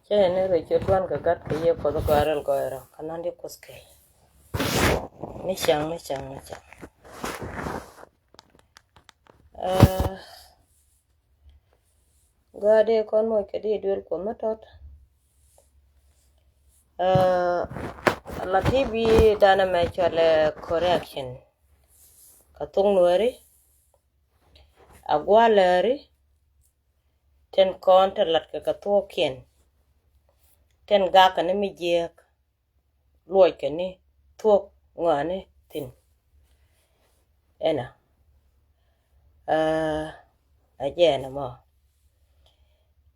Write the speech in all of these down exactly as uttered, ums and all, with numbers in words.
Cɛ ni rɛy cɛ duan kɛ gat kɛ Yiëë Kuɔth Gɔaa Rɛl Gɔɔy Rɔ kä nan di Kuoth kɛl. Ni cäŋ, ni cäŋ, ni cäŋ. Aa, gɔaa dee kɔn moc kɛ di duel Kuɔth mi tɔt. Aa, la ti bi danɛ mɛ cɔalɛ correction. Kä thok Nuääri, a gua̱a̱ lääri, tin kɔn te latkɛ kɛ thuɔ̱ɔ̱kiɛn, tin gakɛ ni mi jiääk, luɔckɛ ni thuɔ̱k ŋɔaani thi̱n. Ɛnɔ, aa, a jɛn ɛmɔ,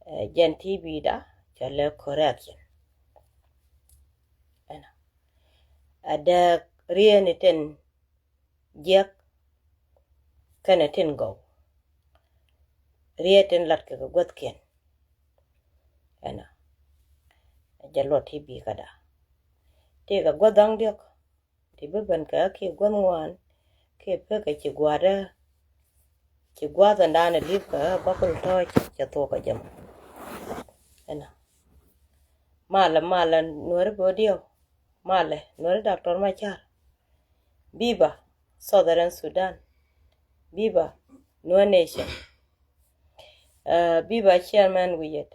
ɛ, jɛn ti bi da cɔalɛ correction. Ɛnɔ, a dääk riet ni tin jiäk kɛnɛ tin gɔw. Riet tin latkɛ kɛ guäthkiɛn. Ɛnɔ, jɛ luɔt ti bi käda. Ti kɛ guäth da̱ŋ diɔ̱k, ti bi ben kɛ kiɛ guäth ŋuan, kiɛ pekɛ ci gua̱a̱dä, ci gua̱a̱th ɛn da̱a̱n ɛ li̱p kɛ bäkul tɔ̱ɔ̱c cɛ thuɔ̱k kɛ jɛ mɔ. Ɛnɔ. Malɛ, malɛ Nuääri bä diɛw. Malɛ Nuääri Doctor Machar. Viva Southern Sudan. Viva Nuer Nation. Aa, viva Chairman Wiyet.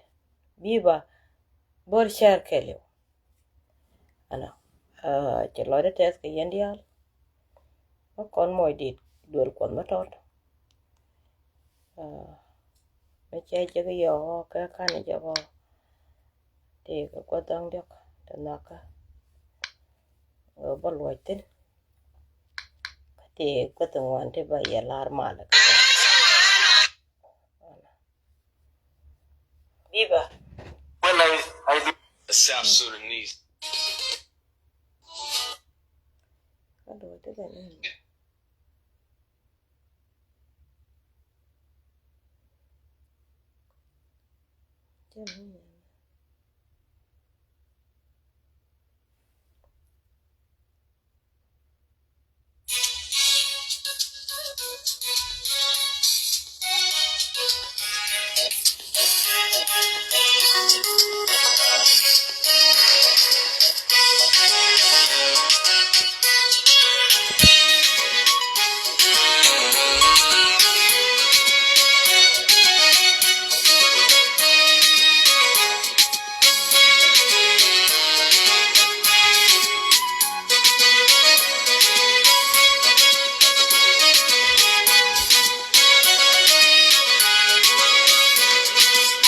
Viva Bor Char Kɛliw. Ɛnɔ, aa, cɛ lɔcdä tɛth kɛ yɛn diaal. Kä kɔn moc dit duel Kuɔth mi tɔt. Aa, mi cɛ jek yɔɔ kɛ kan jɛ bɔ. Ti kɛ guäth da̱ŋ diɔ̱k ti nhɔakä. Ɣöö bä luɔc thi̱n. Kä ti guäth ŋuan ti bä yɛ lar malɛ kɛ. Viva. Well, I, I do. A South Sudanese.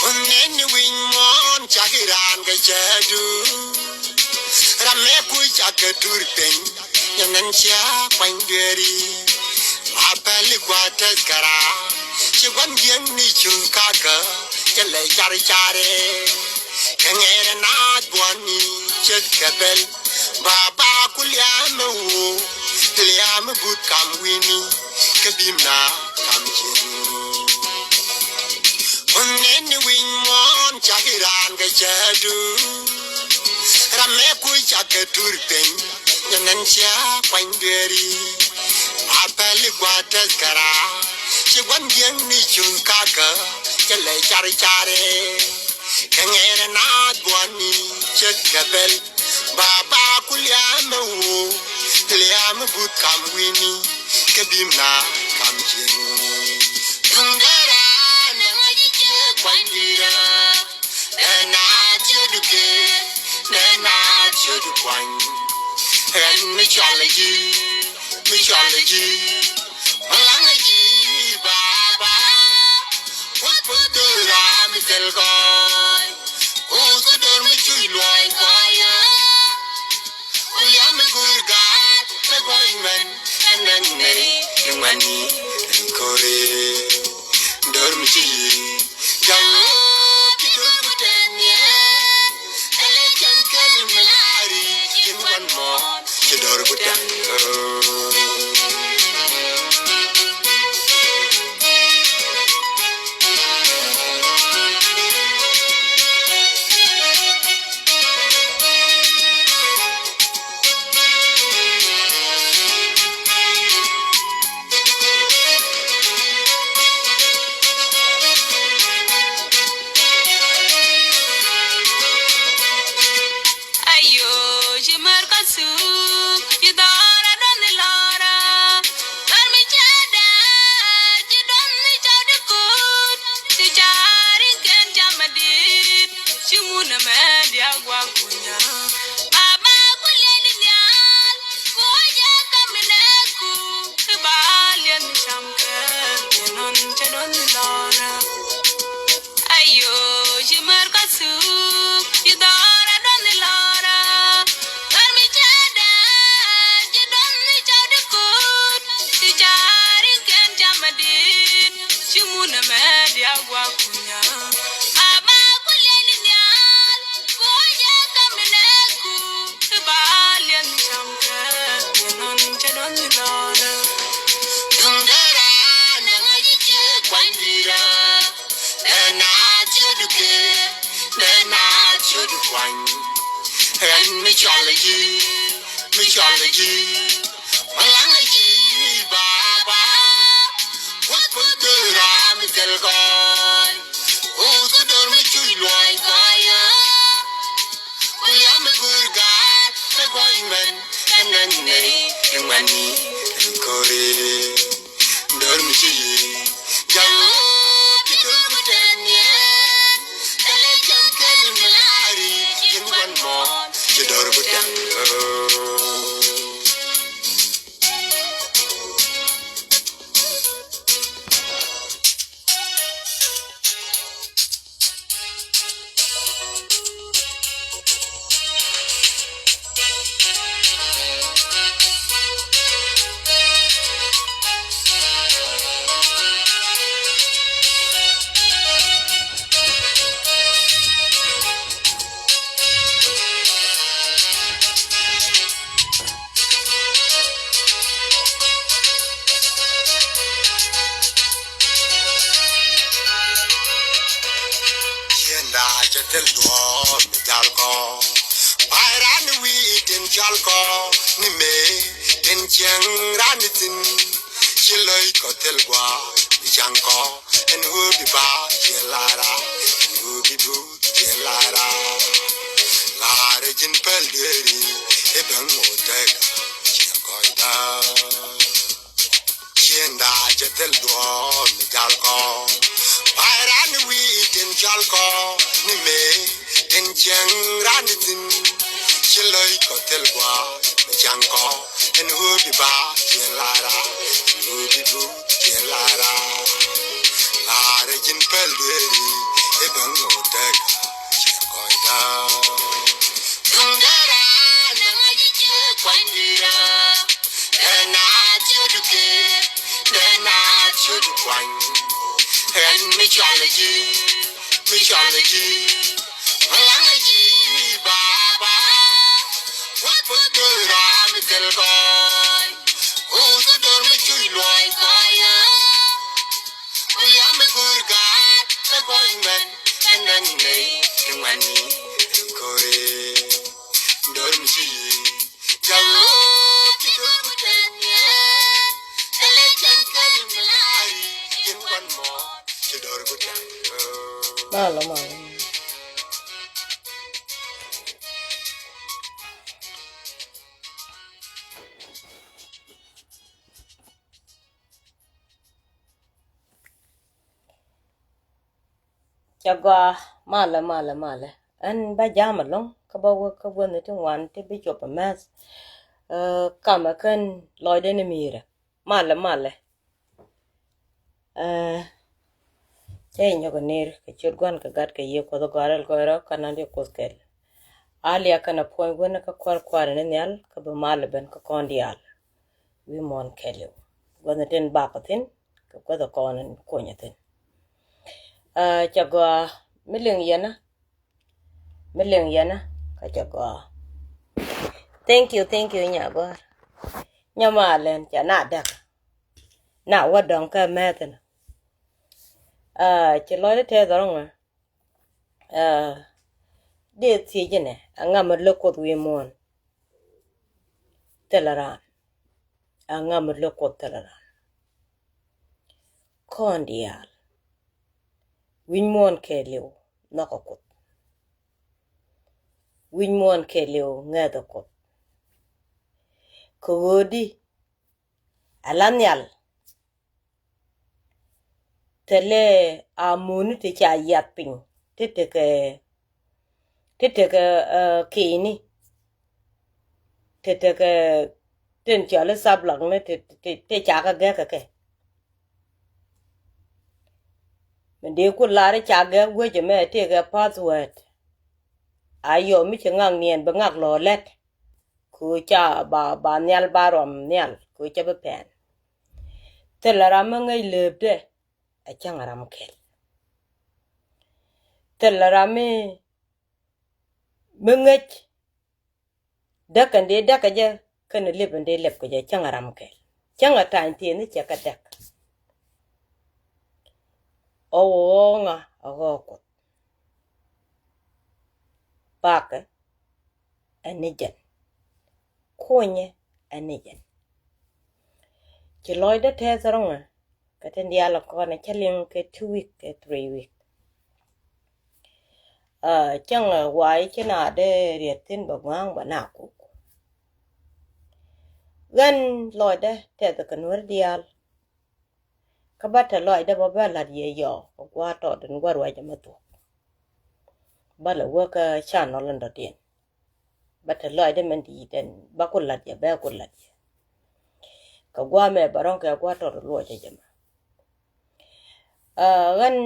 Kun nɛn ni wi̱ny muɔ̱ɔ̱n cak iran kɛ cäätdu. Ram mɛ kuc cak kɛ tur piny. Nyɛ nɛn cia kuany dueeri. A pɛli gua tɛth kɛ raar. Ci gua̱n jiäkni cuŋ kakä. Cɛ lɛ car carɛ. Kɛ ŋɛɛrɛ naath buɔ̱ni ce̱tkɛ bɛl. Baba ku liamɛ wuɔ, liamɛ but kam wi̱ni, kä bim na kam ji̱n. Kun nɛn ni wi̱ny muɔ̱ɔ̱n cak iran kɛ cäätdu. Ram mɛ kuc cak kɛ tur piny, nyɛ nɛn cia kuany dueeri. A pɛli gua tɛth kɛ raar, ci gua̱n jiäkni cuŋ kakä, cɛ lɛ car carɛ. Kɛ ŋɛɛrɛ naath buɔ̱ni ce̱tkɛ bɛl. Baba ku liamɛ wuɔ, liamɛ but kam wi̱ni, kä bim na kam ji̱n. Duŋdɛra nɛ ŋa̱c ji̱ ciek kuany dui̱rä. Nɛ naath ciötdu kɛ, nɛ naath ciötdu kuany. Ɛn mi cɔalɛ ji̱, mi cɔalɛ ji̱. Malaŋä ji̱ baba. Puth puth döör ram mi thil gɔɔy. Puth kä döör mi cuc luɔɔy kɔɔyä. Ku liam mi go̱o̱r gaat kä gɔɔy mɛn. Ɛn nɛn nɛy ni ŋuɛ̈ni ɛn ko̱ri. Döör mi ci yi̱. Jaŋ ɣöö ci döör ku tɛn niɛ. Kɛ lɛ jaŋ kɛl mi laari ci ŋuan mɔ. Ci dɔr ku tɛm. Kuany. Ɛn mi cɔl ji̱, mi cɔl ji̱. Malaŋ ji̱ baba. Kuoth puɔth döra mi thil gɔɔy. Kuoth dör mi cuc luɔny kɔyä. Ku yam mi gur gaat kä gɔɔy mɛn. Ɛn nɛn nɛy in mani in kori. Dör mi ci yi jawo ki dör mi tɛn yɛ. Kɛlɛ jam kɛl mi lari kin wan mɔ ci dör mi tɛn. Ciënda cɛ thil duɔ̱ɔ̱r mi jal kɔ. Bay ran wi̱i̱ tin jal kɔ ni mëë tin cieŋ ran ni thin. Ci lo̱c kɔ thil gua̱a̱ mi caŋ kɔ. Ɛn ɣöö bi ba ciɛ lara, ɛn ɣöö bi duut ciɛ lara. Lara ji̱n päl dueeri i̱ ben ŋot tɛk ciɛ kɔc da̱a̱. Ciënda cɛ thil duɔ̱ɔ̱r mi jal kɔ. Bay ran wi̱i̱ tin jal kɔ ni mëë tin cieŋ ran ni thin. Ci lo̱c kɔ thil gua̱a̱ mi caŋ kɔ. Ɛn ɣöö bi ba ciɛ lara, ɛn ɣöö bi duut ciɛ lara. Lara ji̱n päl dueeri i̱ ben ŋot tɛk ciɛ kɔc da̱a̱. Duŋdɛ raan na ŋa̱c i̱ ciɛ kuany dira. Dee na ciöt kɛ, dee na ciöt kuany. Ɛn mi cɔl ji̱, mi cɔl ji̱. Malaŋ ji̱ baba. Wut puth döra mi thil gɔɔy. Wut dör mi cuc luɔny kɔyä. Ku yam mi gur gaat kä gɔɔy mɛn. Ɛn nɛn nɛy ni ŋuani ɛn kori. Dör mi ci yi. Malo, malo. Cɛ gɔaa malɛ, malɛ, malɛ. Ɛn bä jam ɛlɔ̱ŋ kä bä wä kä guäthni ti ŋuan ti bi cuɔp ɛmɛth. Ɛ, kamɛ kɛn lɔcdɛ ni mi̱i̱rɛ. Malɛ, malɛ. Ɛ, cɛ inyɔk ɛ ner kɛ ciöt Gua̱n kɛ Gat kɛ Yiëë Kuɔth ɛ gɔaa rɛl gɔɔy rɔ kä nan diɛ Kuoth kɛl. A liak kɛn ɛ puɔ̱ny wen kä kua̱r kua̱r ni nhial kä bi mal ɛ ben kä kɔn diaal. Wi̱i̱ muɔ̱ɔ̱n kɛɛliw. Gua̱thni tin bakɔ thi̱n kɛ kuäth ɛ kɔn in kunyɛ thi̱n. Ɛ, cɛ gɔaa mi liŋ yɛnä. Mi liŋ yɛnä kä cɛ gɔaa. Thank you, thank you, nya gɔ̱a̱r. Nya malɛn cɛ na däk. Na wä dɔ̱ŋ kä mɛthin. Ɛ, ci lɔcdä tɛth ɔrɔŋä. Ɛ, dee thiec inɛ, ɛŋa mi lo̱k Kuoth wi̱i̱ muɔ̱ɔ̱n? Thilɛ raan. Ɛŋa mi lo̱k Kuoth? Thilɛ raan. Kɔn diaal. Wi̱i̱ muɔ̱ɔ̱n kɛɛliw nhɔkɛ Kuoth. Wi̱i̱ muɔ̱ɔ̱n kɛɛliw ŋäthɛ Kuoth. Kɛ ɣöö di ala nhial. Thilɛ amuni ti ca yiath piny ti tekɛ, ti tekɛ, ɛ, kiini. Ti tekɛ tin cɔal i̱ sablak ni ti, ti, ti ca kɛ gɛk kɛ kɛ. Mi dee ku lar i̱ ca gɛk wecɛ mɛ tëëkɛ password. A yɔ mi ci ŋak niɛn bi ŋak lɔ lɛt. Kɛ ɣöö ca ba, ba nhial ba ruam nhial kɛ ɣöö ca bi pɛn. Thilɛ ram mi ŋäc lëëpdɛ ɛ cäŋ ram kɛl. Thilɛ ram mi, mi ŋäc däk kɛn dee däk kɛ jɛ kɛn lep kɛn dee lep kɛ jɛ cäŋ ram kɛl. Cäŋ a ta̱ny thieen ni cɛ kɛ däk. Ɔ wä ɣɔ̱ɔ̱ŋa a ɣɔ̱ɔ̱k Kuoth. Bakɛ ɛ ni jɛn. Kunyɛ ɛ ni jɛn. Ci lɔcdä tɛth rɔŋɛ kɛ tin diaal kɔn cä liŋ kɛ two week kɛ three week. Cäŋ ɛ wa̱a̱ i̱ ci na dee riɛt thi̱n bɛ gua̱a̱ŋ bɛ na kuk. Ɣän lɔcdä tɛth kɛ nuäär diaal. Kä bä te lɔcdä bä bä la̱t yɛ yɔɔ kɛ gua̱a̱r tɔɔt in gua̱r ruac ɛmɛ thuɔ̱k. Bä lɛ wä kä channel in dɔ̱diɛn. Bä te lɔcdä mɛn di̱i̱t ɛn bä ku la̱t yɛ bä ku la̱t yɛ. Kɛ gua̱a̱r mɛ bä rɔ̱ŋ kɛ gua̱a̱r tɔɔt luɔc ɛ jɛ mɛ. Ɣän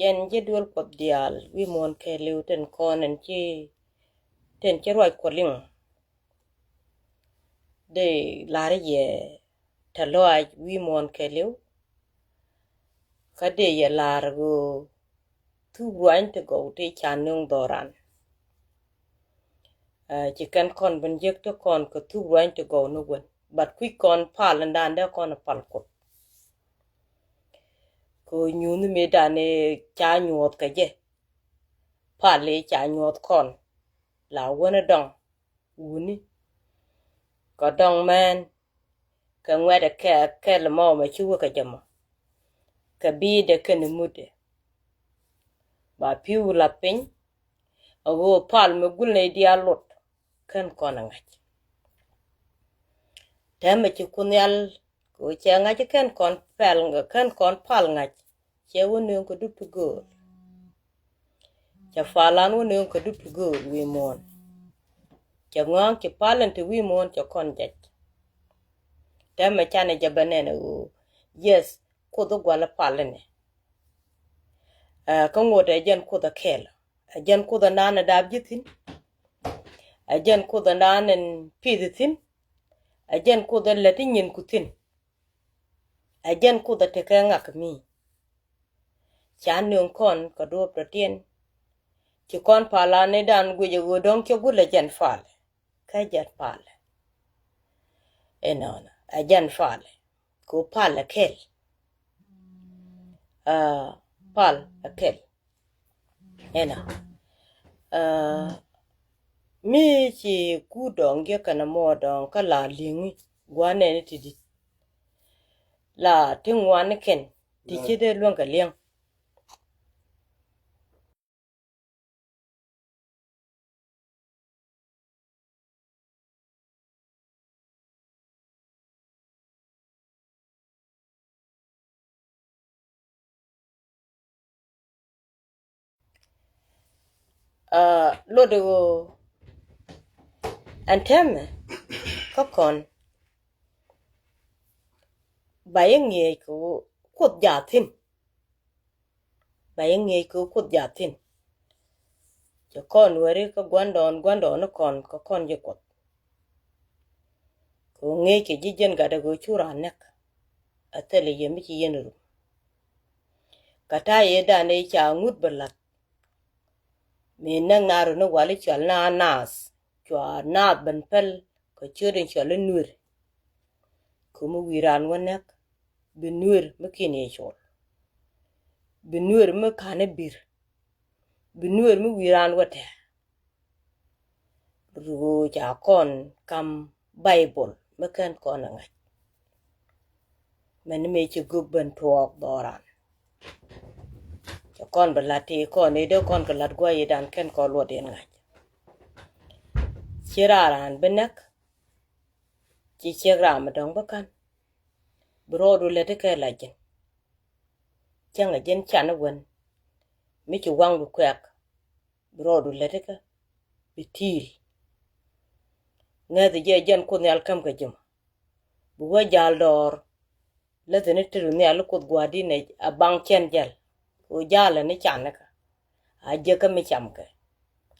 yɛn ji̱ duel Kuɔth diaal wi̱i̱ muɔ̱ɔ̱n kɛɛliw tin kɔn ɛn ci tin ci ruac Kuɔth liŋ. Dee la̱r yɛ te lɔaac wi̱i̱ muɔ̱ɔ̱n kɛɛliw. Kä dee yɛ la̱r ɣöö thuk ruany ti gɔw ti ca nöŋ dhɔran. Ci kɛn kɔn ben jek ti kɔn kɛ thuk ruany ti gɔw ni wen. But kui̱c kɔn pal in dan dee kɔn pal Kuoth. Kɛ ɣöö nyuuth mi dan i̱ ca nyuɔth kɛ jɛ. Pal i̱ ca nyuɔth kɔn la wen i̱ dɔŋ wuni. Kɛ dɔŋ mɛn kɛ ŋuɛ̈tdɛ kɛ kɛl mɔ mɛ ci wä kɛ jɛ mɔ. Kɛ bi̱i̱dɛ kɛn imutdɛ ba pi̱w lath piny. A ɣöö pal mi gul nɛy diaal lot kɛn kɔn a ŋa̱c. Tɛmɛ ci Kuoth Nhial kɛ ɣöö cɛ ŋa̱c kɛn kɔn pɛl kɛn kɔn pal ŋa̱c. Cɛ wä nööŋ kɛ dup ti gööl. Cɛ pal an wä nööŋ kɛ dup ti gööl wi̱i̱ muɔ̱ɔ̱n. Cɛ ŋɔ̱a̱ŋ ci pal in ti wi̱i̱ muɔ̱ɔ̱n cɛ kɔn jɛc. Tɛmɛ canɛ jɛ bɛ nɛn ɛ ɣöö yes Kuoth i̱ gua̱l i̱ pal inɛ. Kä ŋot ɛ jɛn Kuoth ɛ kɛl ɛ jɛn Kuoth ɛ naan ɛ dap ji̱ thi̱n. Ɛ jɛn Kuoth ɛ naan ɛn pi̱th thi̱n. Ɛ jɛn Kuoth ɛ lät i̱ nyin ku thi̱n. Ɛ jɛn Kuoth ɛ tekɛ ŋak mi. Ca nöŋ kɔn kɛ duɔ̱ɔ̱p tɔ̱tiɛn. Ci kɔn pal an i̱ dan guic ɛ ɣöö dɔ̱ŋ cɛ gul ɛ jɛn pal. Kä jɛn pal. Inɔnɔ ɛ jɛn pal. Ku pal ɛ kɛl. Pal ɛ kɛl. Ɛnɔ mi ci ku dɔŋ giɛ kɛn mɔ dɔŋ kä la liŋi guanɛ ni ti dit. La ti ŋuan ni kɛn ti ci dee luäŋ kɛ liɛŋ. Lotdɛ ɣöö ɛn tɛmɛ kä kɔn ba yɛ ŋiɛc kɛ Kuoth jathin. Ba yɛ ŋiɛc kɛ Kuoth jathin. Cɛ kɔn weri kä guandɔɔn guandɔɔn ni kɔn kɛ kɔn ji̱ Kuɔth. Kɛ ŋiɛc kɛ ji̱ jiɛn gatdɛ kɛ cu raan näk. A thilɛ yɛ mi ci yɛn rum. Kä ta̱a̱ yɛ dan i̱ ca ŋut bɛ la̱t. Mi näk na runi wali cual na naath cua naath ben päl kɛ ciöt in cual i̱ nuer. Kɛ mi wi̱i̱ raan wä näk bi nuer mi ki̱n yɛ col. Bi nuer mi ka̱n i̱ bi̱r. Bi nuer mi wi̱i̱ raan wä tɛ̱̈ɛ̱̈. Ruo ca kɔn kam Baibol mi kɛn kɔn a ŋa̱c. Mɛn mëë ci gök ben tuɔɔk dhɔran. Cɛ kɔn bɛ la̱t ti kɔn i̱ dee kɔn kɛ la̱t gua̱c i̱ dan kɛn kɔn luɔt in ŋa̱c. Ci raran bi näk. Ci ciek ram mi dɔ̱ŋ bi ka̱n. Bi rɔɔdu lät ikɛ la ji̱n. Cäŋ a ji̱n can i̱ wen mi ci waŋdu kuɛk. Bi rɔɔdu lät ikä bi ti̱i̱l. Ŋäthi jɛ jɛn Kuoth Nhial käm kɛ ji̱m. Bi wä ja̱l dɔɔr. Läthini tetdu nhial i̱ Kuoth gua̱a̱r di̱t nɛ a baŋ cɛn jɛl. Kɛ ɣöö ja̱a̱lä ni can ikä. A jiäkä mi cam kɛ.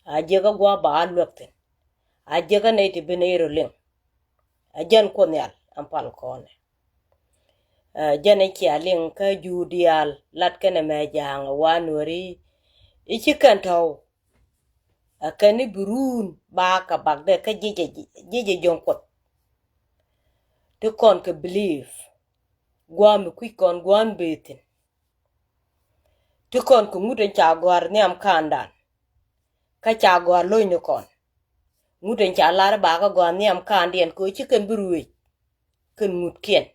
A jiäkä gua̱a̱ ba a luäk thi̱n. A jiäkä nɛy ti bi nɛy rɔ liŋ. A jɛn Kuoth Nhial ɛn pal kɔnɛ. Ɛ jɛn i̱ cia liŋ kä juu diaal lat kɛnɛ mɛ ja̱a̱ŋ ɛ wa nuɔ̱ri. I̱ ci kɛn tɔ̱w. Ɛ kɛn i̱ bi ruun ba kɛ bakdɛ kä ji̱ jɛ ji̱ jɛ jiɔ̱ŋ Kuɔth. Ti kɔn kɛ believe. Gua̱a̱m mi kui̱c kɔn gua̱a̱m bëë thi̱n. Ti kɔn kɛ ŋut in ca gɔ̱a̱r nhiam ka̱a̱ndan. Kä ca gɔaa lo̱cnikɔn. Ŋut in ca lar i̱ ba kä gɔaa nhiam kaandiɛn kɛ ɣöö ci kɛn bi ruëëc kɛn ŋutkiɛn.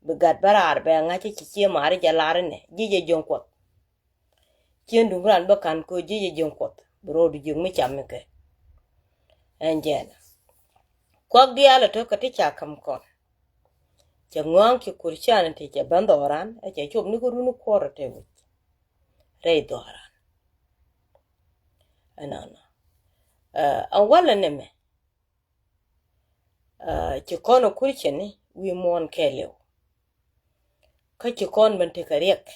Bi gat bä raar bɛ ŋa̱c i̱ ci cie mari jɛ lar inɛ ji̱ jɛ jiöŋ Kuɔth. Cien duŋ ran bä ka̱n kɛ ɣöö ji̱ jɛ jiöŋ Kuɔth bi ro̱o̱du jiök mi cam mi kɛ. Ɛn jɛn kuak diaal ɛ tok kɛ ti ca ka̱m kɔn. Cɛ ŋɔaŋ ci Christianity cɛ ben dhɔran ɛ cɛ cop ni kä run kuɔr ɛ te wi̱c rɛy dhɔran. Ɛnɔnɔ. Ɛ walɛ ni mɛ. Ci kɔn ɛ Christian ni wi̱i̱ muɔ̱ɔ̱n kɛɛliw. Kä ci kɔn ben tekɛ riɛk.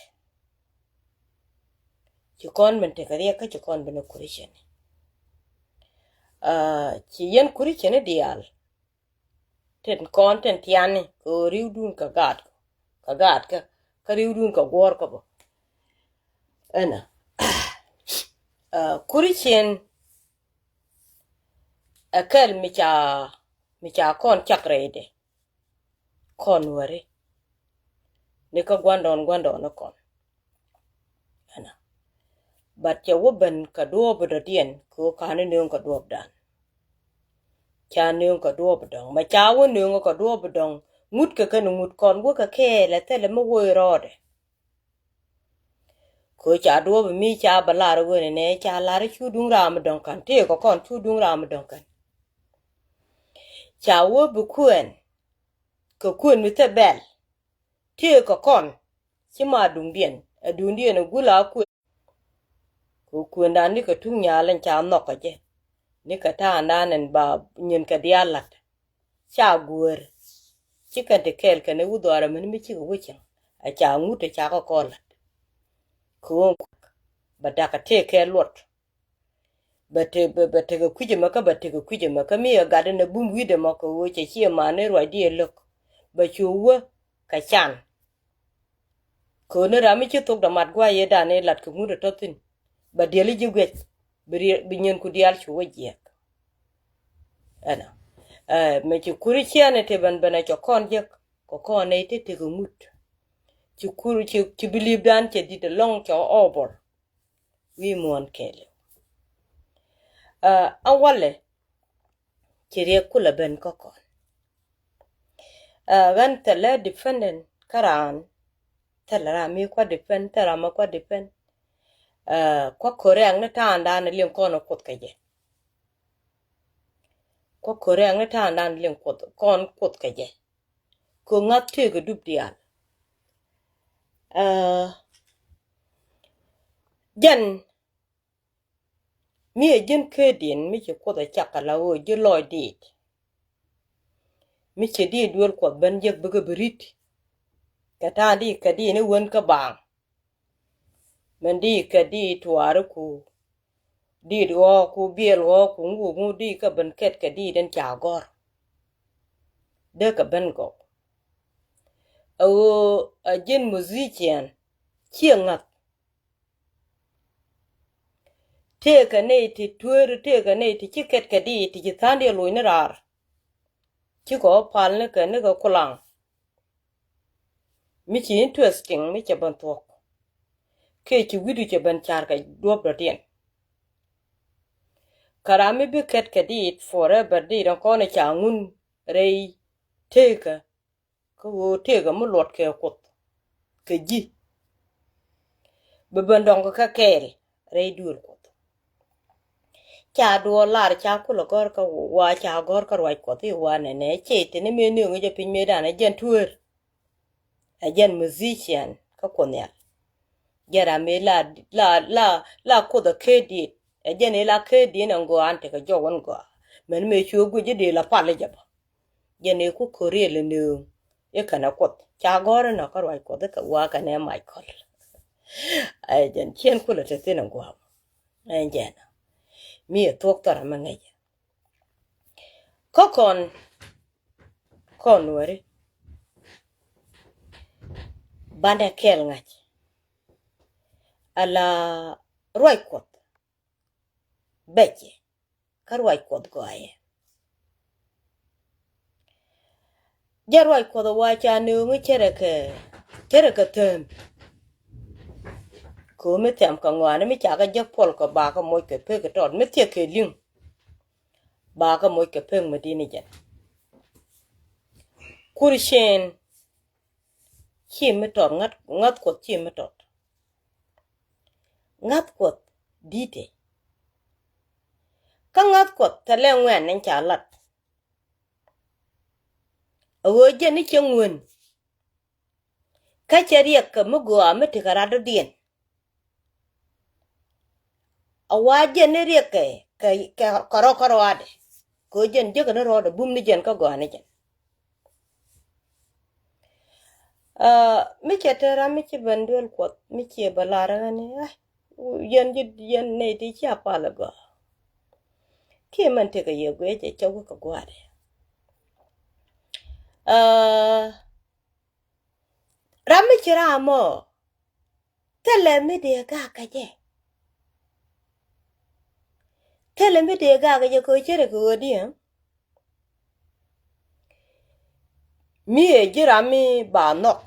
Ci kɔn ben tekɛ riɛk kä ci kɔn ben ɛ Christian ni. Ci yɛn Christian ni diaal. Tin kɔn tin tiani kɛ ɣöö ri̱wdun kɛ gaat kɛ gaat kɛ kä ri̱wdun kɛ guɔ̱ɔ̱r kɛ bä. Ɛnɔ. Kuricin ɛ kɛl mi ca mi ca kɔn cak rɛydɛ. Kɔn weri ni kä gua̱ndɔɔn gua̱ndɔɔn ni kɔn. Ɛnɔ. But cɛ wä ben kɛ duɔɔp dɔ̱diɛn kɛ ɣöö ka̱n ni nööŋ kɛ duɔɔpdan. Ca nööŋ kɛ duɔɔp dɔ̱ŋ mɛ ca wä nööŋ kɛ duɔɔp dɔ̱ŋ. Ŋut kɛ kɛn ŋut kɔn wä kɛ kɛɛl ɛ thilɛ mi wä irɔɔdɛ. Kɛ ɣöö ca duɔɔp mi ca bɛ lar wen inɛ ca lar cu duŋ ram dɔ̱ŋ ka̱n tëëkɛ kɔn cu duŋ ram dɔ̱ŋ ka̱n. Ca wä bi kuɛn kɛ kuɛn mi thil bɛl. Tëëkɛ kɔn ci ma duŋdiɛn ɛ duŋdiɛn ɛ gul a kuën. Kɛ kuëndan ni kɛ tuk nyal in ca nhɔk kɛ jɛ ni kɛ ta̱a̱ndan in ba nyin kɛ diaal la̱t. Ca guäär ci kɛn ti kɛɛl kɛn i̱ wudhuarɛ mɛn mi cikɛ wecin a ca ŋut ɛ ca kɛ kɔn la̱t. Kɛ ɣöö kuak bɛ da̱k kɛ tëëkɛ luɔt. Bɛ te bɛ bɛ tekɛ kui̱c ɛmɛ kä bɛ tekɛ kui̱c ɛmɛ kä mi ɛ gat ɛn ɛ bum wi̱i̱dɛ mɔ kɛ ɣöö cɛ ci ɛmani ruacdiɛ lo̱k. Bɛ cu wä kɛ can. Kɛ ɣöö ni ram mi ci thok dɛ mat gua̱a̱c yɛ dan i̱ lat kɛ ŋut ɛ tɔ̱ thi̱n. Bɛ diɛl i̱ ji̱ guiɛc bi riɛ bi nyin ku diaal cu wä jiɛk. Ɛnɔ. Ɛ mɛ ci kuri ciɛn ɛ te bɛn bɛn ɛ cɔ kɔn jek kɛ kɔn ɛ te tekɛ ŋut. Ci kur ci ci bilipdan cɛ di̱t ɛlɔ̱ŋ cɛ ɔbɔr. Wi̱i̱ muɔ̱ɔ̱n kɛɛliw. Ɛ a walɛ ci riɛk kulɛ ben kä kɔn. Ɛ ɣän thilɛ defendant kä raan thilɛ ram mi kua defend thilɛ ram mi kua defend. Ɛ kua ko̱riak ni ta̱a̱ndan liŋ kɔn kuoth kɛ jɛ. Kua ko̱riak ni ta̱a̱ndan liŋ kuoth kɔn kuoth kɛ jɛ. Kɛ ŋa̱th tëëkɛ dup diaal. Ɛ jɛn mi ɛ ji̱n kee di̱n mi ci kuoth ɛ cak kɛ la ɣöö ji̱ lɔc diit. Mi ci diit duel kuɔth ben jek bikɛ bi ri̱t. Kɛ ta̱a̱ diit kɛ diit ni wen kä baaŋ. Mɛn diit kɛ diit tuaari ku diit ɣɔɔk ku biɛl ɣɔɔk ku ŋu ŋu diit kɛ ben kɛt kɛ diit in ca gɔ̱r. Dee kɛ ben gɔw. Ɛ ɣöö ɛ ji̱n musician ciɛ ŋa̱th. Tëëkɛ nɛy ti tueeri tëëkɛ nɛy ti ci kɛt kɛ diit ti ci tha̱a̱ŋdiɛn loc ni raar. Cikɛ ɣä pal ni kɛ ni kɛ kulaŋ. Mi ci interesting mi cɛ ben thuɔ̱k. Kiɛ ci wi̱du cɛ ben ca̱r kɛ duɔ̱p dɔ̱diɛn. Kä ram mi bi kɛt kɛ diit forever diit ɛn kɔn i̱ ca ŋun rɛy tëëkä. Kä ɣöö tëëkä mi luɔt kɛ kuoth kɛ ji̱. Bi ben dɔ̱ŋ kɛ kɛɛl rɛy duëël kuoth. Ca duɔɔr lar ca kulɛ gɔ̱r kä wa ca gɔ̱r kä ruac kuɔth i̱ wa nɛnɛ cɛ tini mëë nööŋ jɛ piny mëëdan ɛ jɛn tuëër. Ɛ jɛn musician kä kuoth nhial. Jɛn ram mëë la la la la kuoth ɛ kee diet ɛ jɛn ëë la kee diet ɛn gɔaa an tekɛ jɔw ɛn gɔaa. Mɛn mëë cu ɛ guic i̱ dee la pal i̱ jɛ bä. Jɛn i̱ ku ko̱riɛl i̱ nööŋ i̱ kɛnɛ kuoth ca gɔ̱r inɔ kä ruac kuoth i̱ kɛ wa kɛnɛ mac kɔl. Ɛ jɛn ciɛn kulɛ te thi̱n in gua̱a̱m. Ɛ jɛn mi ɛ thuɔ̱k thɔrɛ mi ŋäcɛ. Kä kɔn kɔn weri bandɛ kɛɛl ŋa̱c. Ala ruac kuɔth bɛcɛ kä ruac kuɔth gɔaaɛ. Jɛ ruac kuɔth wa ca nööŋi cärɛ kɛ cärɛ kɛ thääm. Kɛ ɣöö mi thɛm kɛ ŋɔaani mi ca kɛ jek puɔl kɛ ba kɛ moc kɛ pek kɛ tɔt mi thiek kɛ li̱ŋ. Ba kɛ moc kɛ pek mi di̱t ni jɛn. Kur cen ci mi tɔt ŋa̱th, ŋa̱th Kuɔth ci mi tɔt. Ŋa̱th Kuɔth di̱tɛ. Kä ŋa̱th Kuɔth thilɛ ŋuɛ̈n in ca lat. A ɣöö jɛn ni cɛ ŋuän. Kä cɛ riɛk kɛ mi gɔaa mi tekɛ rat dɔ̱diɛn. A wa jɛn ni riɛk kɛ, kɛ, kɛ, kɛ rɔ̱, kɛ rɔaadɛ. Kɛ ɣöö jɛn jekɛ ni rɔɔdɛ bum ni jɛn kä gɔaa ni jɛn. Aa, mi cɛ te ram mi ci ben duel Kuɔth, mi ciɛ bɛ lar ɣän ni, aa, yɛn ji̱, yɛn nɛy ti cia pal ɛ gɔaa. Kiɛ mɛn tekɛ yɛ guiɛ jɛ cɛ wä kɛ gua̱a̱dɛ. Aa, ram mi ci ram mɔ, thilɛ mi dee gak kɛ jɛ. Thilɛ mi dee gak kɛ jɛ kɛ ɣöö cɛ rɛ kɛ ɣöö diɛ. Mi ɛ ji̱ ram mi ba nhɔk.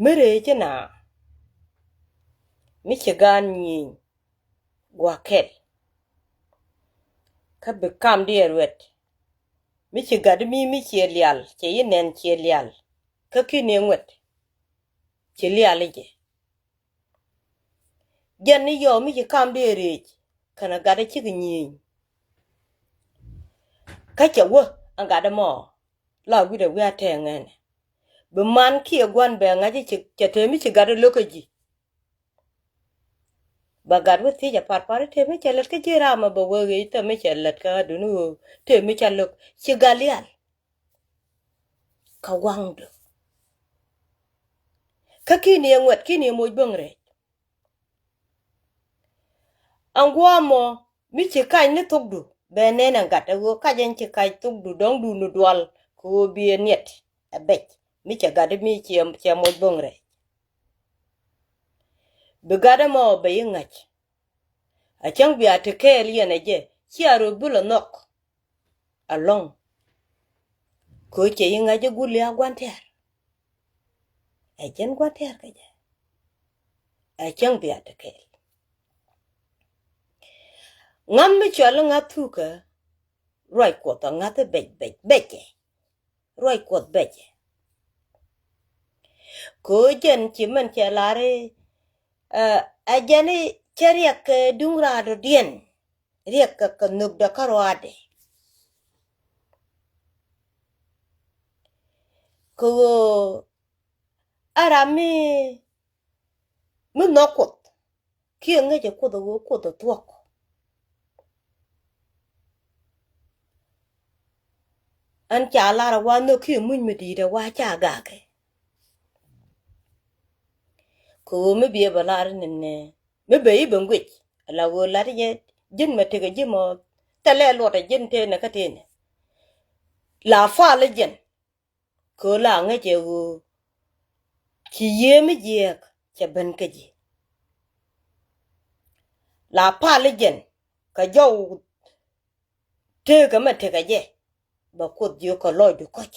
Mi ree ci na. Mi ci gaan nyieny. Gua̱a̱ kɛl. Kä bi kam diɛ ruet. Mi ci gat mi, mi ciɛ lial, cɛ yi nɛn ciɛ lial. Kä ki̱n i̱ ŋuet. Ci lial i̱ jɛ. Jɛn ni yɔw mi ci kam dee rëëc kɛnɛ gat a cik nyieny. Kä cɛ wä ɛn gat ɛmɔ la wi̱cdɛ wi̱i̱ a tɛɛŋ ɛnɛ. Bi man kiɛ gua̱n bɛ ŋa̱c i̱ cɛ tëë mi ci gat ɛ lo̱k kä ji̱. Bɛ gat wä thiec a parpar i̱ tëë mi cɛ lät kä ji̱ ram ɛ bɛ wee ɣëë i̱ thɛ mi cɛ lät kä duni ɣöö tëë mi ca lo̱k ci gat lial. Kä waŋdu. Kä ki̱n yɛ ŋuɛt ki̱n yɛ moc bäŋ rɛc. Aŋ gua̱a̱ mɔ mi ci kac ni thokdu bɛ nɛn ɛ gat ɛ ɣöö kac ɛn ci kac thokdu dɔ̱ŋdu ni dual kɛ ɣöö bi ɛ niɛt ɛ bɛc mi cɛ gat mi ciɛ, ciɛ moc bäŋ rɛc. Bi gat ɛmɔ bɛ yi ŋa̱c. A cäŋ bia ti kɛɛl yɛn ɛ jɛ cia rɔ bi lɔ nhɔk. Alɔŋ. Kɛ ɣöö cɛ yi ŋa̱c i̱ gul i̱ a gua̱n tɛ̈r. Ɛ jɛn gua̱n tɛ̈r kɛ jɛ. Ɛ cäŋ bia te kɛɛl. Ŋa̱th mi cɔal i̱ ŋa̱th thukä. Ruac Kuɔth ɛ ŋa̱th i̱ bɛc bɛc bɛcɛ. Ruac Kuɔth bɛcɛ. Kɛ ɣöö jɛn ci mɛn cɛ lar i̱, ɛ, ɛ jɛn i̱ cɛ riɛk kɛ duŋ raadɔ̱diɛn. Riɛk kɛ kɛ nhökdɛ kä ruaadɛ. Kɛ ɣöö ɛ ram mi, mi nhɔk Kuoth kiɛ ŋäcɛ Kuoth ɛ ɣöö Kuoth ɛ thuɔ̱k. Ɛn ca lar ɛ wa nhök kiɛ muc mi di̱i̱t ɛ wa ca gakɛ. Kɛ ɣöö mi biɛ bɛ lar i̱ nɛnɛ mi bɛ i̱ bɛ ŋuic ala ɣöö lat i̱ jɛ ji̱n mɛ tekɛ ji̱ mɔ thilɛ luɔt ɛ ji̱n tënɛ kä tënɛ. La fal i̱ jɛn kɛ ɣöö la ŋäcɛ ɣöö ci yiëë mi jiääk cɛ ben kä ji̱. La pal i̱ jɛn kɛ jɔw tëëkä mɛ tekɛ jɛ bɛ Kuoth jiök kɛ lɔcdu kɔ̱c.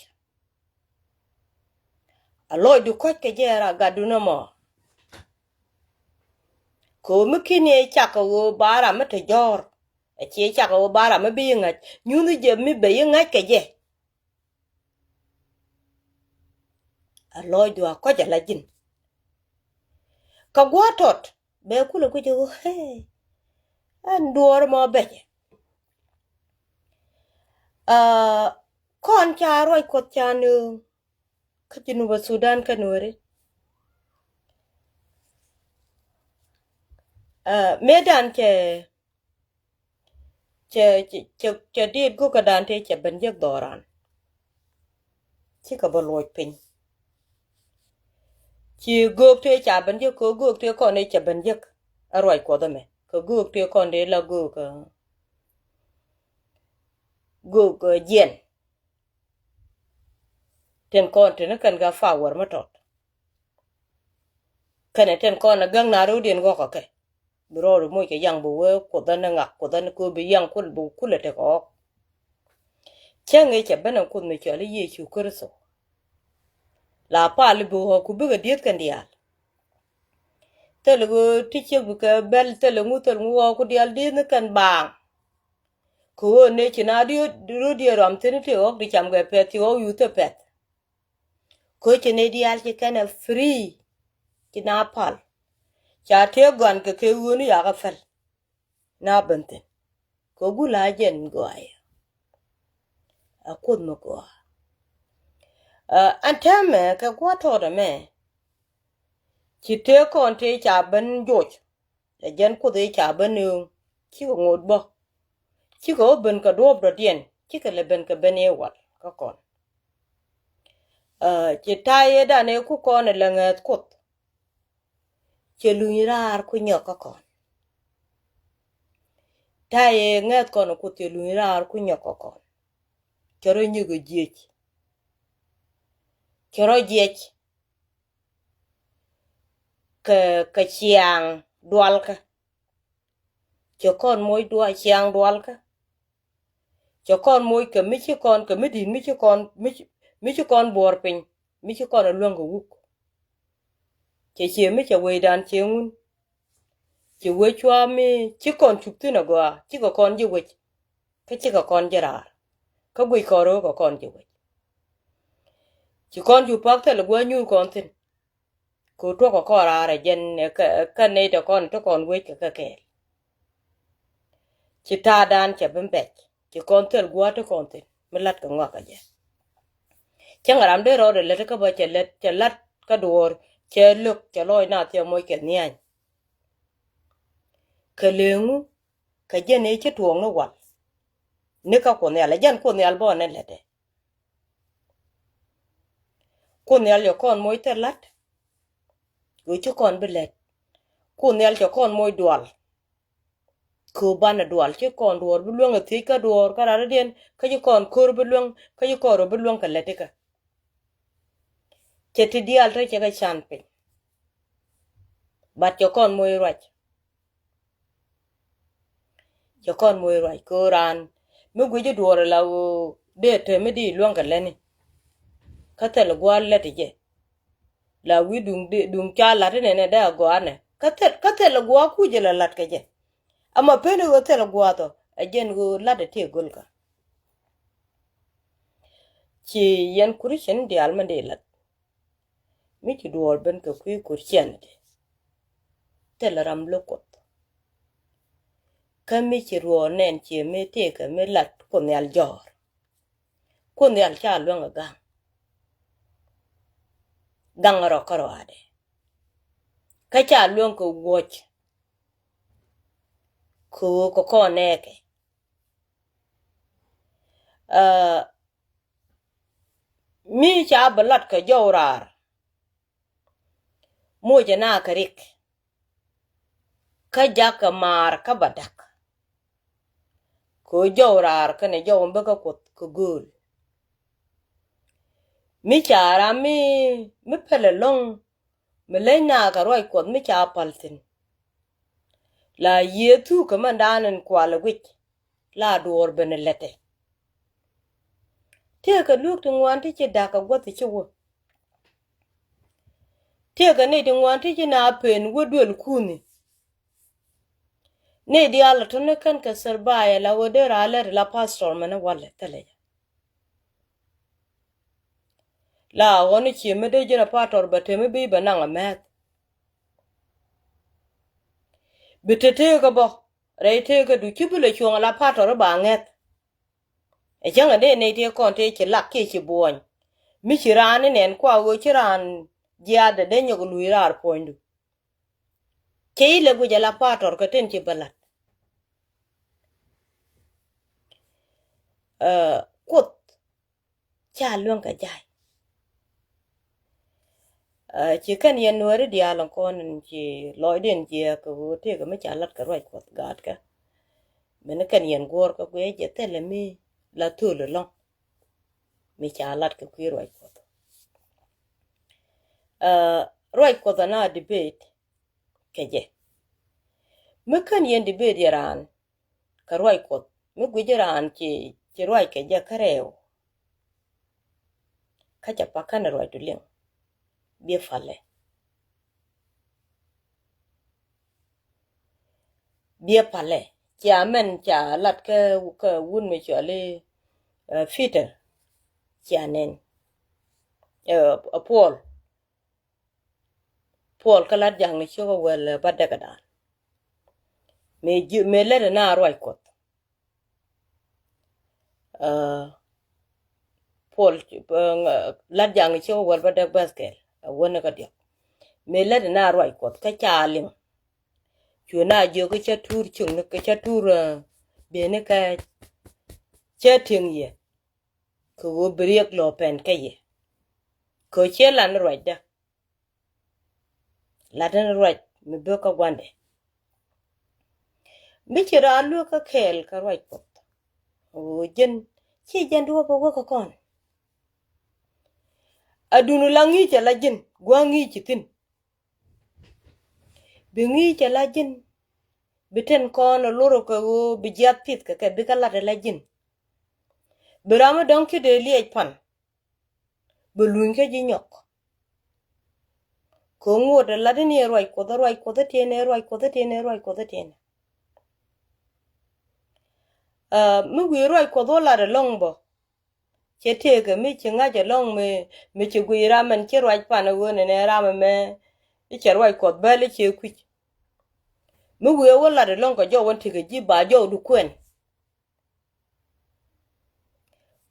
A lɔcdu kɔ̱c kɛ jɛ ra gatdu nɔmɔ. Kɛ ɣöö mi ki̱n i̱ cakɛ ɣöö ba ram mi te jɔ̱ɔ̱r. Ɛ ci cakɛ ɣöö ba ram mi bi yi ŋa̱c nyuthi jɛ mi bɛ yi ŋa̱c kɛ jɛ. A lɔcdu a kɔc a la ji̱n. Kä gua̱a̱th tɔt bɛ kulɛ guic i̱ ɣöö, hey, ɛn duɔɔr mɔ bɛcɛ. Aa, kɔn ca ruac Kuɔth ca nööŋ kä Junubä Sudan kä Nuääri. Aa, mëëdan cɛ Cɛ, cɛ, cɛ, cɛ diit go̱o̱kädan tëë cɛ ben jek dhɔran. Cikɛ bä luɔc piny. Ci göök tëë ca ben jek kɛ göök tëë kɔn i̱ cɛ ben jek. A ruac Kuɔth ɛmɛ kɛ göök tëë kɔn dee la göök, ɛ, göök, ɛ, jiɛn. Tin kɔn tin kɛn kɛ power mi tɔt. Kɛnɛ tin kɔn a gäŋ na ro̱diɛn ɣɔk kɛ kɛ. Bi rɔɔd moc kɛ yaŋ bi wee Kuoth ɛn ŋak Kuoth ɛn kɛ bi yaŋ kul bi kulɛ tek ɣɔk. Cäŋ ëë cɛ ben ɛn Kuoth mi cɔal i̱ Yecu Kritho. La pal i̱ bi ɣɔ̱ɔ̱k ku bikɛ dieth kɛn diaal. Thil ɣöö ti ciek bikɛ bɛl thil ŋu thil ŋu ɣɔ̱ɔ̱k ku diaal dieth ni kɛn baaŋ. Kɛ ɣöö nɛ ci na di rut diɛ rɔm thin ti ɣɔ̱k di cam kɛ pɛth ti ɣɔ̱k yuth ɛ pɛth. Kɛ ɣöö ci nɛ diaal ci kɛn ɛ free. Ci na pal ca tëë gɔn kɛ kɛ ɣöö ni yakɛ pɛl. Na ben thin kɛ gul a jɛn gɔaa yɛ. A Kuoth mi gɔaa. Ɛn täämɛ kɛ gua̱a̱th tɔɔt ɛmɛ ci tëë kɔn tëë ca ben joc. Ɛ jɛn Kuoth ëë ca ben ëë cikɛ ŋot bä. Cikɛ wä ben kɛ duɔ̱ɔ̱p dɔ̱diɛn cikɛ lɛ ben kɛ ben ëë wal kä kɔn. Ci ta̱a̱ yɛ dan ëë ku kɔn ɛ lɛ ŋääth Kuoth. Cɛ luny raar ku nyɔk kä kɔn. Ta̱a̱ yɛ ŋääth kɔn ɛ Kuoth cɛ luny raar ku nyɔk kä kɔn. Cɛ rɔ nyɔk ɛ jiec. Cɛ rɔ jiec. Kɛ kɛ ciaŋ dualkä. Cɛ kɔn moc dual ciaŋ dualkä. Cɛ kɔn moc kɛ mi ci kɔn kɛ mi di̱i̱t mi ci kɔn mi ci kɔn buɔɔr piny mi ci kɔn ɛ luäŋ kɛ wuk. Cɛ ciɛ mi cɛ wecdan ciɛ ŋun. Ci wec cua mi ci kɔn cup thi̱n agɔaa cikɛ kɔn ji̱ wec. Kä cikɛ kɔn ji̱ raar kä guic kɔn ro̱o̱ kɛ kɔn ji̱ wec. Ci kɔn cu pak thil gua̱a̱ nyuur kɔn thi̱n. Kɛ tuɔk kɛ kɔn raar ɛ jɛn kä nɛy tɛ kɔn ti kɔn wec kɛ kɛ kɛɛl. Ci ta̱a̱dan cɛ bi bɛc ci kɔn thil gua̱a̱ ti kɔn thi̱n mi la̱t kɛ ŋɔak kɛ jɛ. Cäŋ ram dee rɔɔdɛ lät kä bä cɛ lät cɛ la̱t kä duɔɔr cɛ lo̱k cɛ lɔɔc na thiɛ moc kɛ nhiany. Kɛ leŋu kɛ jɛn ëë ci tuɔɔk ni wal. Ni kä Kuoth Nhial ɛ jɛn Kuoth Nhial bä ɔ ni lätdɛ. Kuoth Nhial cɛ kɔn moc thil la̱t. Kɛ ci kɔn bi lät. Kuoth Nhial cɛ kɔn moc dual. Kɛ banɛ dual ci kɔn duɔɔr bi luäŋ ɛ thiec kä duɔɔr kä raradiɛn kä ci kɔn ko̱r bi luäŋ kä ci kɔn rɔ bi luäŋ kɛ lät ikä. Cɛ ti diaal te cɛ kɛ can piny. But cɛ kɔn moc ruac. Cɛ kɔn moc ruac kɛ ɣöö raan mi guic i̱ duɔɔr ila ɣöö dee te mi di luäŋ kɛ lätni. Kä thil gua̱a̱r lät i̱ jɛ. La wi̱i̱ duŋ di duŋ ca la̱t inɛnɛ dee agɔaa nɛ kä thil kä thil gua̱a̱ kuc ilɛ la̱t kɛ jɛ. Ama pen i̱ ɣöö thil gua̱a̱ thɔ ɛ jɛn ɣöö la̱t ɛ tëë gölkä. Ci yɛn Christian diaal mi di la̱t. Mi ci duɔɔr ben kɛ kui̱ Christianity. Thilɛ ram lo̱k Kuoth. Kä mi ci ruɔɔr nɛn ciɛ mi tëëkɛ mi lat Kuoth Nhial jɔ̱ɔ̱r. Kuoth Nhial ca luäŋ ɛ ga̱ŋ. Gaŋ rɔ kä ruaadɛ. Kä ca luäŋ kɛ wuɔ̱c. Kɛ ɣöö kɛ kɔn nɛɛkɛ. Aa, mi ca bi lat kɛ jɔw raar. Moc ɛ na kɛ rik. Kä jakä maar kä ba dak. Kɛ jɔw raar kɛnɛ jɔw in bä kä Kuoth kɛ gööl. Mi ca ram mi mi pɛl ɛlɔ̱ŋ mi leny na kɛ ruac Kuɔth mi ca pal thi̱n. La Yecu kɛ mɛn daan in kual ɛ guic la duɔɔr ben ɛ lɛtɛ. Tëëkɛ luäk ti ŋuan ti ci da̱k kɛ gua̱th ti ci wä. Tëëkɛ nɛy ti ŋuan ti ci na pen wä duël kuuni. Nɛy diaal a tɔ̱ni kɛn kɛ thɛr baayɛ la wä dee raa lɛt la pastor mɛn walɛ thilɛ jɛ. La ɣɔni cië mi dee ji̱n a pastor bɛ te mi bi bɛ naŋ a mɛth. Bi te tëëkä bä rɛy tëëkä du ci bi lɛ cuɔ̱ŋ a la pastor ba ŋɛth. Ɛ cäŋ ɛ dee nɛy tëë kɔn tëë ci lak kiɛ ci buɔ̱ny. Mi ci raan ni nɛn kua ɣöö ci raan jiaath ɛ dee nyɔk luc raar puɔ̱nydu. Cɛ ilɛ guic ala pastor kɛ ten ci bä lat. Ɛ, Kuoth ca luäŋ kɛ jay. Ɛ, ci kɛn yɛn nuääri diaal in kɔn in ci lɔcdiɛn jiɛɛk kɛ ɣöö tëëkɛ mi ca lat kɛ ruac Kuɔth gaatkɛ. Mɛn kɛn yɛn guɔ̱ɔ̱r kɛ guiɛ jɛ thilɛ mi la thöl ɛlɔ̱ŋ. Mi ca lat kɛ kui̱ ruac Kuɔth. Ɛ, ruac Kuɔth ana debate kɛ jɛ. Mi kän yɛn debate yɛ raan kɛ ruac Kuɔth mi guic raan ci, ci ruac kɛ jɛ kä rɛɛw. Kä cɛ pak kän ruacdu liŋ. Biɛ palɛ. Biɛ palɛ. Cia mɛn ca lat kä, kä wun mi cɔali, eh, Peter. Cia nɛn. Eh, Puɔl. Puɔl kä Lat Jaŋni Cio̱k Wäl, eh, bädäkdan. Mëë ji̱, mëë lät ɛ na ruac Kuɔth. Ah, Puɔl, ah, Lat Jaŋni Cio̱k Wäl bädäk bäth kɛl, a wänä kä diɔk. Mëë lät ɛ na ruac Kuɔth kä ca liŋ. Cuɛ na jiök kä cä tuur cuŋni, kä cä tuur, ah, beni kä cä tieŋ yɛ. Kɛ ɣöö bi riɛk lɔ pɛn kä yɛ. Kɛ ɣöö ciɛ lan ruacdä. Latdä ni ruac mi bä kä gua̱ndɛ. Mi ci raan luek kä kɛɛl kä ruac Kuɔth. Ɣöö jɛn, ci jɛn duɔ̱ɔ̱p ɛ wä kä kɔn. Adun la ŋi̱i̱c ɛ la ji̱n, gua̱a̱ ŋi̱i̱c ci thi̱n. Bi ŋi̱i̱c ɛ la ji̱n, bi ten kɔn ɛ lor ɛ kɛ ɣöö bi jiath pith kɛ kɛ, bikɛ lat ɛ la ji̱n. Bi ram mi dɔ̱ŋ ci dee liɛc pan. Bɛ luny kä ji̱ nyɔk. Kɛ ŋot ɛ lat ni ɛ ruac Kuɔth, ɛ ruac Kuɔth ɛ tiɛnɛ, ɛ ruac Kuɔth ɛ tiɛnɛ, ɛ ruac Kuɔth ɛ tiɛnɛ. Ah, mi wi̱i̱ ruac Kuɔth wä lat ɛlɔ̱ŋ bä. Cɛ tëëkɛ mi ci ŋa̱c ɛlɔ̱ŋ mi, mi ci guiy ram ɛn ci ruac pan ɛ ɣöö nɛnɛ ram ɛmɛ i̱ cɛ ruac Kuɔth bäl i̱ cɛ kui̱c. Mi wi̱i̱ wä lat ɛlɔ̱ŋ kɛ jɔw wän tekɛ ji̱ ba jɔwdu kuɛn.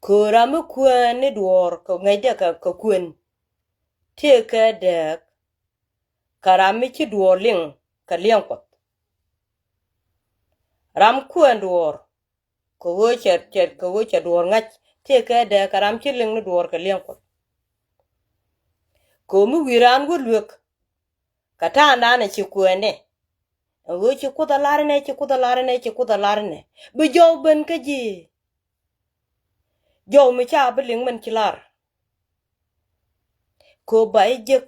Kɛ ɣöö ram mi kuɛn ni duɔ̱ɔ̱r kɛ ŋäcdɛ kɛ, kɛ kuɛn. Tëëkɛ dääk kɛ ram mi ci duɔ̱ɔ̱r liŋ kɛ liɛŋ Kuɔth. Ram kuɛn duɔ̱ɔ̱r kɛ ɣöö cɛ, cɛ, kɛ ɣöö cɛ duɔ̱ɔ̱r ŋa̱c, tëëkɛ dääk kɛ ram ci liŋ ni duɔ̱ɔ̱r kɛ liɛŋ Kuɔth. Kɛ ɣöö mi wi̱i̱ raan wä luek. Kɛ ta̱a̱ŋdan ɛ ci kuɛɛnɛ. Ɛ ɣöö ci Kuoth a lar inɛ, ci Kuoth a lar inɛ, ci Kuoth a lar inɛ. Bi jɔw ben kä ji̱. Jɔw mi ca bi liŋ mɛn ci lar. Kɛ ɣöö ba i̱ jek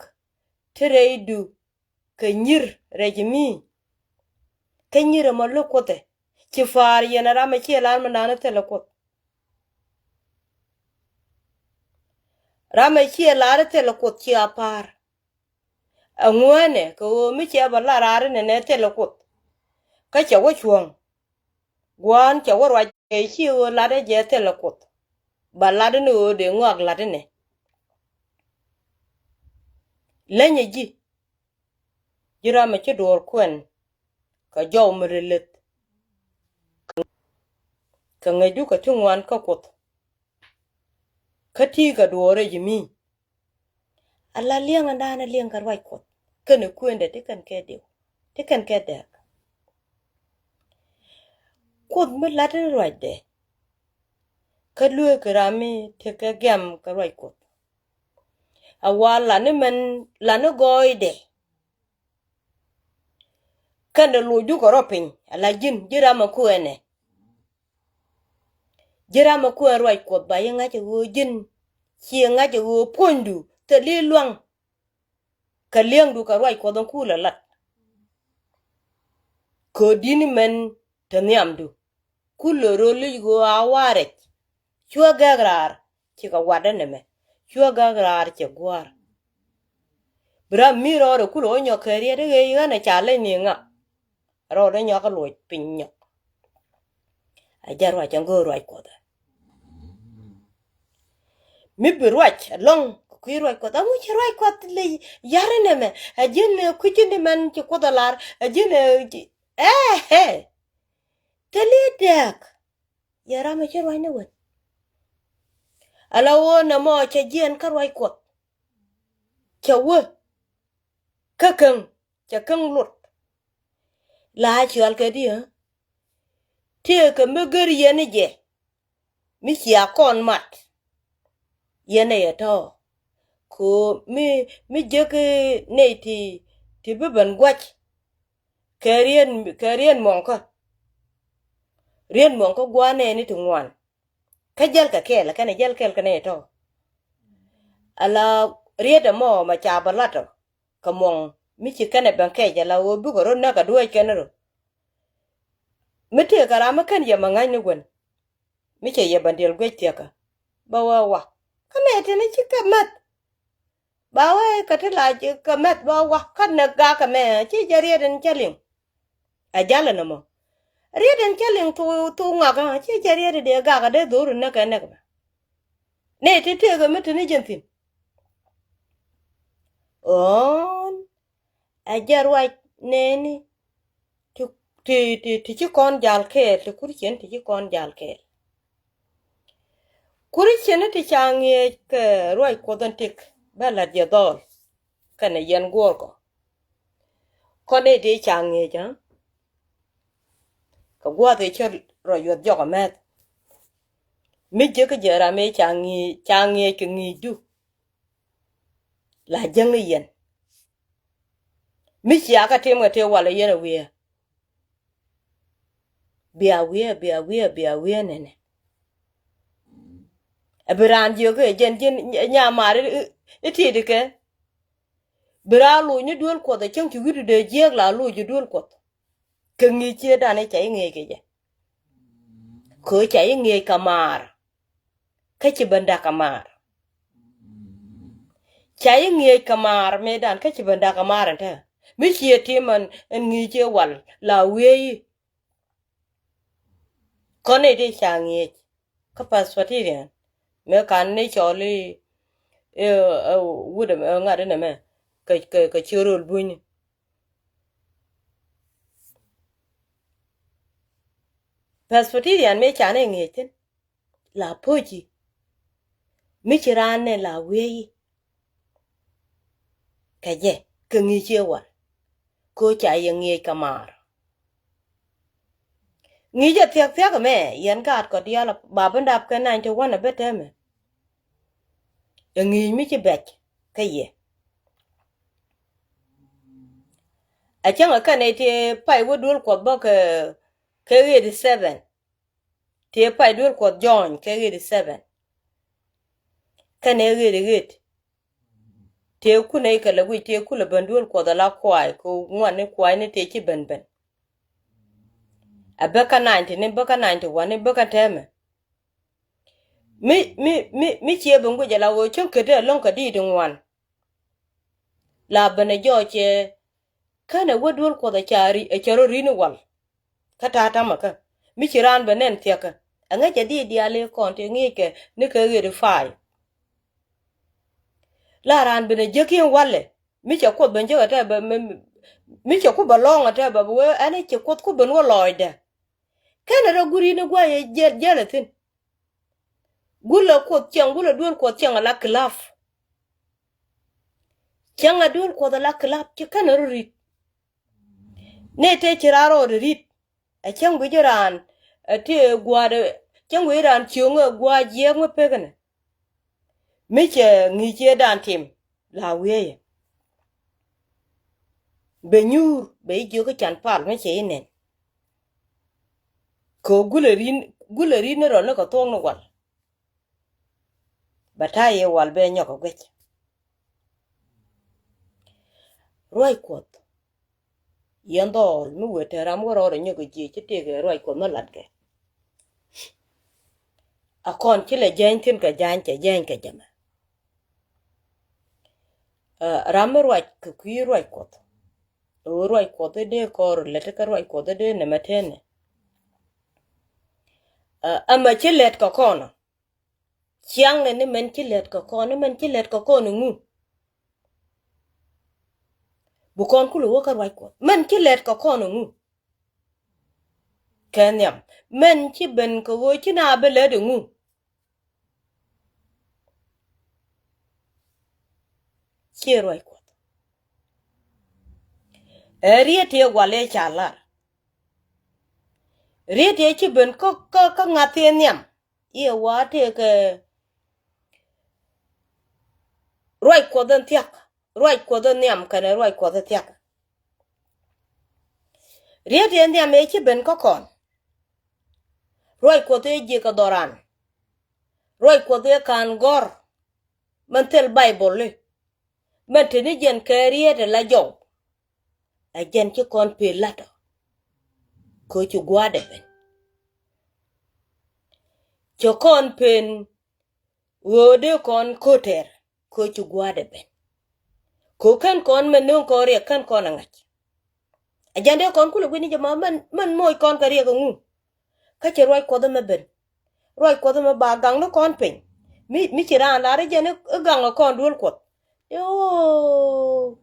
te rɛydu kɛ nyi̱r rɛy ji̱ mi. Kä nyi̱r ɛmɔ lo̱k Kuoth ɛ. Ci pa̱a̱r yɛn ɛ ram ɛ ciɛ lar mi naan ɛ thilɛ Kuoth. Ram ɛ ciɛ lar ɛ thilɛ Kuoth ci a pa̱a̱r. Ɛŋuɛɛnɛ kɛ ɣöö mi cɛ bä lat raar inɛnɛ thilɛ Kuoth. Kä cɛ wä cuɔ̱ŋ. Gua̱a̱n cɛ wä ruac kɛ ci ɣöö latdä jɛ thilɛ Kuoth. Ba latdä ni ɣöö dee ŋɔak latdä nɛ. Leny ɛ ji̱. Ji̱ ram ɛ ci duɔ̱ɔ̱r kuɛn. Kɛ jɔw mi ri leth. Kɛ ŋäcdu kɛ ti ŋuan kä Kuoth. Kä ti kɛ duɔ̱ɔ̱r ɛ ji̱ mi. Ala liɛŋ ɛn da̱a̱n ɛ liɛŋ kɛ ruac Kuɔth kɛnɛ kuëndɛ ti kɛn kɛ diw ti kɛn kɛ dɛɛk. Kuoth mi lat in ruacdɛ. Kä lueek kɛ ram mi tekɛ gɛm kɛ ruac Kuɔth. A wa lani mɛn lani gɔɔydɛ. Kɛn dee loc duk kɛ rɔ piny ala ji̱n ji̱ ram a kuɛɛnɛ. Ji̱ ram a kuɛɛn ruac Kuɔth ba yi ŋa̱c a ɣöö ji̱n. Ci ŋa̱c a ɣöö puɔ̱nydu thil i̱ luaŋ. Kɛ li̱eŋdu kɛ ruac Kuɔth in kul a lat. Köödini mɛn te nhiamdu. Kulɛ röl i̱ ɣöö a warɛc. Cuɛ gɛk raar cikɛ watdä nɛmɛ. Cuɛ gɛk raar cɛ gua̱a̱r. Bi ram mi rɔɔdɛ kulɛ wä nyɔk kɛ riet i̱ ɣöö ɣän ɛ ca leny ni ŋa. Rɔɔdɛ nyɔk kä luɔc piny nyɔk. A jɛ ruac ɛn go̱o̱r ruac Kuɔth ɛ. Mi bi ruac ɛlɔ̱ŋ kɛ kui̱ ruac Kuɔth ɛŋu ci ruac Kuɔth ley yar inɛmɛ. Ɛ ji̱n ɛ kui̱c in imɛn ci Kuoth ɛ lar ɛ ji̱n ɛ. Ɛɛ ɛ. Thil i̱ dääk. Yɛ ram ɛ ci ruac ni wän. Ala ɣöö nɛmɔ cɛ jiɛɛn kä ruac Kuɔth. Cɛ wä. Kä käŋ. Cɛ käŋ lot. La cual kɛ diɛ. Tëëkɛ mi gör yɛn ni jɛ. Mi cia kɔn mat. Yɛn ɛ yɛ tɔ̱. Ko mi, mi jek nɛy ti, ti bi ben gua̱c. Kɛ riet, kɛ riet muɔŋkä. Riet muɔŋkä gua̱a̱r nɛɛni ti ŋuan. Kä jäl kɛ kɛɛl kɛnɛ jäl kɛɛl kɛnɛ tɔ. Ala riet ɛmɔ ma ca bä lat ɔ kɛ muɔŋ mi ci kɛnɛ ben kɛc ala ɣöö bikɛ rot näk a duäc kɛn rot. Mi tëëkɛ ram mi kän yɛ ma ŋa̱cni guän. Mi cɛ yɛ ben diɛl guec thiäkä bä wä wa. Kä nɛ tini ci kɛ mäth. Ba wee kä ti la kɛ mɛth ba wa kä nɛ gak kɛ mɛ ci jɛ riet in cä liŋ. Ɛ jal ɛn ɛmɔ. Riet in cä liŋ thu thu ŋak ci jɛ riet in dee gak dee dhor in nɛk ɛ nɛk mɛ. Nɛ ti tëëk ɛ mi te ni jɛn thi̱n. Ɣɔ̱ɔ̱n. Ɛ jɛ ruac nɛɛni ti, ti, ti, ti ci kɔn jal kɛɛl, ti Kuricin ti ci kɔn jal kɛɛl. Kuricin ti ca ŋi̱eec kɛ ruac Kuɔth in tik bɛ la̱t jɛ dhɔl kɛnɛ yɛn guɔ̱ɔ̱rkɔ. Kɔn ɛ dee ca ŋi̱eec, aa? Kɛ gua̱a̱th ëë cä rɔ yuɔth jɔk ɛ mɛth. Mi jiäkä jɛ ram ëë ca ŋi̱eec, ca ŋi̱eec kɛ ŋi̱i̱cdu. La jäŋ ni yɛn. Mi cia kä tim kɛ tëë walɛ yɛn ɛ wiee. Bia wiee, bia wiee, bia wiee nɛnɛ. Ɛ bi raan jiök ɛ jɛn ji̱n nyamaar i̱, i̱, i̱ ti̱i̱t ikɛ. Bi raan loc ni duel Kuɔth ɛ cäŋ ci wi̱cdu dee jiääk la loc ji̱ duel Kuɔth. Kɛ ŋi̱i̱c cieedan i̱ ca i̱ ŋi̱eec kɛ jɛ. Kɛ ɣöö ca i̱ ŋi̱eec kɛ maar. Kä ci ben da̱k kɛ maar. Ca i̱ ŋi̱eec kɛ maar mëëdan kä ci ben da̱k kɛ maar ɛn te. Mi ciɛ tim ɛn, ɛn ŋi̱i̱c i̱ wal la wiee i̱. Kɔn i̱ ti ca ŋi̱eec. Kä Presbyterian mëë kan ni cɔl i̱, ɛ, ɛ, wut ɛmɛ, ɛ, ŋa̱t inɛ mɛ kɛ, kɛ, kɛ ciöt röl bunyni. Presbyterian mëë can i̱ ŋi̱eec thi̱n. La po̱ci. Mi ci raan ni la wiee i̱. Kɛ jɛ kɛ ŋi̱i̱c i̱ wal. Kɛ ɣöö ca yɛ ŋi̱eec kɛ maar. Ŋi̱i̱c ɛ thia̱k thia̱k ɛmɛ yɛn gaat kɔ diaal ba bi dap kɛ ninety one ɛ bä täämɛ. Ɛ ŋi̱i̱c mi ci bɛc kä yɛ. Ɛ cäŋ ɛ kɛn ɛ ti pay wä duel Kuɔth bä kɛ, kɛ eighty seven. Tëë pay duel Kuɔth jɔɔny kɛ ɣet i̱ seven. Kɛnɛ ɣet i̱ ɣet. Tëë kun ɛ kɛ lɛ wi̱c tëë kulɛ ben duel Kuɔth ala kuay kɛ ŋuan ni kuay ni tëë ci ben ben. A bä kä ninety ni bä kä ninety one ni bä kä tɛmɛ. Mi, mi, mi, mi ciɛ ben guic ala ɣöö cäŋ ket ɛ lo̱ŋ kɛ diit ŋuan. La ben ɛ jɔɔc ɛ kɛnɛ wä duel Kuɔth ɛ ca ri, ɛ ca rɔ ri ni wal. Kä ta̱a̱ tamɛ kä mi ci raan bɛ nɛn thiakä. Ɛŋɛ cɛ dhie diaal i̱ kɔn ti ŋi̱i̱ckɛ ni kɛ ɣet i̱ fa̱a̱y. La raan ben ɛ jiäkiɛn walɛ mi cɛ Kuoth ben jiäk ɛ tɛ bɛ, mi, mi cɛ Kuoth bɛ lɔ̱ɔ̱ŋ ɛ tɛ bɛ bɛ wee ɛn i̱ cɛ Kuoth Kuoth ben wä lɔɔcdɛ. Kɛnɛ rɔ guuri ni gua̱a̱c ɛ jiɛl, jiɛl ɛ thi̱n. Gulɛ Kuoth ciɛŋ, gulɛ duel Kuɔth ciɛŋ ala kilaf. Ciɛŋ ɛ duel Kuɔth ala kilaf ci kɛnɛ rɔ ri̱t. Nɛ tëë ci raan rɔɔdɛ ri̱t. Ɛ cäŋ guic raan, ɛ tëë gua̱a̱dɛ, cäŋ guic raan cio̱ŋ ɛ gua̱a̱ jiɛɛk mi pek ɛnɛ. Mi cɛ ŋi̱i̱c ciëëdan tim la wiee yɛ. Bɛ nyuur bɛ i̱ jiök i̱ can pal mi cɛ i̱ nɛn. Kɛ ɣöö gulɛ ri̱n, gulɛ ri̱n ni rɔl ni kɛ thuɔ̱k ni wal. Bɛ ta̱a̱ yɛ wal bɛ nyɔk ɛ guic. Ruac Kuɔth. Yɛn dhɔɔl mi wëë te ram wä rɔɔdɛ nyɔk ɛ jiɛ ci tëëkɛ ruac Kuɔth mi latkɛ. A kɔn ci lɛ jääny thi̱n kɛ jääny cɛ jääny kɛ jɛmɛ. Ɛ, ram mi ruac kɛ kui̱ ruac Kuɔth. Ɛ ɣöö ruac Kuɔth i̱ dee kɔɔr lät kä ruac Kuɔth i̱ dee nɛmɛ tënɛ. Ɛ, ɛmɛ ci lɛt kɛ kɔn ɔ. Ciaŋnɛ ni mɛn ci lɛt kɛ kɔn, ni mɛn ci lɛt kɛ kɔn iŋu. Bi kɔn kulɛ wä kä ruac Kuɔth. Mɛn ci lɛt kɛ kɔn iŋu. Kɛ nhiam. Mɛn ci ben kɛ ɣöö ci na bi lɛt iŋu. Ciɛ ruac Kuɔth. Ɛ riet tëë gual ëë ca lar. Riet tëë ci ben kä, kä, kä ŋa̱th tëë nhiam. I̱ ɛ wa tëëkɛ ruac Kuɔth in thia̱k. Ruac Kuɔth in nhiam kɛnɛ ruac Kuɔth in thia̱k. Riet tëë nhiam ëë ci ben kä kɔn. Ruac Kuɔth ëë jiɛk kɛ dhɔran. Ruac Kuɔth ëë ka̱n gɔ̱r. Mɛn thil Baibol i̱. Mɛn te ni jɛn kɛ riet ɛ la jɔw. Ɛ jɛn ci kɔn pen la̱t ɔ. Kɛ ci gua̱a̱dɛ ben. Ci kɔn pen ɣöö dee kɔn ko̱tɛr kɛ ci gua̱a̱dɛ ben. Kɛ ɣöö kän kɔn mɛ nööŋ kɔn riɛk kän kɔn ɛ ŋa̱c. Ɛ jɛn dee kɔn kulɛ guini jɛ ma mɛn, mɛn moc kɔn kɛ riɛk ɛŋu. Kä cɛ ruac Kuɔth ɛmɛ ben. Ruac Kuɔth ɛmɛ ba gaŋni kɔn piny. Mi, mi ci raan lar i̱ jɛn i̱ gaŋ ɛ kɔn duel Kuɔth. Yoo.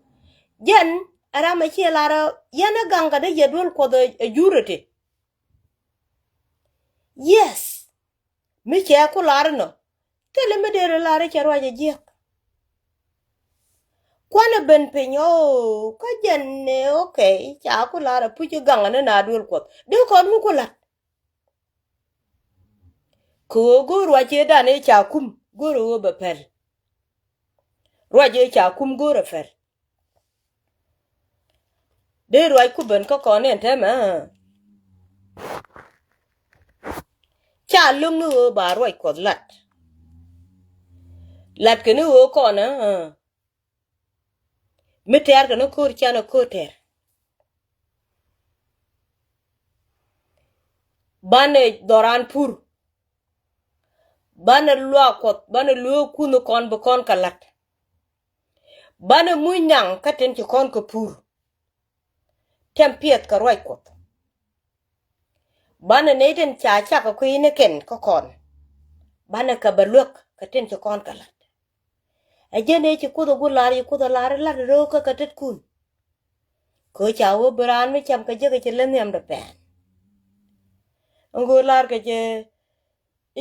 Jɛn ɛ ram ɛ ciɛ lar ɛ yɛn i̱ gaŋ kɛ dee yɛ duel Kuɔth ɛ jur ɛ ti. Yes. Mi cɛ ku lar inɔ. Thilɛ mi dee rɔ lar i̱ cɛ ruac ɛ jiɛk. Kuanɛ ben piny ɔ kä jɛn ɛ okay ca ku lar ɛ puc i̱ gaŋ ɛ ni na duel Kuɔth dee kɔn mi ku lat. Kɛ ɣöö go̱o̱r ruac ëëdan ëë ca kum go̱o̱r ɛ ɣöö bɛ pɛl. Ruac ëë ca kum go̱o̱r ɛ pɛl. Dee ruac ku ben kä kɔn ɛn tɛmɛ. Ca lo̱ŋ ni ɣöö ba ruac Kuɔth lat. Lat kɛ ni ɣöö kɔn ɛ. Mi tɛɛr kɛ ni ko̱r canɛ ko̱r tɛɛr. Banɛ dhɔran pur. Banɛ luaak Kuɔth banɛ lueek kunh kɔn bi kɔn kɛ la̱t. Banɛ muc naŋ kä tin ci kɔn kɛ pur. Tɛm piɛth kɛ ruac Kuɔth. Banɛ nɛy tin ca cak kɛ kui̱ ni kɛn kä kɔn. Banɛ kɛ bɛ luäk kɛ tin ci kɔn kɛ la̱t. Ɛ jɛn ëë ci Kuoth ɛ guɔ lar ci Kuoth ɛ lar i̱ la̱t ro̱o̱kä kɛ tetkun. Kɛ ɣöö ca wä bi raan mi cam kɛ jek ɛ ci lät nhiamdɛ pɛn. Ɛn ɣöö lar kɛ jɛ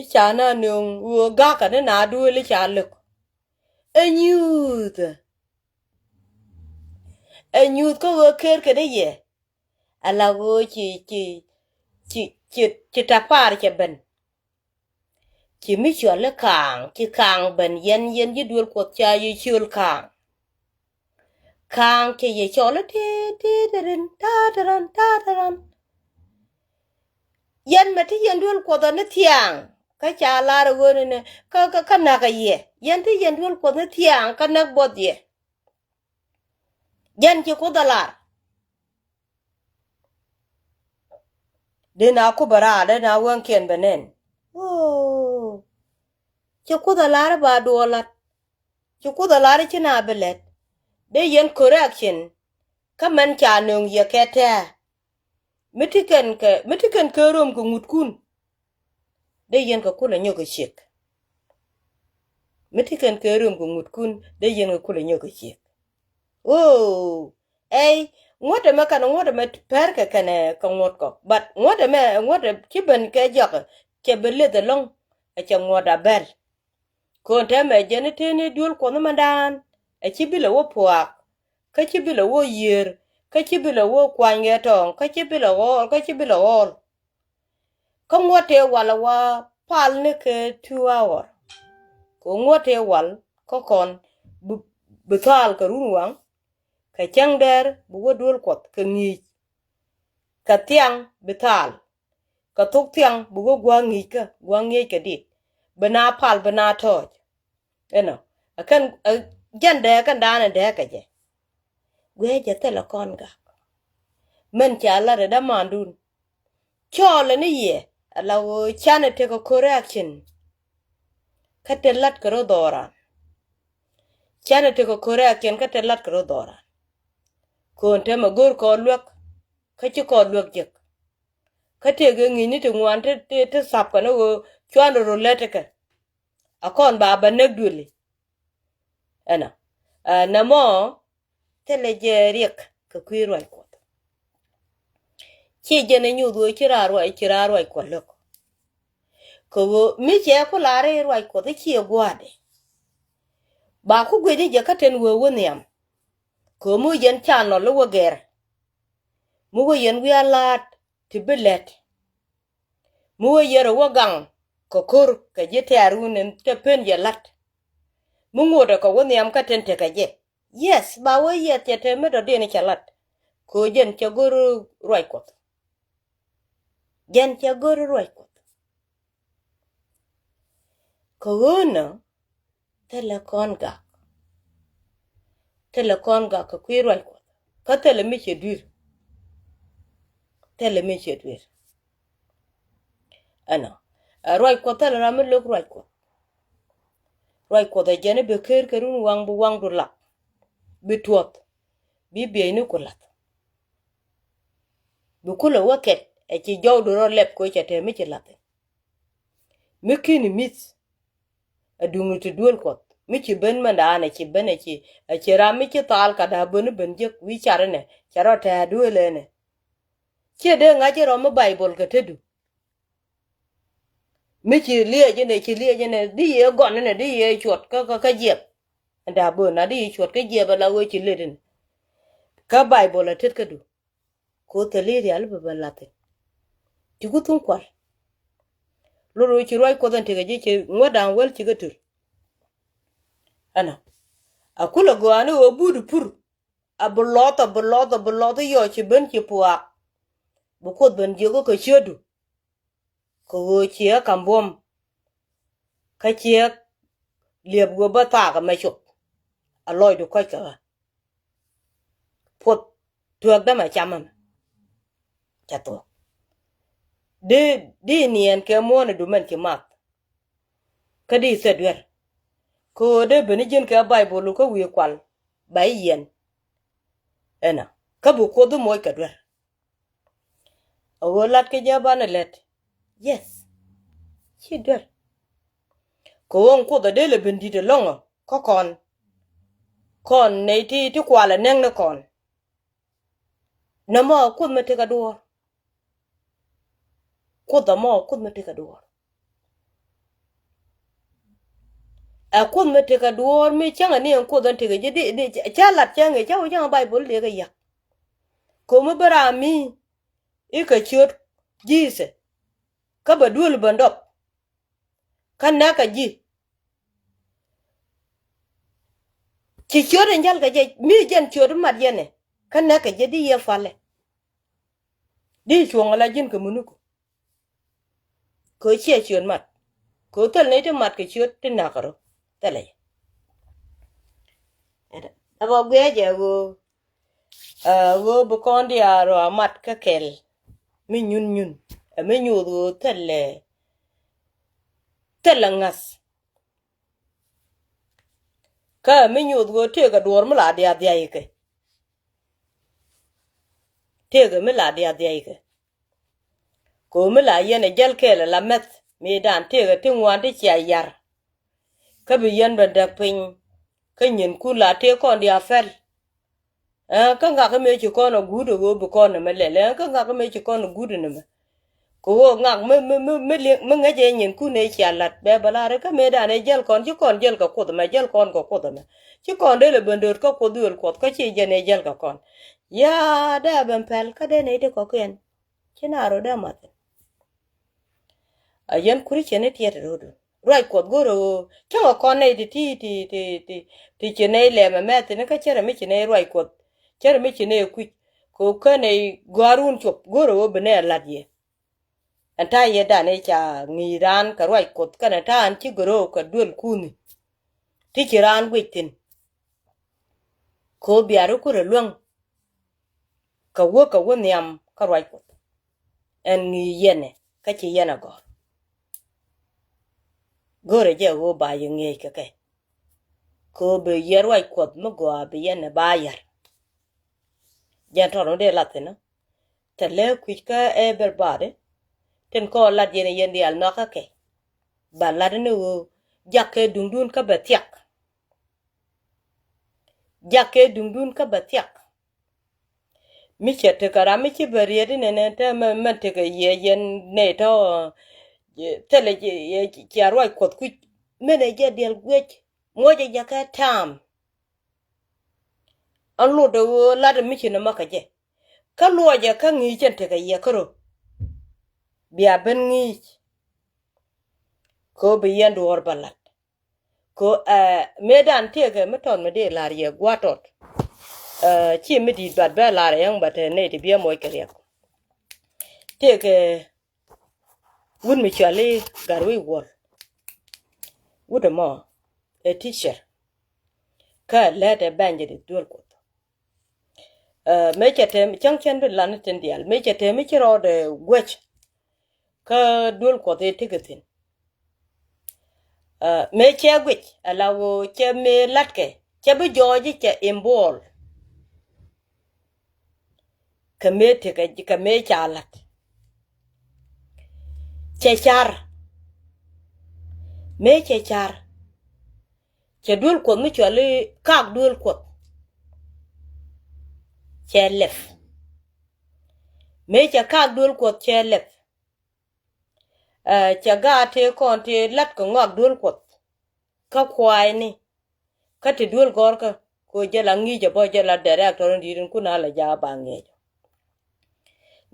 i̱ ca na nööŋ ɣöö ga̱kä ni na duëël i̱ ca lök. Ɛ nyuuth ɛ nyuuth kä ɣöö ker kɛ ni yɛ. Ala ɣöö ci ci ci ci ci tapaar cɛ ben. Ci mi cuɔl i̱ kaaŋ ci kaaŋ ben yɛn yɛn ji̱ duel Kuɔth ca yi ciöl kaaŋ. Kaaŋ cɛ yɛ cɔl i̱ ti̱i̱t ti̱i̱t rin ta̱a̱t ran ta̱a̱t ran. Yɛn mɛ ti yɛn duel Kuɔth ɛ ni thia̱a̱ŋ kä ca lar ɛ ɣöö ni ni kä kä kä näk ɛ yɛ yɛn ti yɛn duel Kuɔth ni thia̱a̱ŋ kä näk buɔth yɛ. Jɛn ci Kuoth ɛ lar. Dee na kup ɛ raar dee na wäŋkiɛn bɛ nɛn. Woo. Ci Kuoth ɛ lar i̱ ba duɔɔl lat. Ci Kuoth ɛ lar i̱ ci na bi lɛt. Dee yɛn correction. Kä mɛn ca nööŋ yɛ kɛ tɛ̱̈ɛ̱̈. Mi ti kɛn kɛ mi ti kɛn kɛ röm kɛ ŋutkun. Dee yɛn kɛ kulɛ nyɔk kɛ ciek. Mi ti kɛn kɛ röm kɛ ŋutkun dee yɛn kɛ kulɛ nyɔk kɛ ciek. Woo. Ɛy ŋuɔ̱t ɛmɛ kɛn ŋuɔ̱t ɛmɛ pɛr kɛ kɛn kɛ ŋuɔ̱t kɔ but ŋuɔ̱t ɛmɛ ŋuɔ̱t ɛ ci ben kɛ jɔk. Cɛ ben leth ɛlɔ̱ŋ. Ɛ cɛ ŋuɔ̱t a bɛl. Kɔn tɛmɛ jɛn i̱ tëë ni duel Kuɔth ni mɛndan. Ɛ ci bilɛ wä puaak. Kä ci bilɛ wä yiër. Kä ci bilɛ wä kuany kɛ tɔɔŋ kä ci bilɛ ɣɔɔl kä ci bilɛ ɣɔɔl. Kä ŋuɔ̱t tëë wal ɛ wa pal ni kɛ two hour. Kɛ ŋuɔ̱t tëë wal kä kɔn bi, bi thal kɛ run waŋ. Kɛ cäŋ dɛr bi wä duel Kuɔth kɛ ŋi̱i̱c. Kɛ thiaŋ bi thal. Kɛ thok thiaŋ bi wä gua̱a̱k ŋi̱i̱c kä gua̱a̱k ŋi̱i̱c kɛ dit. Bi na pal bi na tɔɔc. Inɔ ɛ kɛn ɛ jɛn dɛɛ kɛn daanɛ dɛɛ kɛ jɛ. Guiɛ jɛ thilɛ kɔn gak. Mɛn ca lat ɛ dämandun. Cɔɔlɛ ni yɛ ala ɣöö canɛ tekɛ correction. Kä te lat kɛ rɔ dhɔran. Canɛ tekɛ correction kä te lat kɛ rɔ dhɔran. Kɔn te mɛ go̱r kɔn luäk. Kä ci kɔn luäk jek. Kä tëëk ëë ŋi̱i̱cni ti ŋuan ti ti ti thap kɛn ɣöö cuandɛ röl lät kɛ. A kɔn ba bä näk duëli. Ɛnɔ ɛ nɛmɔ thilɛ jɛ riɛk kɛ kui̱ ruac Kuɔth. Ciɛ jɛn ɛ nyuuth ɣöö ci raar ruac ci raar ruac Kuɔth lo̱k. Kɛ ɣöö mi cɛ ku la̱r i̱ ruac Kuɔth i̱ ciɛ gua̱a̱dɛ. Ba ku guic ni jɛ kä ten wee wä nhiam. Kɛ ɣöö mi wä yɛn ca nɔl i̱ wä gɛr. Mi wä yɛn wi̱i̱ a la̱a̱t ti bi lɛt. Mi wä yɛr ɛ wä gaŋ kɛ ko̱r kɛ ji̱ tɛ̈r wun in te pen jɛ la̱t. Mi ŋuɔ̱t ɛ kɛ wä nhiam kä ten tekɛ jɛ. Yes ba wä yiɛth cɛ te mi dɔ̱diɛn cɛ la̱t. Kɛ ɣöö jɛn cɛ go̱r ruac Kuɔth. Jɛn cɛ go̱r ruac Kuɔth. Kɛ ɣöö nɔ thilɛ kɔn gak. Thilɛ kɔn gak kɛ kui̱ ruac Kuɔth kä thilɛ mi cɛ dui̱r. Thilɛ mi cɛ dui̱r. Ɛnɔ ɛ ruac Kuɔth thilɛ ram mi lo̱k ruac Kuɔth. Ruac Kuɔth ɛ jɛn i̱ bɛ ker kɛ run waŋ bi waŋdu lak. bi tuɔth, bi bieyni ku lath. Bi kulɛ wä kɛt ɛ ci jɔwdu rɔ lɛp kɛ cɛ te mi ci lath. Mi kini mith ɛ duŋni ti duel Kuɔth mi ci ben mɛn daanɛ ci ben ɛ ci ɛ ci ram mi ci thal ka da̱a̱ böni ben jek wi̱i̱ car inɛ cɛ rɔ tɛ̱̈ɛ̱̈ duel ɛnɛ. Ciɛ dee ŋa̱c irɔ mi Baibol kɛ tetdu. Mi ci liɛɛc inɛ ci liɛɛc inɛ di yee gɔn inɛ di yee cuɔt kä kä kä jiɛp. Ɛn da̱a̱ bön a di yee cuɔt kä jiɛp ala wee ci let inɛ. Kä Baibol a tet kädu. Koth thil i̱ rial i̱ bɛ ben lath thi̱n. Ci ku thuŋ kual. Lot ɣöö ci ruac Kuɔth ɛn tekɛ ji̱ ci ŋuätdan wäl ci kä tur. Ɛnɔ a kulɛ gɔaa ni ɣöö but pur a bi lɔth a bi lɔth a bi lɔth i̱ yɔc ci ben ci puaak. Bi Kuoth ben jiök i̱ kɛ ciötdu. Kɛ ɣöö ciɛ ka̱m buɔ̱m kä ciɛ liɛp ɣöö bä thaak ɛmɛ cop. A lɔcdu kɔc kɛ ɣä puɔth tuäk dämɛ cam ɛmɛ. Ca thuɔ̱k di di niɛn kɛ muɔ̱ɔ̱n ɛ dumɛn ci math. Kä di thɛ duer kɛ ɣöö dee ben i̱ ji̱n kɛ Baibol kä wi̱i̱ kual ba i̱ yiɛn. Ɛnɔ kä bi Kuoth i̱ moc kɛ duer. A ɣöö lat kɛ jɛ banɛ lɛt. Yes. Ci duer. Kɛ ɣöö Kuoth a dee lɛ ben di̱t ɛlɔ̱ŋ ɔ kä kɔn. Kɔn nɛy ti ti kualɛ nɛŋ ni kɔn. Nɛmɔ a Kuoth mi tekɛ duɔ̱ɔ̱r. Kuoth ɛmɔ a Kuoth mi tekɛ duɔ̱ɔ̱r. Ɛ Kuoth mi tekɛ duɔ̱ɔ̱r mi cäŋɛ ni ɛn Kuoth ɛn tekɛ ji̱ di di cä lat cäŋɛ cä wä cäŋɛ Baibol dee kɛ yak. Ko̱mi bä ram mi i̱ kɛ ciöt ji̱thɛ kä bɛ duel bä dɔp. Kä näk kɛ ji̱ ci ciöt in jäl kɛ jɛ mi jɛn ciöt in mat yɛn ɛ kä näk kɛ jɛ di yɛ falɛ. Di cuɔ̱ŋ ala ji̱n kɛ munuku. Kɛ ciɛ ciöt mat kɛ thil ni ti mat kɛ ciöt ti näk kɛ rɔ thilɛ jɛ. Ɛ bä guiɛ jɛ ɣöö ɛ ɣöö bi kɔn diaal rɔ a mat kä kɛl mi nyun nyun ɛ mi nyuuth ɣöö thilɛ thilɛ ŋa̱th. Kä mi nyuuth ɣöö tëëkɛ duɔ̱ɔ̱r mi la diaal dhiaykɛ. Tëëkɛ mi la diaal dhiaykɛ. Kɛ ɣöö mi la yɛn ɛ jäl kɛɛl ɛ la mɛth mi dan tëëkɛ ti ŋuan ti cia yar. Kä bi yɛn bɛ däk piny kä nyinkun la tëë kɔn diaal pɛl. Ɛɛ kä ŋak mëë ci kɔn a guut a ɣöö bi kɔn a mɛ lɛl ɛɛ kä ŋak mëë ci kɔn a guut a nɛmɛ. Kɛ ɣöö ŋak mi mi mi mi liŋ mi ŋäcɛ nyinkun ëë cia la̱t bɛ bɛ la̱r kä mëëdan ëë jäl kɔn ci kɔn jäl kɛ Kuoth ɛmɛ jäl kɔn kɛ Kuoth ɛmɛ. Ci kɔn dee lɛ ben dööt kä Kuoth duëël Kuɔth kä ci jɛn ëë jäl kɛ kɔn. Yaa dee a ben pɛl kä dee nɛy ti kɔ̱kiɛn. Ci na rɔ dee math. A yɛn Kuricɛn i̱ tiɛt rot. Ruac Kuɔth go̱rɛ ɣöö cäŋɛ kɔn nɛy ti ti ti ti ti ti ci nɛy lɛmɛ mɛthi̱n kä cärɛ mi ci nɛy ruac Kuɔth cärɛ mi ci nɛy kui̱c. Kɛ ɣöö kä nɛy gɔ̱a̱run cop go̱rɛ ɣöö bi nɛy la̱t yɛ. Ɛn ta̱a̱ yɛ dan i̱ ca ŋi̱i̱c raan kɛ ruac Kuɔth kɛnɛ ta̱a̱ ɛn ci gɛ röök kɛ duël kuuni. Ti ci raan guic thi̱n. Kɛ ɣöö bia rɔ kurɛ luäŋ. Kɛ wä kɛ wä nhiam kä ruac Kuɔth. Ɛn ŋi̱i̱c yɛnɛ kä ci yɛn a gɔ̱r. Go̱rɛ jɛ ɣöö ba yɛ ŋi̱eec kɛ kɛ. Kɛ ɣöö bi yɛ ruac Kuɔth mi gɔaa bi yɛn ɛ ba yär. Jɛn tɔt mi dee lath thi̱n ɔ. Thilɛ kui̱c kä everybody. Tin kɔn lat yɛn yɛn diaal nhɔakä kɛ. Ba lat ni ɣöö jak kɛ duŋdun kä bɛ thiak. Jak kɛ duŋdun kä bɛ thiak. Mi cɛ tekɛ ram mi ci bɛ riet inɛnɛ te mɛ mɛn tekɛ yɛ yɛn nɛy tɔ. Thilɛ cia ruac Kuɔth kui̱c. Mɛn ɛ jɛ diɛl guic muɔcɛ jɛ kɛ ta̱a̱m. Ɛn lotdɛ ɣöö latdɛ mi ci nɛ mäkä jɛ. Kä luɔcɛ kä ŋi̱i̱c ɛn tekɛ yɛ kärö. Bia ben ŋi̱i̱c. Kɛ ɣöö bi yɛn duɔ̱ɔ̱r bä lat. Kɛ ɣöö ɛ mëëdan tëëkɛ mi tɔt mi dee la̱r yɛ gua̱a̱th tɔt. Ɛ ci mi di̱i̱t bat bɛ la̱r yɛn bat ɛ nɛy ti biɛ moc kɛ riɛk. Tëëkɛ wut mi cɔal i̱ Gatwec Wuɔl. Wut ɛmɔ ɛ teacher. Kä lät ɛ bɛny jɛ di duel Kuɔth. Ɛ mëë cɛ tɛm cäŋ cɛn bi lan tin diaal mëë cɛ tɛm mi ci rɔɔdɛ guäc. Kä duel Kuɔth ëë tekɛ thi̱n. Ɛ mëë cɛ guic ala ɣöö cɛ mëë la̱tkɛ Cɛ bi jɔɔc i̱ cɛ involve kɛ mëë tekɛ, kɛ mëë ca la̱t. Cɛ car. Mëë cɛ car, cɛ duel Kuɔth mi cɔal i̱ kak duel Kuɔth cɛ lɛp. Mëë cɛ kak duel Kuɔth cɛ lɛp. Ɛ, cɛ gaat tëë kɔn tëë la̱t kɛ ŋɔak duel Kuɔth kä kuayni. Kä ti duel gɔ̱rkä kɛ jɛ la ŋi̱i̱cɛ bä jɛ la director in di̱i̱t in kun a la ja̱a̱ ba ŋi̱eec.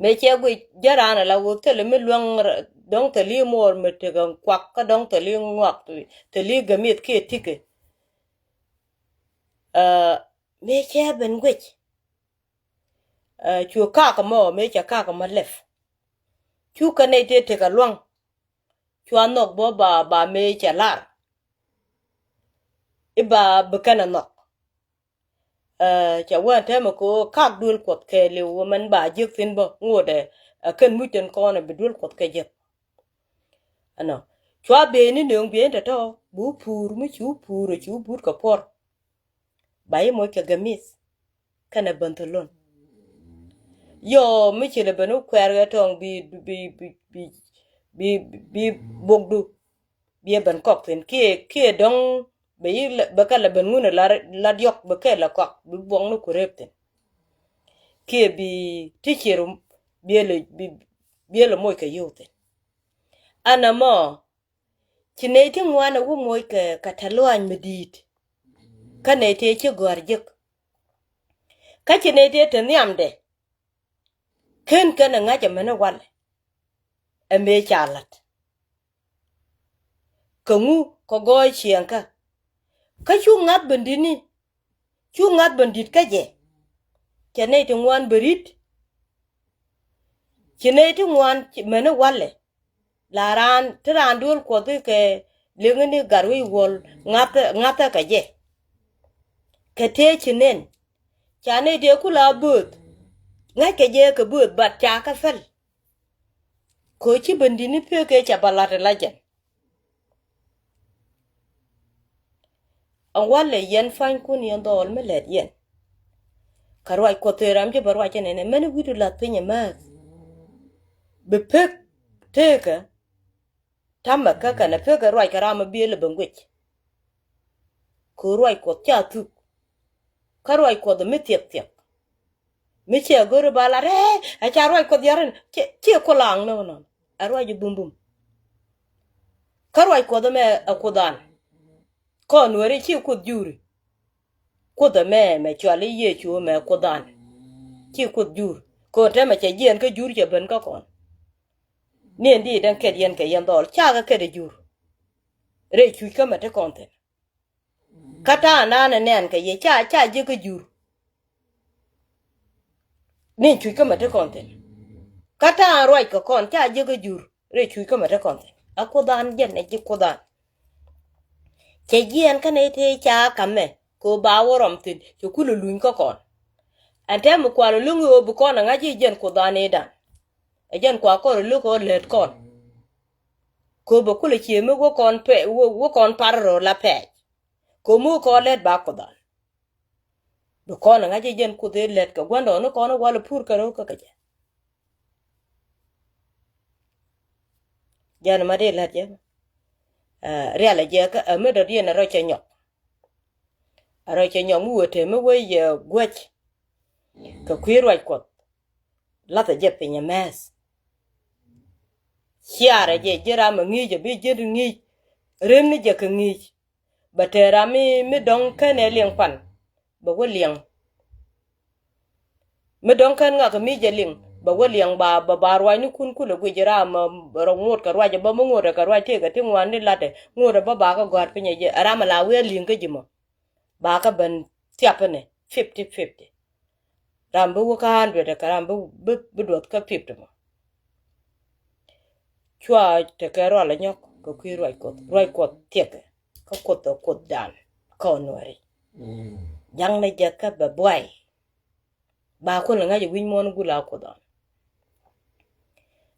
Mëë cɛ guic jɛ raan ala wä thilɛ mi luäŋ, dɔ̱ŋ thilɛ i̱ muɔɔr mi tekɛ kuak kä dɔ̱ŋ thilɛ i̱ ŋuak, thilɛ i̱ gamieth kiɛ tikɛ. Ɛ, mëë cɛ ben guic. Ɛ, cu kak mɔ, mëë cɛ kak mɔ lɛp. Cu kɛ nɛy tëë tekɛ luaŋ. Cua nhɔk bä ba, ba mëë cɛ lar i̱ ba bi kɛn a nhɔk. Ɛ, cɛ wee ɛn täämɛ kɛ ɣöö kak duel Kuɔth kɛɛliw wä mɛn ba jiäk thi̱n bä ŋotdɛ, ɛ, kɛn muc tin kɔn ɛ bi duel Kuɔth kɛ jiäk. Ɛnɔ, cua bieyni nööŋ bieyni tɔ̱tɔ̱, bi wä puur mi ci wä puur ɛ ci wä but kɛ puɔr. Ba i̱ moc kɛ gamieth kɛnɛ bänthilon. Yɔ, mi ci lɛ ben wä kuɛɛr ɣɛ tɔŋ bi, bi, bi, bi, bi, bi bokdu bi ɛ ben kɔk thi̱n kiɛ, kiɛ dɔ̱ŋ bɛ yi lɛ, bɛ kɛ lɛ ben ŋun ɛ la, la diɔk bɛ kɛ lɛ kɔk bi buɔkni ku rep thi̱n. Kiɛ bi ti cier bi ɛ lɛ, bi, bi ɛ lɛ moc kɛ yio̱w thi̱n. Ɛn ɛmɔ, ci nɛy ti ŋuan ɛ wä moc kɛ, kɛ tɛ̈th lɔaac mi di̱i̱t. Kä nɛy tëë ci gɔ̱a̱r jek. Kä ci nɛy tëë te nhiamdɛ. Ken kɛn ɛ ŋa̱c ɛmɛn ɛ walɛ. Ɛ mëë ca la̱t. Kɛ ŋu kɛ gɔɔy ciɛŋkä. Kä cu ŋa̱th ben di̱tni. Cu ŋa̱th ben di̱t kä jɛ. Cɛ nɛy ti ŋuan bɛ ri̱t. Ci nɛy ti ŋuan ci mɛn i̱ walɛ. La raan ti raan duel Kuɔth i̱ kɛ liŋi ni gat wi̱i̱ wuɔl ŋa̱thä, ŋa̱thä kɛ jɛ. Kɛ tëë ci nɛn. Ca nɛy tëë kula bööth. Ŋa̱ckɛ jɛ kɛ bööth bat ca kä pɛl. Kɛ ɣöö ci ben di̱t ni pek kɛ ca ba la̱t ɛ la jɛn. Ɛn walɛ yɛn pua̱nykun yɛn dhɔɔl mi lɛt yɛn. Kɛ ruac Kuɔth tëë ram ci bɛ ruac ɛn ɛn ɛmɛn wi̱cdu lath piny ɛmääth. Bi pek teekä. Ta̱mɛ kä kɛnɛ pek ɛ ruac kɛ ram ɛ biëël ɛ ben guic. Kɛ ruac Kuɔth ca thuk. Kä ruac Kuɔth mi thiɛk thiɛk. Mi ciɛ go̱ri ba lat ɛ, ɛ ca ruac Kuɔth ya̱r ɛn, ciɛ, ciɛ Kuoth la aŋ nɔnɔ. Ɛ ruac ɛ bumbum. Kä ruac Kuɔth ɛmɛ ɛ Kuoth an. Kɔn Nuɛri ci Kuoth juri. Kuoth ɛmɛ mɛ cual i̱ Yecu ɛmɛ Kuoth an. Ci Kuoth jur. Kɔn tɛmɛ cɛ jiɛn kä jur cɛ ben kä kɔn. Ni ɛn di dɛn kɛt yɛn kɛ yɛn dhɔl. Cakɛ kɛt ɛ jur. Rɛy cuc kä mɛ ti kɔn thi̱n. Kä ta̱a̱ naan ɛ nɛn kɛ yɛ ca, ca jiäk kä jur. Ni cuc kä mɛ te kɔn thi̱n. Kä ta̱a̱ ruac kɛ kɔn ca jiäk kä jur rɛy cuc kä mɛ te kɔn thi̱n. A Kuoth an jɛn ɛ ji̱ Kuoth an. Cɛ jiɛɛn kä nɛy tëë ca kamɛ kɛ ɣöö ba wä rɔm thi̱n cɛ kulɛ luny kä kɔn. Ɛn tɛm mi kual lo̱ŋ i̱ ɣöö bi kɔn ɛ ŋa̱c i̱ jɛn Kuoth an i̱ dan. Ɛ jɛn kua kɔn lo̱k ɣöö lät kɔn. Kɛ ɣöö bɛ kulɛ cie mi wä kɔn pɛ, wä, wä kɔn par röör la pɛɛc. Kɛ ɣöö mi wä kɔn lät ba Kuoth an. Bi kɔn ŋa̱c i̱ jɛn Kuoth i̱ lät kɛ gua̱ndɔɔŋni kɔn i̱ wal i̱ pur kɛ rɛw kä kɛ jɛ. Jɛn ma dee lät jɛ. Ɛ, rial ɛ jɛ kä ɛ mi dɔ̱diɛn ɛ rɔ cɛ nyɔk. Ɛ rɔ cɛ nyɔk mi wee te mi wee yɛ guäc. Kɛ kui̱ ruac Kuɔth. Lathɛ jɛ piny ɛ mɛth. Ciaarɛ jɛ ji̱ ram ɛ ŋi̱i̱c ɛ bi ji̱ ŋi̱i̱c. Ren ni jɛ kɛ ŋi̱i̱c. Bɛ tëë ram mi, mi dɔ̱ŋ kɛn ɛ liŋ pan. Bɛ wä liɛŋ. Mi dɔ̱ŋ kɛn ŋak mi jɛ liŋ. Bɛ wä liɛŋ ba, ba, ba ruacni kun kulɛ guic ram, ɛ, rɔ ŋot kɛ ruac ɛ bä mi ŋot ɛ kɛ ruac tëëkɛ ti ŋuan ni latɛ. Ŋot ɛ bä ba kä gɔ̱a̱t piny ɛ jɛ. Ɛ ram ɛ la wi̱i̱ ɛ liŋ kä ji̱ mɔ. Ba kä ben thiap inɛ fifty fifty. Ram bi wä kä hundred kɛ ram bi, bi, bi duɔth kä fifty mɔ. Cua tekɛ rual ɛ nyɔk kɛ kui̱ ruac Kuɔth. Ruac Kuɔth thiɛkɛ. Kä Kuoth ɛ Kuothdan. Kä ɔ Nuɛri. Jaŋnɛ jɛ kä bɛ buay. Ba kulɛ ŋa̱c ɛ wi̱c muɔ̱ɔ̱n gul a Kuoth ɔn.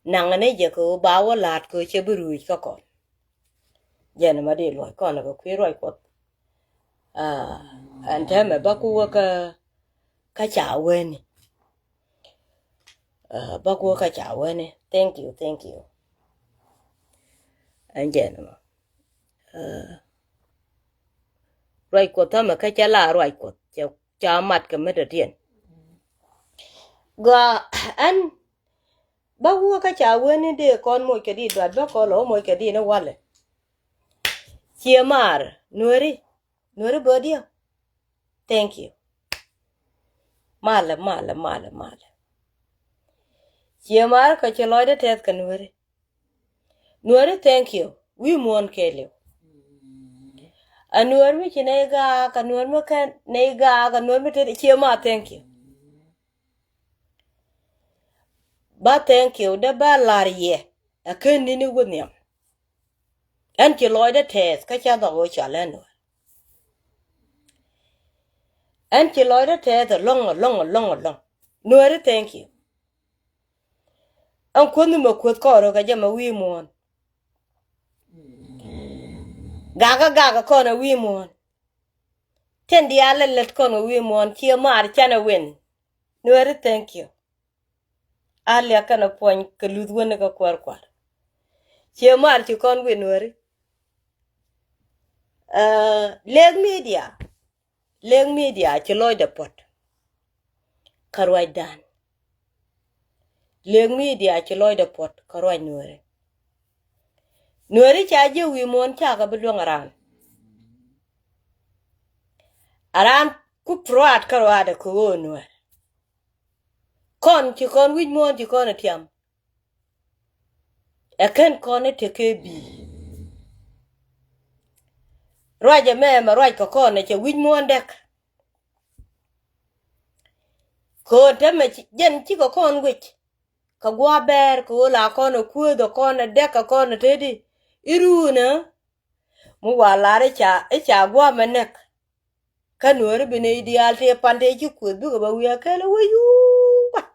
Naŋɛ ni jɛ kɛ ɣöö ba wä la̱a̱t kɛ ɣöö cɛ bi ruëëc kä kɔn. Jɛn ɛmɛ dee luɔ̱c kɔn ɛ kɛ kui̱ ruac Kuɔth. Aa, Ɛn täämɛ bä ku wä kä, kä ca weni. Bä ku wä kä ca weni. Thank you, thank you. Ɛn jɛn mɔ. Ruac Kuɔth täämɛ kä cɛ la ruac Kuɔth. Cɛ, ca mat kɛ mi dɔ̱diɛn. Gua ɛn bä ku wä kä ca weni dee kɔn moc kɛ di duat bä kɔn lɔ moc kɛ di ni walɛ. Ciɛ maar nueri, nueri bä diɛ. Thank you. Malɛ, malɛ, malɛ, malɛ. Ciɛ maar kä ci lɔcdä tɛth kɛ nueri. Nueri, thank you. Wi̱i̱ muɔ̱ɔ̱n kɛɛliw. A nuer mi ci nɛy gaak, a nuer mi kɛn nɛy gaak, a nuer mi tëë ciɛ maar, thank you. Bä thank you dee bä lar yɛ. A ken ni̱ni wä nhiam. Ɛn ci lɔcdä tɛth kä ca dhɔk ɣöö cɔal ɛn nuer. Ɛn ci lɔcdä tɛth ɛlɔ̱ŋ, ɛlɔ̱ŋ, ɛlɔ̱ŋ, ɛlɔ̱ŋ. Nueri, thank you. Ɛn kuoth ni mɛ kuoth kɔɔr kä jɛ mɛ wi̱i̱ muɔ̱ɔ̱n. Gakä gakä kɔn ɛ wi̱i̱ muɔ̱ɔ̱n. Tin diaal lɛ lät kɔn ɛ wi̱i̱ muɔ̱ɔ̱n, ciɛ maar canɛ win. Nueri, thank you. A liak kɛn ɛ puɔ̱ny kɛ luth wen kä kuäär kua̱r. Ciɛ maar ci kɔn win nueri. Lek media. Lek media ci lɔcdɛ puɔt kä ruacdan. Lek media ci lɔcdɛ puɔt kä ruac nueri. Nueri ca jiɛ wi̱i̱ muɔ̱ɔ̱n cakɛ bi luäŋ aran. Aran ku proud kä ruaadɛ kɛ ɣöö nuer. Kɔn ci kɔn wi̱c muɔ̱ɔ̱n ci kɔn ɛ tiam. Ɛ kɛn kɔn ɛ tekɛ bi̱i̱. Ruac ɛmɛ mɛ ruac kɛ kɔn ɛ cɛ wi̱c muɔ̱ɔ̱n dɛk. Kɛ ɣöö täämɛ jɛn cikɛ kɔn wi̱c. Kä gua̱a̱ bɛɛr kɛ ɣöö la kɔn ɛ kueeth ɛ kɔn ɛ dɛk ɛ kɔn ɛ teti. I̱ ruunä mi wa lar i̱ ca, i̱ ca gua̱a̱ mɛ nɛk. Kä nueeri bi nɛy diaal tëë pan tëë ci kueth bikɛ bɛ wi̱i̱ a kɛl ɛ wä yuu wa̱c.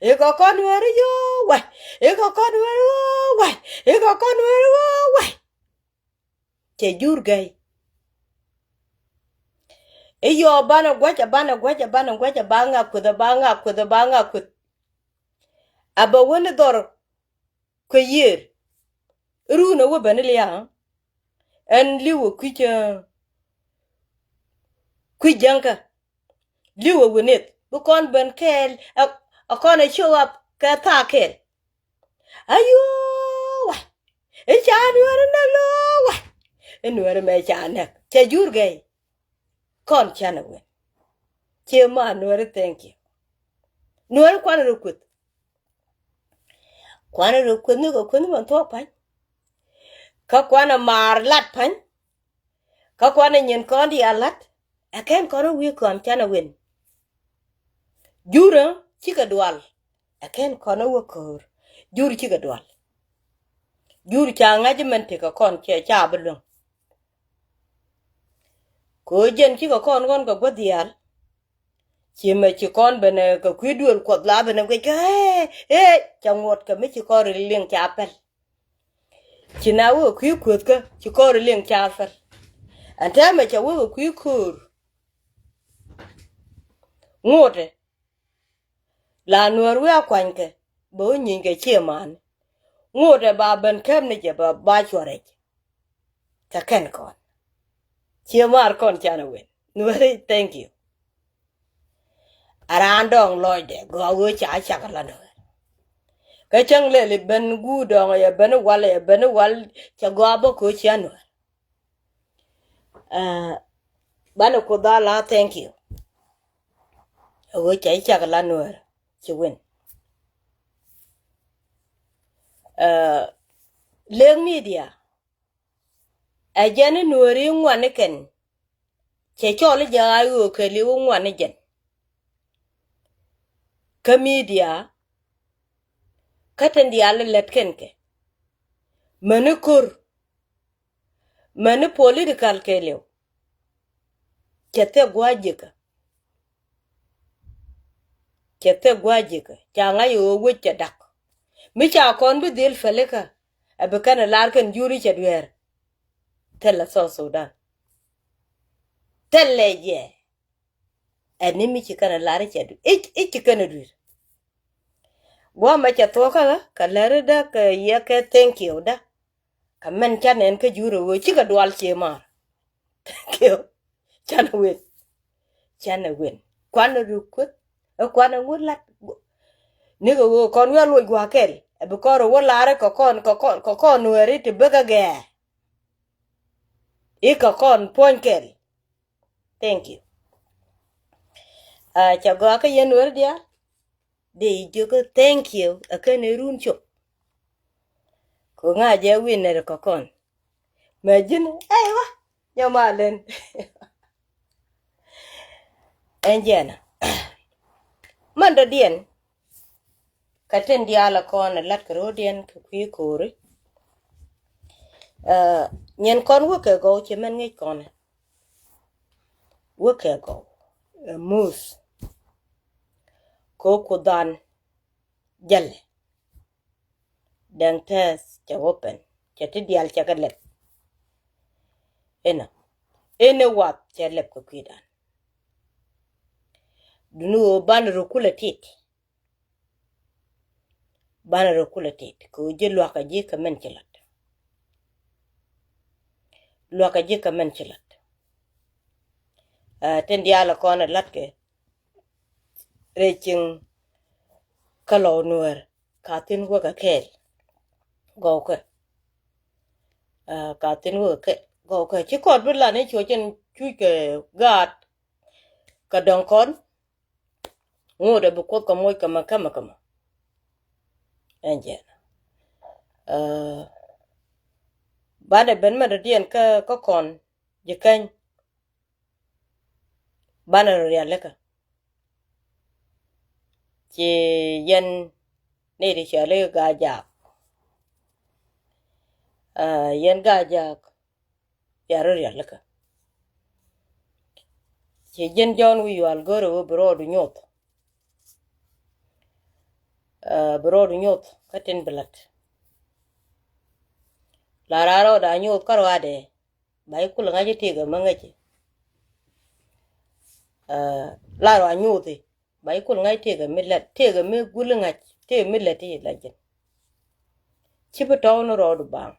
I̱ kɛ kɔn nueeri yuu wa̱c. I̱ kɛ kɔn nueeri yuu wa̱c. I̱ kɛ kɔn nueeri yuu wa̱c. Cɛ jur gɛy. I̱ yɔɔ banɛ gua̱c ɛ banɛ gua̱c ɛ banɛ gua̱c ɛ ba ŋa kueth ɛ ba ŋa kueth ɛ ba ŋa kueth. A bɛ wen i̱ dhɔr kuɛ yiër. I̱ ruun ɛ wä ben i̱ lia̱a̱. Ɛn li̱w ɛ kui̱c, kui̱c jäŋkä. Li̱w ɛ wi̱nith bi kɔn ben kɛɛl. Ɛ kɔn ɛ show up kɛ thaak kɛɛl. Ayoo wa̱c. I̱ ca nueeri näk lo̱o̱ wa̱c. I̱ nueeri mɛ ca näk cɛ jur gɛy. Kɔn canɛ win. Ciɛ ma nueeri thank you. Nueeri kuanɛ rɔ kueth. Kuanɛ rɔ kueth ni kɛ kueth ni mɛn thuɔ̱k pa̱ny. Kä kuanɛ maar lat pa̱ny. Kä kuanɛ nyin kɔn diaal la̱t. Ɛ kɛn kɔn wi̱i̱ kɔn canɛ win. Jurä cikɛ dual. Ɛ kɛn kɔn wä köör. Jur cikɛ dual. Jur ca ŋa̱c mɛn tekɛ kɔn cɛ ca bi luäŋ. Kɛ ɣöö jɛn cikɛ kɔn ɣɔn kɛ gua̱th diaal. Ci mɛ ci kɔn ben kɛ kui̱ duël kuɔth la ben guic kɛ ëë ëë ca ŋuɔt kɛ mi ci kɔn ri liŋ ca pɛl. Ci na wekɛ kui̱ kuethkä ci kɔr liŋ ca pɛl. Ɛn täämɛ ca wekɛ kui̱ ko̱o̱r. Ŋotɛ la nuäär wi̱i̱ a kuanykɛ bɛ wä nyieeny kɛ ciɛ man. Ŋotɛ ba ben kɛp ni jɛ ba ba cuɔrɛc. Kɛ kɛn kɔn ciɛ maar kɔn canɛ wen nuäri thank you. A raan dɔŋ lɔcdɛ gɔaa wee ca cak la nuäär. Kä cäŋ lɛl i̱ ben guur dɔŋ yɛ ben wal yɛ ben wal cɛ gɔaa bä ko̱ cia nuäär. Banɛ kuoth a la thank you. A wee ca cak la nuäär ci win. Lek media. Ɛ jɛn i̱ nuääri ŋuan ikɛn. Cɛ cɔl i̱ jɛ ɣaac ɣöö kɛɛliw i̱ ŋuan i̱ jɛn. Kä media kä tin diaal i̱ lät kɛn kɛ mäni ko̱r mäni political kɛɛliw. Cɛ thek gua̱a̱c ji̱kä. Cɛ thek gua̱a̱c ji̱kä ca ŋa̱c ɣöö wec cɛ dak. Mi ca kɔn bi dhil fɛlikä ɛ bi kɛn ɛ lar kɛn juri cɛ dueer. Thilɛ South Sudan. Thilɛ jɛ. Ɛn ni mi ci kɛn ɛ lar i̱ cɛ dui̱r, i̱ ci kɛn ɛ dui̱r. Guamɛ cɛ thuɔ̱kä ɣä kɛ lɛri dä kɛ yɛ kɛ thank you dä. Kɛ mɛn canɛ ɛn kä jur ɛ ɣöö cikɛ dual cie maar. Thank you. Canɛ wen. Canɛ wen. Kuanɛ ruk kueth. Ɛ kuanɛ ŋut lat. Nikɛ ɣöö kɔn wi̱i̱ a luɔc gua̱a̱ kɛl. Ɛ bi kɔn rɔ wä laarä kɛ kɔn, kɛ kɔn, kɛ kɔn nuääri ti bäkä gɛɛ. I̱ kɛ kɔn puɔ̱ny kɛl. Thank you. Aa, cɛ gɔaa kä yɛn nuääri diaal. Dee i̱ jiök kä thank you ɛ kɛn ɛ run cop. Kɛ ŋa̱c ɛ wi̱i̱ nɛr kɛ kɔn. Mɛ ji̱n, ey wa, nyɔ ma lɛn. Ɛn jɛn a mɛn dɔ̱diɛn. Kɛ tin diaal ɛ kɔn ɛ la̱t kɛ ro̱diɛn kɛ kui̱ ko̱ri. Ɛ, nyɛn kɔn wä kɛ gɔw ci mɛn ŋi̱c kɔn ɛ. Wä kɛ gɔw ɛ muth. Kɛ kuthan jälɛ. Dɛŋ tɛth cɛ wä pɛn cɛ ti diaal cɛ kɛ lɛp. Inɔ inɛ wath cɛ lɛp kɛ kui̱dan. Duni ɣöö banɛ rɔ kulɛ tit. Banɛ rɔ kulɛ tit kɛ ɣöö ji̱ luakä ji̱ kɛ mɛn ci la̱t. Luakä ji̱ kɛ mɛn ci la̱t. Aa, tin diaal kɔn ɛ la̱tkɛ rɛy cieŋ kä lɔw nuäär ka thi̱n wäkɛ kɛɛl. Gɔwkɛ. Aa, ka thi̱n wäkɛ kɛɛl gɔwkɛ ci kɔt bi lan i̱ cuɔ̱c ɛn cuc kɛ gaat. Kɛ dɔ̱ŋ kɔn ŋot ɛ bi kuoth kɛ moc kɛ mɛ kämɛ kämɛ. Ɛn jɛn. Aa, banɛ ben mɛ dɔ̱diɛn kä, kä kɔn ji̱ keny. Banɛ rɔ rialikä. Ci yɛn nɛy ti cɔal i̱ Gaa Jaak. Aa, yɛn Gaa Jaak ya rɔ rialikä. Ci ji̱n Jɔ̱ɔ̱n wi̱i̱ yual go̱rɛ wä bi rɔɔdu nyoth. Aa, bi rɔɔdu nyoth kä tin bi la̱t. La raar rɔɔda nyoth kä ruaadɛ. Ba i̱ kul ŋa̱c i̱ tëëkɛ mi ŋäci. Aa, la rɔ anyuuthi ba i̱ kul ŋa̱c tëëkɛ mi lät, tëëkɛ mi gul i̱ ŋa̱c, tëëkɛ mi lät i̱ la ji̱n. Ci bi tɔ̱w ni rɔɔdu baaŋ.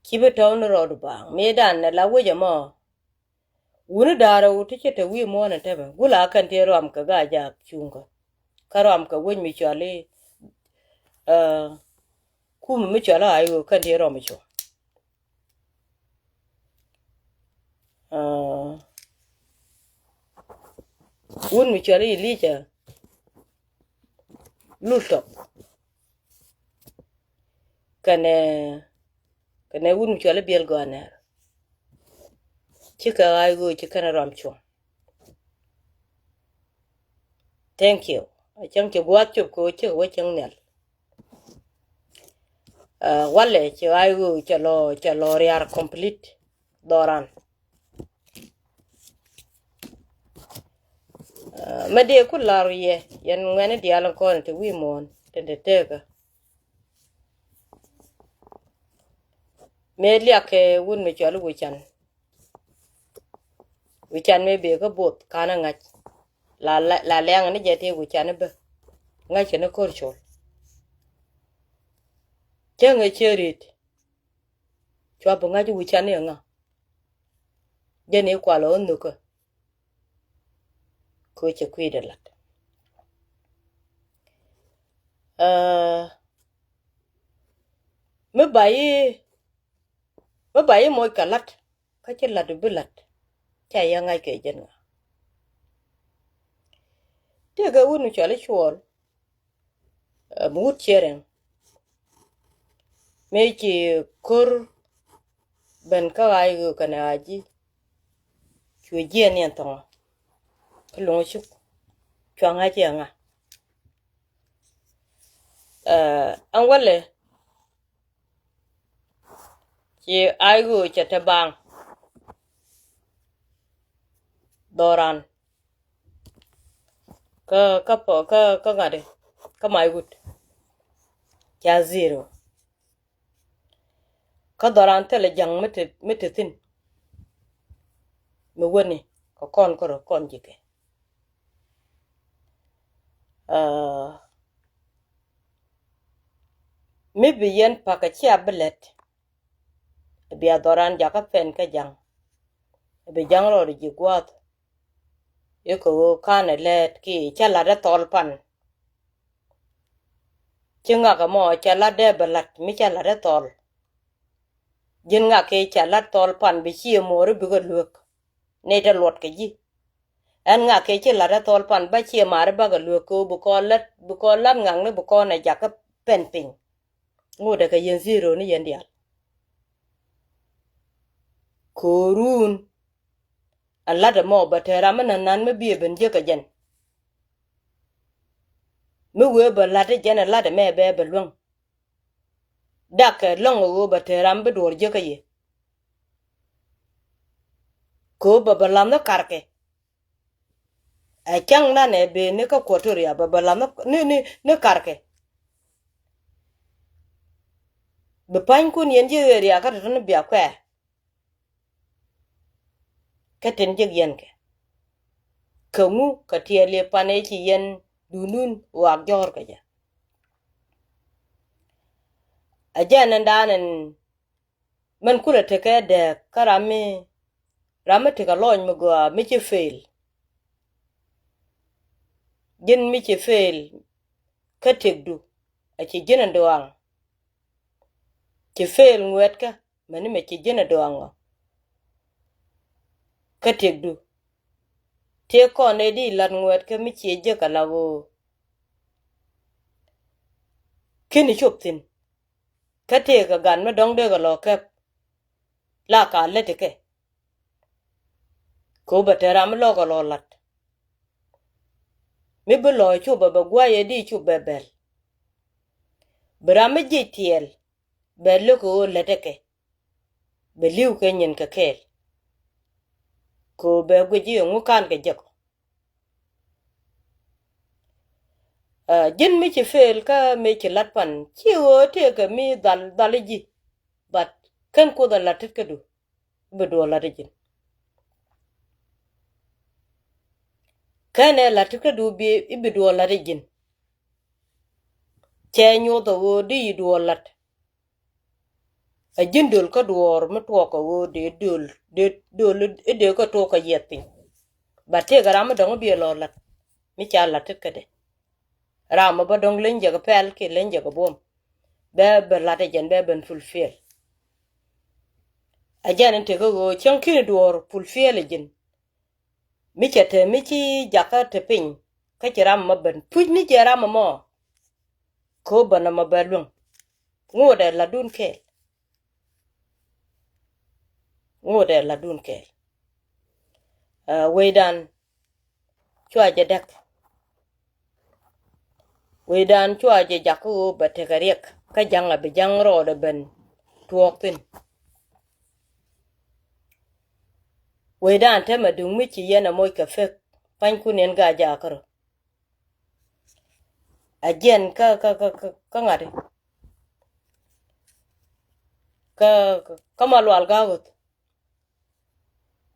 Ci bi tɔ̱w ni rɔɔdu baaŋ. Mëëdan ɛ la wec ɛmɔ. Wuni da̱rɛ wut ti cɛ te wi̱i̱ muɔ̱ɔ̱n ɛ tɛmɛ gula kɛn ti ruam kɛ Gaa Jaak cuŋkä. Kä ruam kɛ wec mi cɔal i̱, aa, kum mi cɔal i̱ Ayo kɛn ti ruam i̱ cuɔ. Aa, wun mi cɔal i̱ Elijah Lul Tɔk. Kɛnɛ, kɛnɛ wun mi cɔal i̱ Biɛl Gɔanɛr. Cikɛ ɣa̱c ɣöö ci kɛn ruam cuɔ̱ŋ. Thank you. A cäŋ ci gua̱a̱th cop kɛ ɣöö cikɛ wä cäŋ nhial. Aa, walɛ ci ɣa̱c ɣöö cɛ lɔ, cɛ lɔ riaar complete dhɔran. Aa, mɛ dee ku lar yɛ yɛn ŋuɛni diaal in kɔn ti wi̱i̱ muɔ̱ɔ̱n tin te tekä. Mëë liak kɛ wun mi cɔal i̱ Wi̱can. Wi̱can mëë bëë kä both ka̱n a ŋa̱c. La, la, la lɛŋ ni jɛ tëë Wi̱can i̱ bä. Ŋa̱c kɛn i̱ ko̱r col. Cäŋ ɛ cië ri̱t. Cua bi ŋa̱c i̱ Wi̱can i̱ ɛ ŋa. Jɛn i̱ kual ɛ ɣä nhokä. Kɛ cɛ kui̱dɛ la̱t. Aa, mi ba yi, mi ba yi moc kɛ la̱t kä ci la̱t bi la̱t. Ca yɛ ŋa̱c kɛ jɛn ŋa. Tëëkɛ wut mi cɔal i̱ Cuɔl. Ɛ, mi wut ciɛ rɛŋ. Mëë ci ko̱r ben kä ɣa̱c ɣöö kɛnɛ ɣa̱c ji̱. Cuɛ jiɛn ni ɛn thɔŋɔ. Kä luŋ cuk. Cua ŋa̱c i̱ ɛŋa. Ɛ, ɛn walɛ. Ci ɣa̱c ɣöö cɛ te baaŋ. Dhɔran. Kä, kä pɔ, kä, kä ŋa̱t i̱. Kä mac wut. Ca zero. Kä dhɔran thilɛ ja̱ŋ mi te, mi te thi̱n. Mi wäni. kɛ kɔn kärɔ kɔn ji̱ kɛ. Aa, mi bi yɛn pa̱kä cia bi lät. Bia dhɔran jakä pɛn kä ja̱ŋ. Bi ja̱ŋ rɔɔd ji̱ gua̱a̱th. I̱ kɛ ɣöö ka̱n ɛ lät ki cä la̱t ɛ thɔl pan. Ci ŋak ɛmɔ cɛ la̱t dee bɛ la̱t mi cɛ la̱t ɛ thɔl. Ji̱n ŋak kɛ cɛ la̱t thɔl pan bi ciɛ mo̱o̱ri bikɛ luek. Nɛy tɛ luɔt kɛ ji̱. Ɛn ŋak kɛ ci la̱t ɛ thɔl pan ba ciɛ ma̱a̱ri bakɛ luek kɛ ɣöö bi kɔn la̱t, bi kɔn la̱t ŋakni bi kɔn ɛ jakä pɛn piny. Ŋotdɛ kɛ yɛn zero ni yɛn diaal. Ko̱o̱run. Ɛ la̱t ɛmɔ bɛ te ram mi na̱n na̱n mi biɛ ben jiäk kɛ jɛn. Mi wee bɛ la̱t ɛ jɛn ɛ la̱t ɛmɛ bɛ bɛ luäŋ. Dakɛ lɔ̱ŋ ɛ ɣöö bɛ te ram bi duɔ̱ɔ̱r jiäk kä yɛ. Kɛ ɣöö bɛ bɛ la̱th ni karkɛ. Ɛ cäŋ nanɛ ben ni kä Equatoria bɛ bɛ la̱th ni, ni, ni karkɛ. Bi pa̱nykun yɛn ji̱ ɣeria kä tɔ̱tɔ̱ ni bia kuɛɛr. Kä tin jiäk yɛn kɛ. Kä ŋu kä tiɛɛl yɛ pan ëë ci yɛn duundun waak jɔ̱ɔ̱r kɛ jɛ. Ɛ jɛn ɛn daanɛn mɛn kulɛ tekɛ dɛɛk kä ram mi, ram mi tekɛ lɔɔc mi gɔaa mi ci fail. Ji̱n mi ci fail kä tëkdu a ci ji̱n ɛn duaŋ. Ci fail ŋuɛtkä. Mäni mɛ ci ji̱n ɛ dɔaŋɔ. Kä tëkdu tëë kɔn ëë di la̱t ŋuɛt kä mi ciɛ jek ala ɣöö /keni cop thi̱n. Kä tëëkɛ gat mi dɔ̱ŋ dee kɛ lɔ kɛp la ka lät ikɛ. Kɛ ɣöö bɛ te ram mi lɔkɛ lɔ la̱t. Mi bi lɔ cop bɛ bɛ gua̱a̱c ëë di cop bɛ bɛl. Bi ram mi jiɛc tiɛɛl bɛ lo̱k kɛ ɣöö lät ikɛ. Bɛ li̱w kɛ nyin kɛ kɛɛl. Kɛ ɣöö bɛ guic i̱ ɛŋu ka̱n kɛ jek ɔ. Aa, ji̱n mi ci fail kä mi ci la̱t pan ci ɣöö tëëkɛ mi dhal, dhal i̱ ji̱. But /ken Kuoth ɛ la̱t tetkädu i̱ bi duɔɔr la̱t i̱ ji̱n. /Ken ɛ la̱t tetkädu bi, i̱ bi duɔɔr la̱t i̱ ji̱n. Cɛ nyoth ɛ ɣöö di yi duɔɔr la̱t. A ji̱n döl kä duɔɔr mi tuɔɔk kɛ ɣöö dee döl, dee döl i̱ dee kä tuɔɔk kɛ yiɛth piny. But tëëkɛ ram mi dɔ̱ŋ i̱ biɛ lɔ la̱t mi ca la̱t tetkädɛ. Ram mi bä dɔ̱ŋ leny jɛ kɛ pɛl kiɛ leny jɛ kɛ buɔ̱m. Bɛ bɛ la̱t ɛ jɛn bɛ ben fulfill. A jɛn in tekä ɣöö cäŋ /keni duɔɔr fulfill ɛ ji̱n. Mi cɛ te mi ci jakä te piny kä ci ram mɔ ben puc ni jɛ ram mɔ. Kɛ ɣöö bä nɔmɔ bɛ luäŋ. Ŋotdɛ la̱tdun kɛɛl. Ŋotdɛ la̱tdun kɛɛl. Aa, wecdan cua jɛ däk. Wecdan cua jɛ jak kä ɣöö bɛ tekɛ riɛk kä ja̱ŋ a bi ja̱ŋ rɔɔdɛ ben tuɔɔk thi̱n. Wecdan täämɛ duŋ mi ci yɛn a moc kɛ pek pa̱nykun yɛn Gaa-jaak kärɔ̱. A jiɛn kä, kä, kä, kä, kä ŋa̱t i̱. Kä, kä, kä Malual Ga̱a̱k Ɣöth.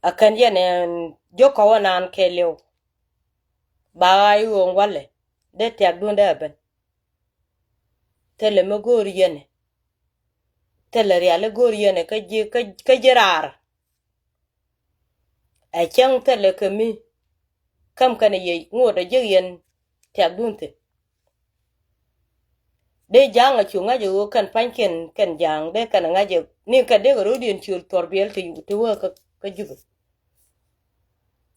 A kän yɛn ɛn jiök kɔwä naan kɛɛliw. Ba ɣaac ɣööŋ walɛ dee tɛ̈kdun dee a ben. Thilɛ mi go̱o̱r yɛn ɛ. Thilɛ riali go̱o̱r yɛn ɛ kä ji̱, kä, kä ji̱ raar. Ɛ cäŋ thilɛ kɛ mi käm kɛn yɛ ŋot a jiäk yɛn tɛ̈kdun thi̱n. Dee ja̱a̱ŋ a cu ŋa̱c ɛ ɣöö kɛn pa̱nykiɛn kɛn ja̱a̱ŋ dee kɛn a ŋa̱c ɛ ni kɛn dee kɛ ro̱diɛn ciöl thuɔ̱r biɛl ti, ti wä kä, kä Jubɛ.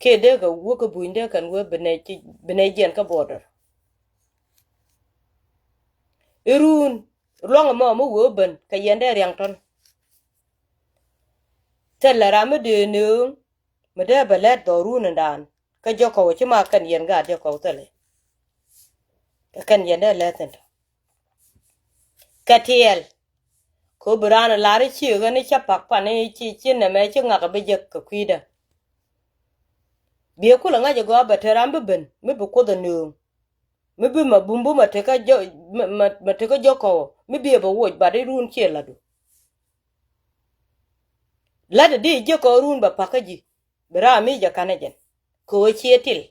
Kiɛ dee kɛ wä kä buny dee kɛn wä bi nɛy ci, bi nɛy jiɛn kä border. I̱ ruun luaŋ ɛmɔ mi wee ben kɛ yɛn dee riaŋ tɔ̱n. Thilɛ ram mi dee nööŋ mi dee bɛ lɛt dhɔrun in daan kä jɔkɔw ci ma kɛn yɛn gaat jɔkɔw thilɛ. Kɛ kɛn yɛn dee lɛt thi̱n tɔ. Kɛ tiɛɛl. Kɛ ɣöö bi raan ɛ lar i̱ ci ɣän i̱ cä pak pan i̱ ci, ci nɛmɛ ci ŋak ɛ bi jek kɛ kui̱dä. Biɛ kulɛ ŋa̱c ɛ gɔaa bɛ te ram bi ben mi bi Kuoth ɛ nööŋ. Mi bi ma bumbu ma tekä jɔ, ma, ma, ma tekä jɔkɔw mi bi ɛ bɛ woc bat i̱ run ciɛ la̱tdu. La̱tdɛ di jiäk kɔn run bɛ pa̱k kä ji̱. Bi raam mi jɛ ka̱n ɛ jɛn. kɛ ɣöö ciɛ til.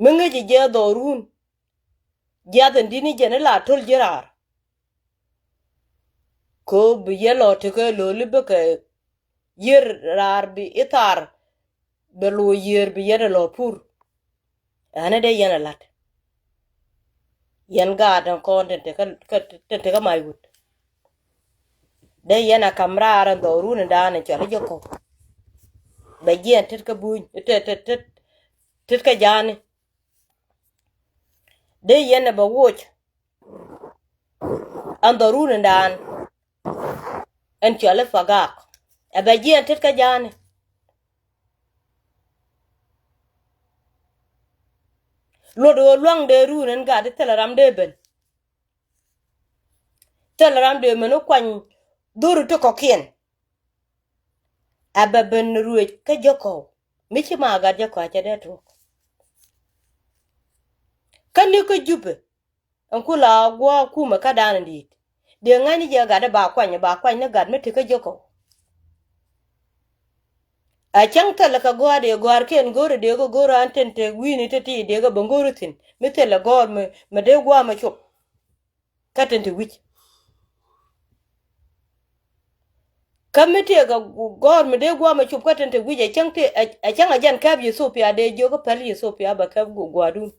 Mi ŋäci jɛ dhɔrun jiath in di̱t ni jɛn i̱ la to̱l ji̱ raar. Kɛ ɣöö bi yɛ lɔ tekɛ lo̱li bikɛ yiër raar bi i̱ thaar bɛ lo̱ yiër bi yɛn ɛ lɔ pur. Ɛn ɛ dee yɛn ɛ la̱t. Yɛn gaat ɛn kɔn tin tekä, tin tekä mac wut. Dee yɛn a ka̱m raar ɛn dhɔrun in daan in cɔal i̱ jɛ kɔw. Bɛ jiɛn tet kä buny, tet, tet, tet, tet kä ja̱a̱ni. Dee yɛn ɛ bɛ woc. Ɛn dhɔrun in daan ɛn cɔal i̱ pagak. Ɛ bɛ jiɛn tet kä ja̱a̱ni. Luɔt ɣöö lua̱ŋ dee run ɛn gat i̱ thilɛ ram dee ben. Thilɛ ram dee men i̱ kuany dhori ti kɔ̱kiɛn. Ɛ bɛ ben ruëc kä jɔkɔw. Mi ci ma gat jɔkɔw a cɛ dee tuɔk. Kä ni kä Jupɛ. Ɛn ku la guɔ kumɛ kä dan in di̱i̱t. Dee ŋa̱cni jɛ gat i̱ ba kuany, ba kuany ni gat mi ti kä jɔkɔw. A cäŋ thilɛ kɛ gɔaa dee gɔaarkiɛn go̱o̱rɛ dee kɛ go̱o̱rɛ an tin te wi̱i̱ni ti ti dee kɛ bä go̱o̱ri thi̱n. Mi thilɛ gɔ̱r mi, mi dee gua̱a̱mɛ cop. Kä tin te wi̱c. Kä mi tëëkɛ gɔ̱r mi dee gua̱a̱mɛ cop kä tin te wi̱c, a cäŋ ti, a, a cäŋ a jɛn kɛp Yithopia dee jiök i̱ päl Yithopia bɛ kɛp gu-, gua̱a̱dun.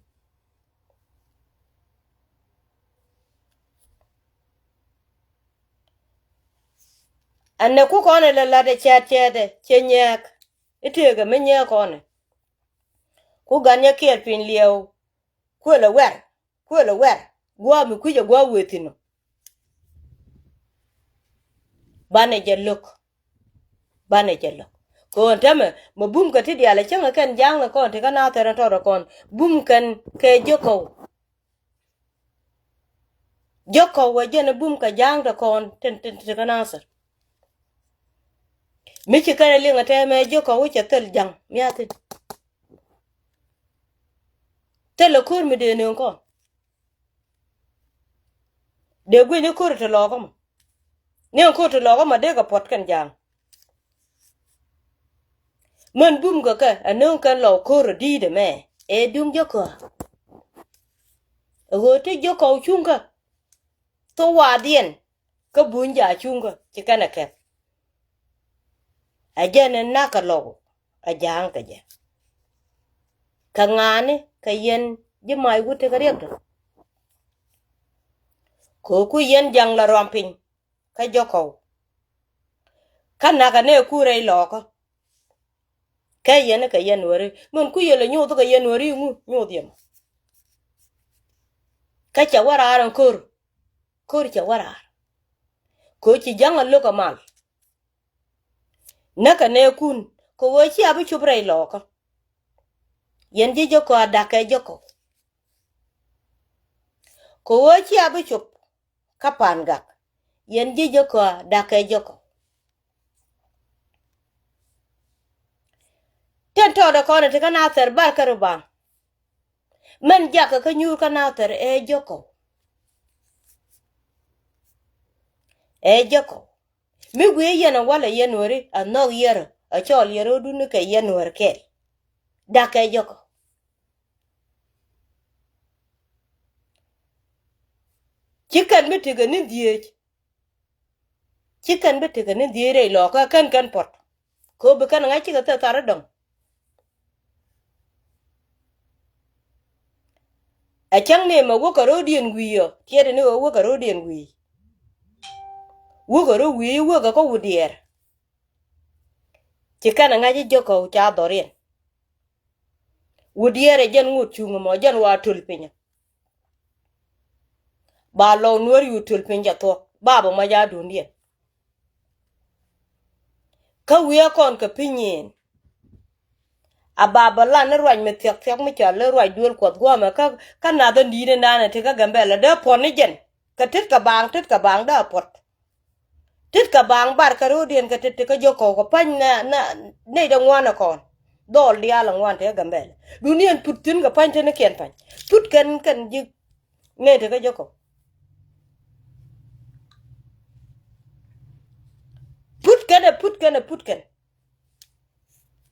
Ɛn nɛ ku kɔn ɛ lɛ la̱t ɛ cɛɛt cɛɛt ɛ cɛ nyɛɛk. I̱ tëëkɛ mi nyɛɛk kɔn ɛ. Ku gan nyɛ kiɛɛr piny liɛw. Kuël ɛ wɛr. Kuël ɛ wɛr. Gua̱a̱ mi kui̱c ɛ gua̱a̱ wëë thi̱n ɔ. Banɛ jɛ lo̱k. Banɛ jɛ lo̱k. Kɔn täämɛ mɛ bum kɛ ti diaal ɛ cäŋɛ kɛn ja̱a̱ŋ ni kɔn ti kä Nathɛr ɛn tɔt ɛ kɔn. Bum kɛn kɛ jɔkɔw. Jɔkɔw ɛ jɛn ɛ bum kɛ ja̱a̱ŋ tɛ kɔn tin, tin, tin kä Nathɛr. Mi ci kɛn ɛ liŋ ɛ tɛmɛ jɔkɔw cɛ thil ja̱ŋ miathin. Thilɛ ko̱r mi dee nööŋ kɔn. Dee guic ni ko̱r ti lɔɔkä mɔ. Ni ɛn ko̱r ti lɔɔkä mɔ dee kɛ puɔt kɛn ja̱a̱ŋ. Män bum kɛ kɛ ɛ nööŋ kɛn lɔ ko̱r ɛ di̱i̱t ɛmɛ. Ɛ duŋ jɔkɔw. Ɛ ɣöö ti jɔkɔw cuŋkä. Thok waadhiɛn. Kä buny jaa cuŋkä ci kɛn ɛ kɛp. Ɛ jɛn ɛ nak kɛ lɔk ɛ ja̱a̱ŋ kɛ jɛ. Kɛ ŋa̱a̱ni kɛ yɛn ji̱ mac wut tekɛ riɛk tɔ. Kɛ ku yɛn ja̱ŋ la ruam piny kä jɔkɔw. Kä nakɛ nɛ ku rɛy lɔɔkä. Kɛ yɛn kɛ yɛn weri min ku yɛl ɛ nyoth kɛ yɛn weri ŋu nyoth yɛn. Kä cɛ wä raar ɛn ko̱r. Ko̱r cɛ wä raar. Ko̱r ci ja̱ŋ a lo̱k a mal. Näkɛ nɛɛkun kɛ ɣöö cia bi cop rɛy lɔɔkä. Yɛn ji̱ jɔkɔw a da̱k kɛ jɔkɔw. Kɛ ɣöö cia bi cop kä pa̱a̱n gak. Yɛn ji̱ jɔkɔw a da̱k kɛ jɔkɔw. Tin tɔɔdɛ kɔn ti kä Nathɛr bar kä ri baŋ. Mɛn jakä kä nyuur kä Nathɛr ɛ jɔkɔw. Ɛ jɔkɔw. Mi guiɛ yɛn ɛ walɛ yɛn weri ɛ nhɔk yɛr ɛ cɔɔl yɛr ɣä duni kɛ yɛn weri kɛɛl. Da̱k ɛ jɔkɔw. Ci kɛn bi tekɛ ni dhieec. Ci kɛn bi tekɛ ni dhieec rɛy lɔɔkä kɛn kɛn puɔt. Kɛ ɣöö bi kɛn ŋa̱c cikɛ thil thar i̱ dɔ̱ŋ. Ɛ cäŋ ni mɛ wäkɛ ro̱o̱diɛn wi̱i̱ ɔ tiɛɛt ni ɣöö wäkɛ ro̱o̱diɛn wi̱i̱. Wäkɛ ro̱o̱ wi̱i̱ wäkɛ kä wut diɛɛr. Ci kɛn ŋa̱c i̱ jɔkɔw ca dhɔriɛn. Wut diɛɛr ɛ jɛn ŋot cuŋ ɛmɔ jɛn wa töl piny. Ba lɔw nuɔ̱ɔ̱r yu töl piny jɛ thuɔ̱k ba bɛ mɔc a duundiɛn. Kä wi̱i̱ ɛ kɔn kɛ piny in. A ba bɛ lan ni ruac mi thia̱k thia̱k mi cɔal ni ruac duël kuɔth guɔ̱ɔ̱mɛ kä, kä nath in di̱i̱t in da̱a̱n ɛ ti kä Gambɛlɛ dee puɔ̱t ni jɛn. Kɛ tet kɛ baaŋ tet kɛ baaŋ dee a puɔ̱t. Tit kɛ baaŋ bar kɛ ro̱o̱diɛn kɛ tit ti kä jɔkɔw kɛ pa̱ny na, na, nɛy dɛ ŋuan ɛ kɔn. Dhɔl diaal ɛ ŋuan ti ɛ Gambɛlɛ. Duniɛn put thi̱n kɛ pa̱ny tenikiɛn pa̱ny. Put kɛn kɛn ji̱ nɛy ti kä jɔkɔw. Put kɛn ɛ put kɛn ɛ put kɛn.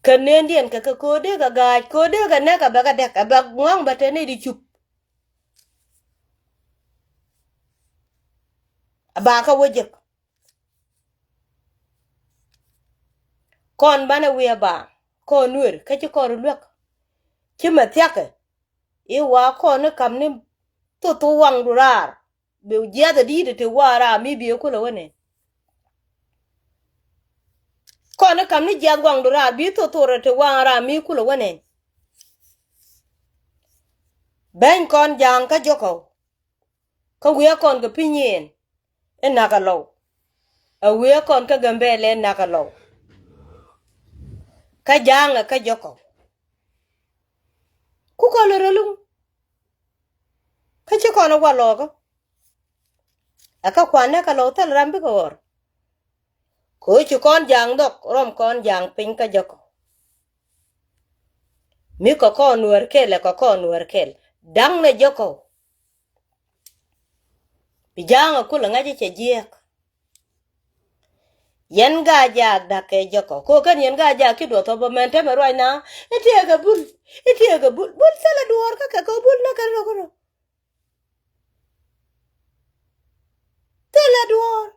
Kɛ neendiɛn kɛ kɛ ko̱o̱t dee kɛ ga̱a̱c, ko̱o̱t dee kɛ nɛk, ɛ bɛ kɛ dɛk, ɛ bɛ ŋɔ̱a̱ŋ bɛ te nɛy di cup. Ɛ ba kä wä jek. Kɔn banɛ wi̱i̱ ɛ ba kɔn nuer kä ci kɔn rɔ luäk. Ci mɛ thia̱kɛ i̱ wa kɔn ni ka̱m ni thotho waŋdu raar. Bi jiath ɛ di̱i̱t ɛ te wa ram mi bi ɛ kulɛ wä nɛn. Kɔn ni ka̱m ni jiath waŋdu raar bi thotho rɛ te wa ram mi kulɛ wä nɛn. Beny kɔn ja̱a̱ŋ kä jɔkɔw. Kä wi̱i̱ ɛ kɔn kɛ pi̱ny yɛn i̱ nakä lɔw. Ɛ wi̱i̱ ɛ kɔn kä Gambɛlɛ i̱ nakä lɔw. Kä ja̱a̱ŋ ɛ kä jɔkɔw. Ku kɔn lɛ rɛ luŋ. Kä ci kɔn ɛ wa lɔɔkä. Ɛ kä kuan nɛ kä lɔw thil ram bikɛ ɣɔr. Kɛ ɣöö ci kɔn ja̱a̱ŋ dhɔk rɔm kɔn ja̱a̱ŋ piny kä jɔkɔw. Mi kɛ kɔn nuäär kɛl ɛ kɛ kɔn nuäär kɛl. Da̱ŋ nɛ jɔkɔw. Bi ja̱a̱ŋ ɛ kulɛ ŋa̱c ɛ cɛ jiɛɛk. Yɛn Gaajaak da̱k kɛ jɔkɔ. Ko kɛn yɛn Gaajaak ki duɔth ɔ bä mɛn tɛmɛ ruacna. I̱ tiɛɛkɛ bul. I̱ tiɛɛkɛ bul. Bul thilɛ duɔɔr kä kɛ kɛ bul nä kɛ rɔ kɛ rɔ. Thilɛ duɔɔr.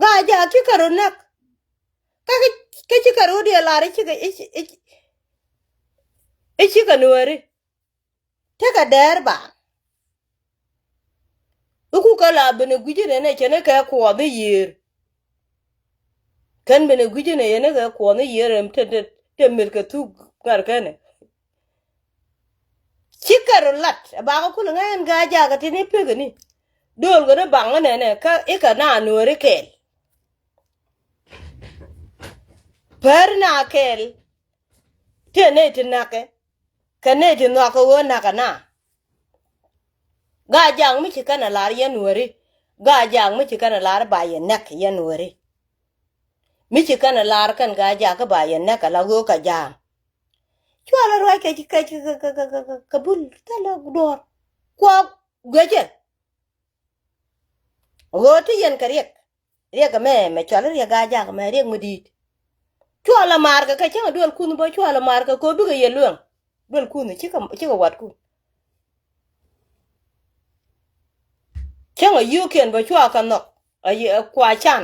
Gaajaak ci kɛ rɔ näk. Kä kɛ ci kɛ rɔ diɛ lar i̱ cikɛ i̱ ci i̱ ci i̱ cikɛ nuääri. Tekɛ dɛɛr ba. Iku kä la ben ɛ gui̱cä nɛn ɛ cɛ ni kɛ kuɔth i̱ yiër. Kɛn ben ɛ gui̱cä nɛ yɛn ni kɛ kuɔth i̱ yiër ɛm te te te met kɛ thuk ŋa̱r kɛnɛ. Ci kɛ ru lat ɛ bakɛ kul ŋa̱c ɛn Gaajaak ɛ ti ni pek ɛ ni. Do̱l kɛ ni baŋ ɛ nɛnɛ kä ikɛ na nuääri kɛɛl. Pär na kɛɛl. Tëë nɛy ti na̱kɛ kɛ nɛy ti nhɔakä ɣöö na̱kä na. Gaajaak mi ci kɛn a lar yɛn wääri. Gaajaak mi ci kɛn a lar ba yɛ näk yɛn wääri. Mi ci kɛn a lar kɛn Gaajaak kä ba yɛ näk ala ɣöö kɛ ja̱a̱ŋ. Cualɛ ruac kɛ kɛ kɛ kɛ kɛ kɛ bul thilɛ duɔ̱ɔ̱r. Kuɔk guecɛ. Ɣöö ti yɛn kɛ riɛk. Riɛk ɛmɛ mɛ cual i̱ riɛk Gaajaak ɛmɛ riɛk mi di̱i̱t. Cual ɛ maarkɛ kɛ cäŋ ɛ duel kunh bä cual ɛ maarkɛ kɛ ɣöö bikɛ yɛ lueŋ. Duel kunh cikɛ cikɛ watkun. Cäŋ ɛ yio̱o̱kiɛn bä cua kɛ nhɔk ɛ kua can.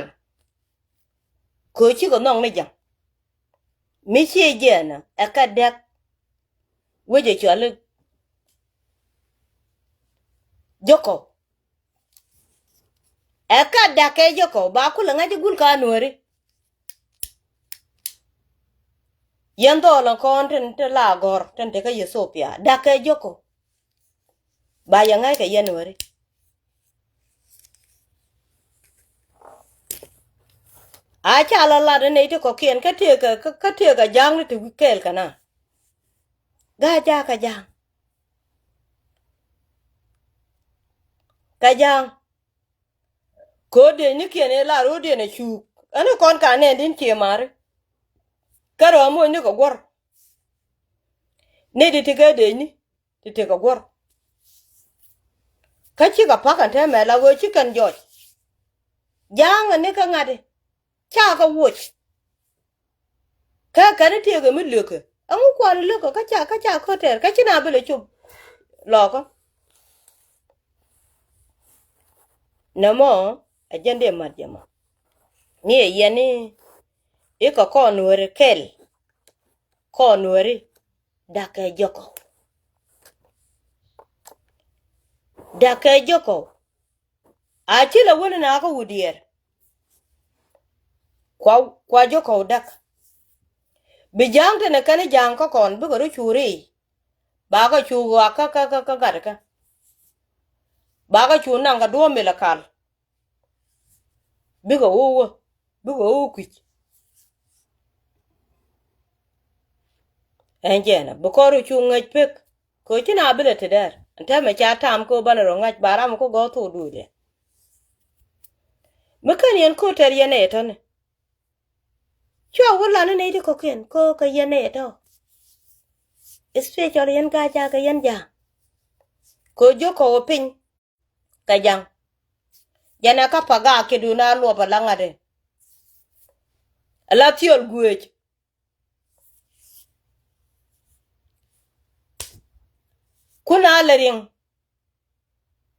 Kɛ ɣöö cikɛ nhɔk ni ja̱ŋ. Mi ciɛ jiɛɛnä ɛ kɛ dɛk. Wec ɛ cual i̱ Jɔkɔw. Ɛ kä da̱kɛ jɔkɔ ba kulɛ ŋa̱c i̱ gul ka nuääri. Yɛn dhɔɔl ɛn kɔn tin te la gɔ̱r tin te kä Ethiopia da̱kɛ jɔkɔ. Ba yɛ ŋa̱c kɛ yɛn nuääri. A ca la lat ɛ nɛy ti kɔ̱kiɛn kä tëëkɛ kä tëëkɛ ja̱a̱ŋni ti wi̱i̱ kɛɛl kɛ na. Gaajaak kɛ ja̱a̱ŋ. Kɛ ja̱a̱ŋ. Ko̱ dëëcnikiɛn ëë lar ɣöö diɛn ɛ cuuk ɛn ɛ kɔn ka nɛɛn di̱n cie mari. Kä rɔ̱ moc ni kɛ guɔ̱r. Ni ti ti kɛ dëëcni ti ti kɛ guɔ̱r. Kä cikɛ pa̱k ɛn tɛmɛ la ɣöö ci kɛn jɔc. Ja̱a̱ŋ ɛn ni kä ŋa̱ti. Ca kɛ woc. Kä kɛn i̱ tiɛɛkɛ mi lökɛ ɛŋu kual i̱ lökɛ kä ca kä ca kä tɛɛr kä ci na bi lɛ cop. Lɔkä. Nɛmɔ ɛ jɛn dee mat jɛ mɔ. Ni ɛ yɛn i̱ i̱ kɛ kɔn nuääri kɛl. Kɔn nuääri da̱kɛ jɔkɔ. Da̱kɛ jɔkɔ. A ci lɛ wä ni na kä wut diɛɛr. Kua kua ji̱ kɔw däk. Bi ja̱a̱ŋ te ni kɛn i̱ ja̱a̱ŋ kä kɔn bikɛ ru cu ri̱i̱. Ba kä cu ɣɔak kä kä kä kä gat kä. Ba kä cu naŋ kɛ duɔ̱ɔ̱p mi lɛ kal. Bikɛ ɣöö wä bikɛ ɣöö wä kui̱c. Ɛn jɛɛnä bi kɔn ru cu ŋäc pek. Kɛ ci na bi lɛ te dɛr ɛn tɛmɛ ca tam kɛ banɛ rɔ ŋa̱c ba ram kä gɔ̱r thok duucɛ. Mi kän yɛn ko̱ tɛr yɛn ɛ tɔ̱ni. Cua wä lan ni nɛy ti kɔ̱kiɛn kɛ kɛ yɛn ɛ tɔ̱. Especially yɛn Gaajaak kɛ yɛn ja̱a̱ŋ. Kɛ jiök kɛ wä piny. Kɛ ja̱ŋ. Jɛn ɛ kä Pagak ci duun a luɔp ɛ la ŋa̱t ɛ. Ɛ la thiöl guëëc. Kun a lɛ riŋ.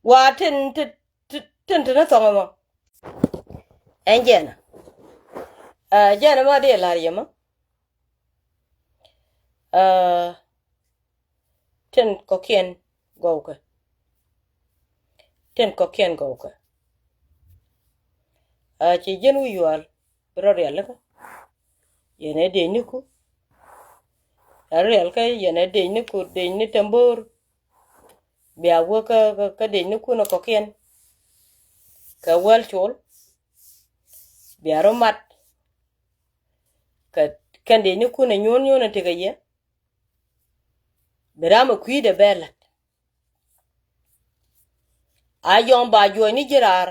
Wa tin, tin, tin, tin, tin thɔŋ ɛmɔ. Ɛn jɛn. Ɛ, jɛn ɛmɔ di lar yɛmɔ. Ɛ, tin kɔkiɛn gɔwkɛ. Tin kɔkiɛn gɔwkɛ. Ɛ, ci jiɛn wi̱i̱ yual. Bi rɔ riɛl ikä. Yɛn ɛ dec ni ku. Ɛ riɛl kä yɛn ɛ dec ni ku, dec ni tɛmbor. Bia wä kä, kä, kä dec ni kun ɛ kɔkiɛn. Kɛ wäl col. Bia rɔ mat. Kɛ kɛn dec ni kun ɛ nyuɔn nyuɔn ɛ tekɛ yɛ. Bi ram ɛ kui̱dɛ bɛ lat. A yɔŋ ba juɔc ni ji̱ raar.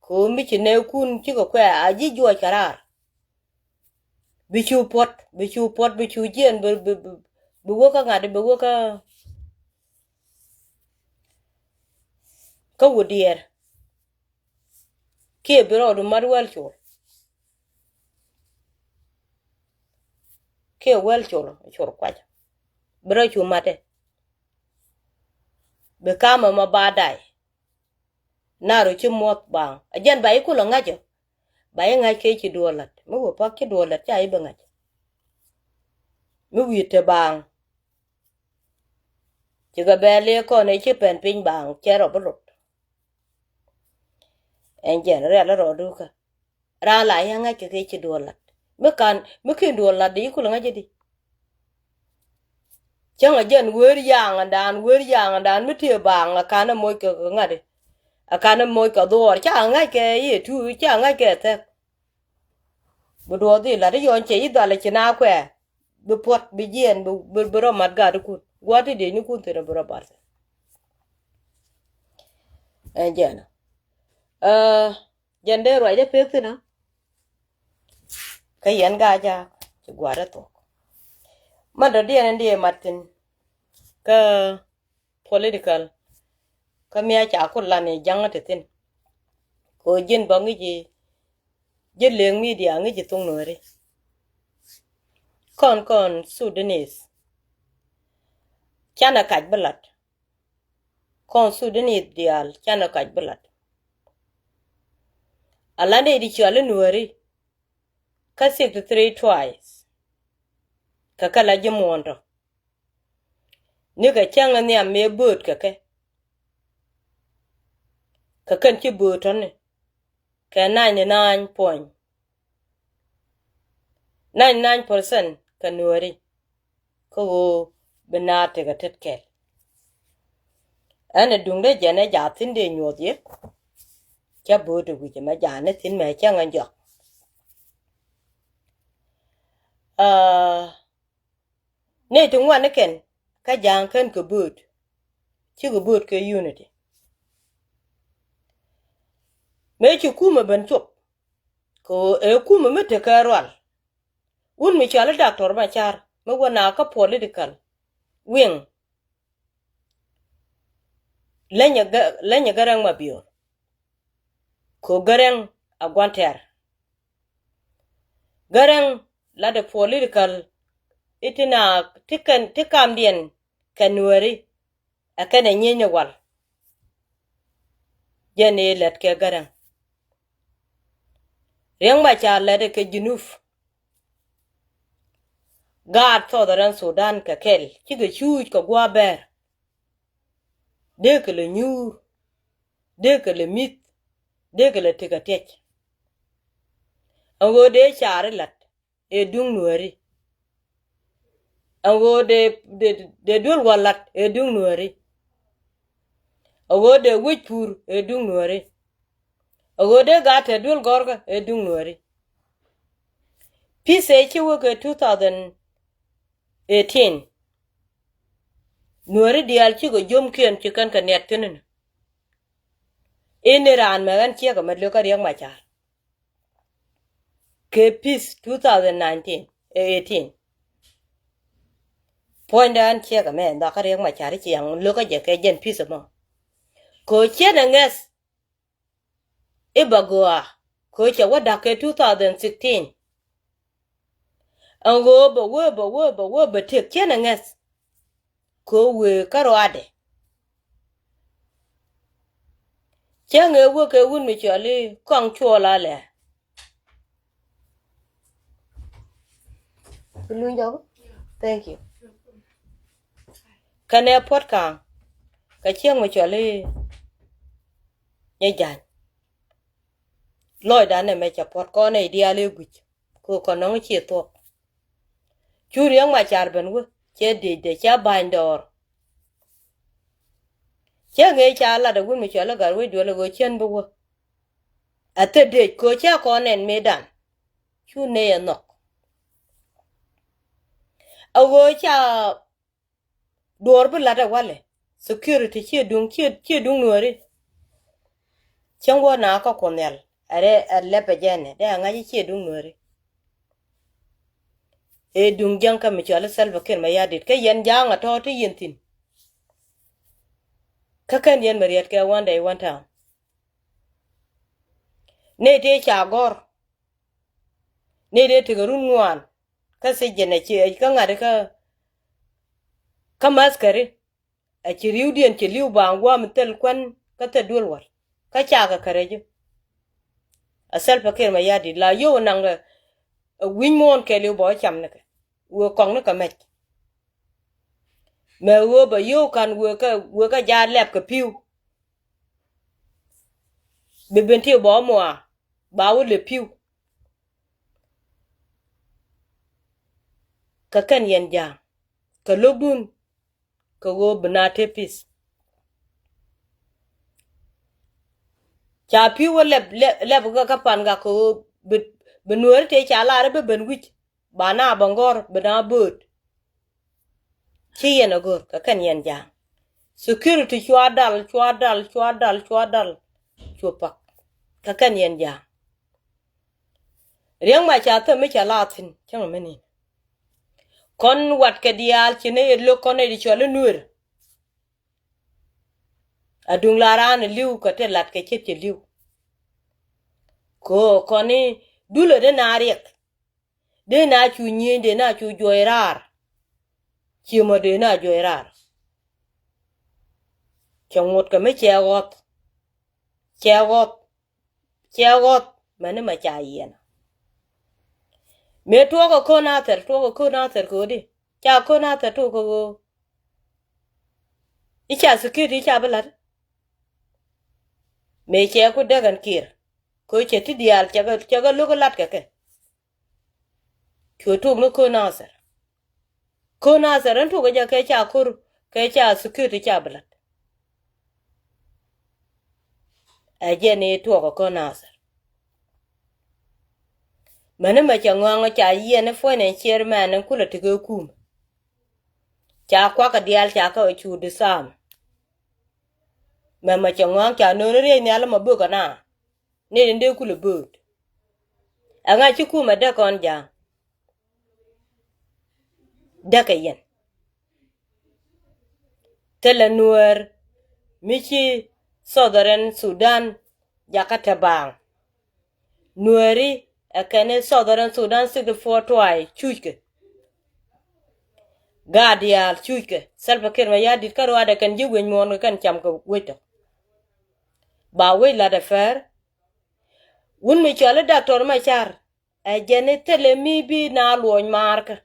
Kɛ ɣöö mi ci nɛɛkun cikɛ kuɛ a ji̱ juɔc kɛ raar. Bi cu puɔt, bi cu puɔt, bi cu jiɛn, bi, bi, bi, bi wä kä ŋa̱t, bi wä kä, kä wut diɛɛr. Kiɛ bi rɔɔdu mat wäl col. Kiɛ wäl col, col kuac. Bi rɔ cu matɛ. Bi kamɛ ma ba day. Nar ru ci muɔth baaŋ. A jɛn ba i̱ kulɛ ŋa̱cä. Ba i̱ ŋa̱c kɛ ci duɔl lat. Mi wä pak ci duɔl lat ca i̱ bi ŋa̱c. Mi wi̱i̱ te baaŋ. Cikɛ bɛɛl i̱ kɔn i̱ ci pɛn piny baaŋ cɛ rɔ bi lot. Ɛn jɛn rial rɔ dukä. Raan la yɛ ŋa̱c kɛ kɛ ci duɔl lat. Mi kan, mi kin duɔl lat di i̱ kulɛ ŋa̱c di. Cäŋ a jɛn wer yaŋdan, wer yaŋdan mi tëë baaŋ a kan a moc kɛ ŋa̱t. A kan a moc kɛ dhuɔɔr ca ŋa̱c kɛ i̱ tu ca ŋa̱c kɛ thɛk. Bi duɔɔth i̱ lat i̱ yɔn cɛ i̱ dhal a ci na kuɛ. Bi puɔt, bi jiɛn, bi, bi, bi rɔ mat gat ikun. Gua̱a̱t ti dec ni kun thin a bi rɔ bar thin. Ɛn jɛn a. Ɛ, jɛn dee ruacdɛ pek thin a. Kä yɛn gaa jaak ci gua̱a̱r ɛ thuɔ̱k. Mat dɔ̱diɛn in diɛ mat thi̱n kä political. Kä mi a ca kul lan i̱ ja̱ŋ ɛ te thi̱n. Kɛ ɣöö ji̱n bä ŋi̱ci ji̱ leŋ media ŋi̱ci thuŋ nuääri. Kɔn kɔn Sudanese. Canɛ kac bi lat. Kɔn Sudanese diaal canɛ kac bi lat. Alanɛ di ciɔl i̱ nuääri. Kä sixty three twice. Kɛ kɛ la ji̱ muɔ̱ɔ̱n tɔ. Ni kɛ cäŋ in nhiam mëë bööt kɛ kɛ. Kɛ kɛn ci bööt tɔ̱ni. Kɛ ninety nine point. Ninety nine percent kɛ nuääri. Kä ɣöö bi naar tekɛ tet kɛl. Ɛn ɛ duŋdɛ jɛn ɛ jaa thi̱n dee nyuɔth yɛ. Cä bo̱o̱t ɛ wi̱c ɛmɛ jaa ni thi̱n mɛ cäŋ ɛn jɔak. Aa, nɛy ti ŋuan ni kɛn kä ja̱a̱ŋ kɛn kɛ bo̱o̱t. Cikɛ bo̱o̱t kɛ unity. Mëë ci kumɛ ben cop. Kɛ ɣöö ɛ kumɛ mi tekɛ rual. Wun mi cɔal i̱ Doctor Machar mi wä na kä political wing. Leny ɛ Gä-, leny ɛ Gäräŋ Mabior. Ko Gäräŋ a gua̱n tɛr. Gäräŋ lat ɛ political i̱ ti na ti kɛn ti kamdiɛn kɛ nuääri. Ɛ kɛn ɛ nyieny ni wal. Jɛn i̱ lɛt kɛ Gäräŋ. Riɛk Macar lɛt ɛ kɛ Junub. Gaat Southern Sudan kɛ kɛl cikɛ cuuc kɛ gua̱a̱ bɛɛr. Dee kɛ lɛ nyuur. Dee kɛ lɛ mi̱th. Dee kɛ lɛ tekɛ tiɛc. Ɛn ɣöö dee car i̱ la̱t ëë duŋ nuääri. Ɛn ɣöö dee, dee, dee duel wä la̱t ëë duŋ nuääri. Ɛ ɣöö dee wec pur ëë duŋ nuääri. Ɛ ɣöö dee gaat tɛt duel gɔ̱rkä ëë duŋ nuääri. Peace ëë ci wä kɛ two thousand eighteen. Nuääri diaal cikɛ jiömkiɛn ci kɛn kɛ niɛt thi̱n inɔ. Ini raan mɛ ɣän ciek ɛmɛ luekä Riɛk Macar. Kɛ peace two thousand nineteen, eh, eighteen. Puɔ̱nydä ɣän ciek ɛmɛ ɛn dhɔakä Riɛk Macar i̱ ciaŋ luekä jɛ kɛ jɛn peace ɛmɔ. Kɛ ɣöö ciɛn ɛ ŋɛth i̱ bɛ gɔaa kɛ ɣöö cɛ wä da̱k kɛ two thousand sixteen. Ɛn ɣöö bɛ wee, bɛ wee, bɛ wee, bɛ tëk ciɛn ɛ ŋɛth. kɛ wëë kä ruaadɛ. Cäŋ ëë wä kɛ wut mi cɔal i̱ Kɔaŋ Cuɔl Alɛ. Thank you. Kɛnɛ Puɔt Kaŋ kɛ cäŋ mi cɔal i̱ Nyɛ Ja̱ny. Lɔcdan ɛmɛ cɛ puɔ̱t kɔn ɛ diaal ëë gui̱c kɛ kɔn nɔŋ ciɛ thuɔ̱k. Cu Riɛk Macar ben wä cɛ dëcdɛ cɛ ba̱ny dɔɔr. Cä ŋee ca lat ɛ wut mi cɔal i̱ Gatwec Duel ɛ ɣöö cien bi wä. Ɛ thil dëc kɛ ɣöö cä kɔn nɛn mëëdan. Cu nɛy ɛ nhɔk. Ɛ ɣöö ca duɔɔr bi la̱t ɛ walɛ. Security ciɛ duŋ, ciɛ, ciɛ duŋ Nuääri. Cäŋ wä na kä Kuɔth Nhial ɛ rɛ ɛ lɛpɛ jɛnɛ dee a ŋa̱c i̱ ciɛ duŋ Nuääri. Ëë duŋ jäŋ kä mi cɔal i̱ Salva Kiir Mayardit kä yɛn ja̱a̱ŋ a tɔ̱ ti yɛn thi̱n. Kä kɛn yɛn mi riɛt kɛ one day one time. Nɛy tëë ca gɔ̱r. Nɛy tëë tekɛ run ŋuan kä thiec jɛn a ci kä ŋa̱t kä kä maskari. A ci ri̱wdiɛn ci li̱w baaŋ gua̱a̱m thil kuän kä thil duel wal kä cakɛ kärɛc. A Salva Kiir Mayardit la yio̱w naŋ ɛ wi̱ny muɔ̱ɔ̱n kɛɛliw bä cam nikɛ wëë kɔŋ nikɛ mɛc. Mɛ ɣöö bɛ yio̱w ka̱n wëë kä wëë kä jaat lɛp kɛ pi̱w. Bi ben ti bä mua ba wä lɛ pi̱w. Kɛ kɛn yɛn ja̱a̱ŋ kɛ lo̱kdun kɛ ɣöö bi na te pith. Ca pi̱w wä lɛp lɛp lɛp kä kä pan gak kɛ ɣöö bi bi Nuääri tëë ca lar i̱ bi ben wi̱c ba na bä ŋɔ̱r bi na bööt. Ci yɛn a go̱r kɛ kɛn yɛn ja̱a̱ŋ. Security cua dal cua dal cua dal cua dal. Cua pak kɛ kɛn yɛn ja̱a̱ŋ. Riɛk Macar thäm mi ca la thi̱n cäŋ mi ni̱n. Kɔn wat kɛ diaal ci nɛy ɛ lo̱k kɔn nɛy di cɔl i̱ Nuer. A duŋ la raan ɛ li̱w kɛ te lat kɛ ce̱t cɛ li̱w. Kɛ ɣöö kɔn i̱ dulä dee na riɛk. Dee na cu nyieny dee na cu juɔc raar. Ciëmɔ dee na juɔc raar. Cɛ ŋot kɛ mi cɛ ɣɔth. Cɛ ɣɔth. Cɛ ɣɔth mɛni mɛ ca yiɛn. Mëë tuɔɔk ɛ ko̱n a thɛr tuɔɔk ɛ ko̱n a thɛr kɛ ɣöö di ca ko̱n a thɛr tuɔɔk kɛ ɣöö i̱ ca security i̱ ca bi la̱t. Mëë cɛ ku däk ɛn Kiir kɛ ɣöö cɛ ti diaal cɛ kɛ lo̱k i̱ la̱t kɛ kɛ. Cuɛ tok ni ko̱n a thɛr. Ko̱n a thɛr ɛn tok ɛ jɛ kɛ ca ko̱r kɛ ca security ca bi la̱t. Ɛ jɛn i̱ tuɔɔk ɛ ko̱n a thɛr. Mäni mɛ cɛ ŋɔ̱a̱ŋ ca yiɛn i̱ puɔ̱ny ɛn ciɛɛr mɛn ɛn kulɛ tekɛ kum. Ca kuakä diaal ca kä cu disarm. Mɛ mɛ cɛ ŋɔ̱a̱ŋ ca no̱o̱n riey nhial mɛ bökɛ na. Ni din dee kulɛ bööt. Ɛŋa ci kumɛ däk kɔn ja̱a̱ŋ. Däkɛ yɛn. Thilɛ Nuäär mi ci Southern Sudan jakä te baaŋ. Nuääri ɛ kɛn i̱ Southern Sudan sixty four twice cuckɛ. Gaat diaal cuckɛ Salva Kiir Mayardit kä ruaadɛ kɛn ji̱ wec muɔ̱ɔ̱n kɛ kɛn cam kɛ wec tɔ. Ba wec lat ɛ pɛr. Wun mi cɔal i̱ Doctor Macar. Ɛ jɛn i̱ thilɛ mi bi na luɔc maarkä.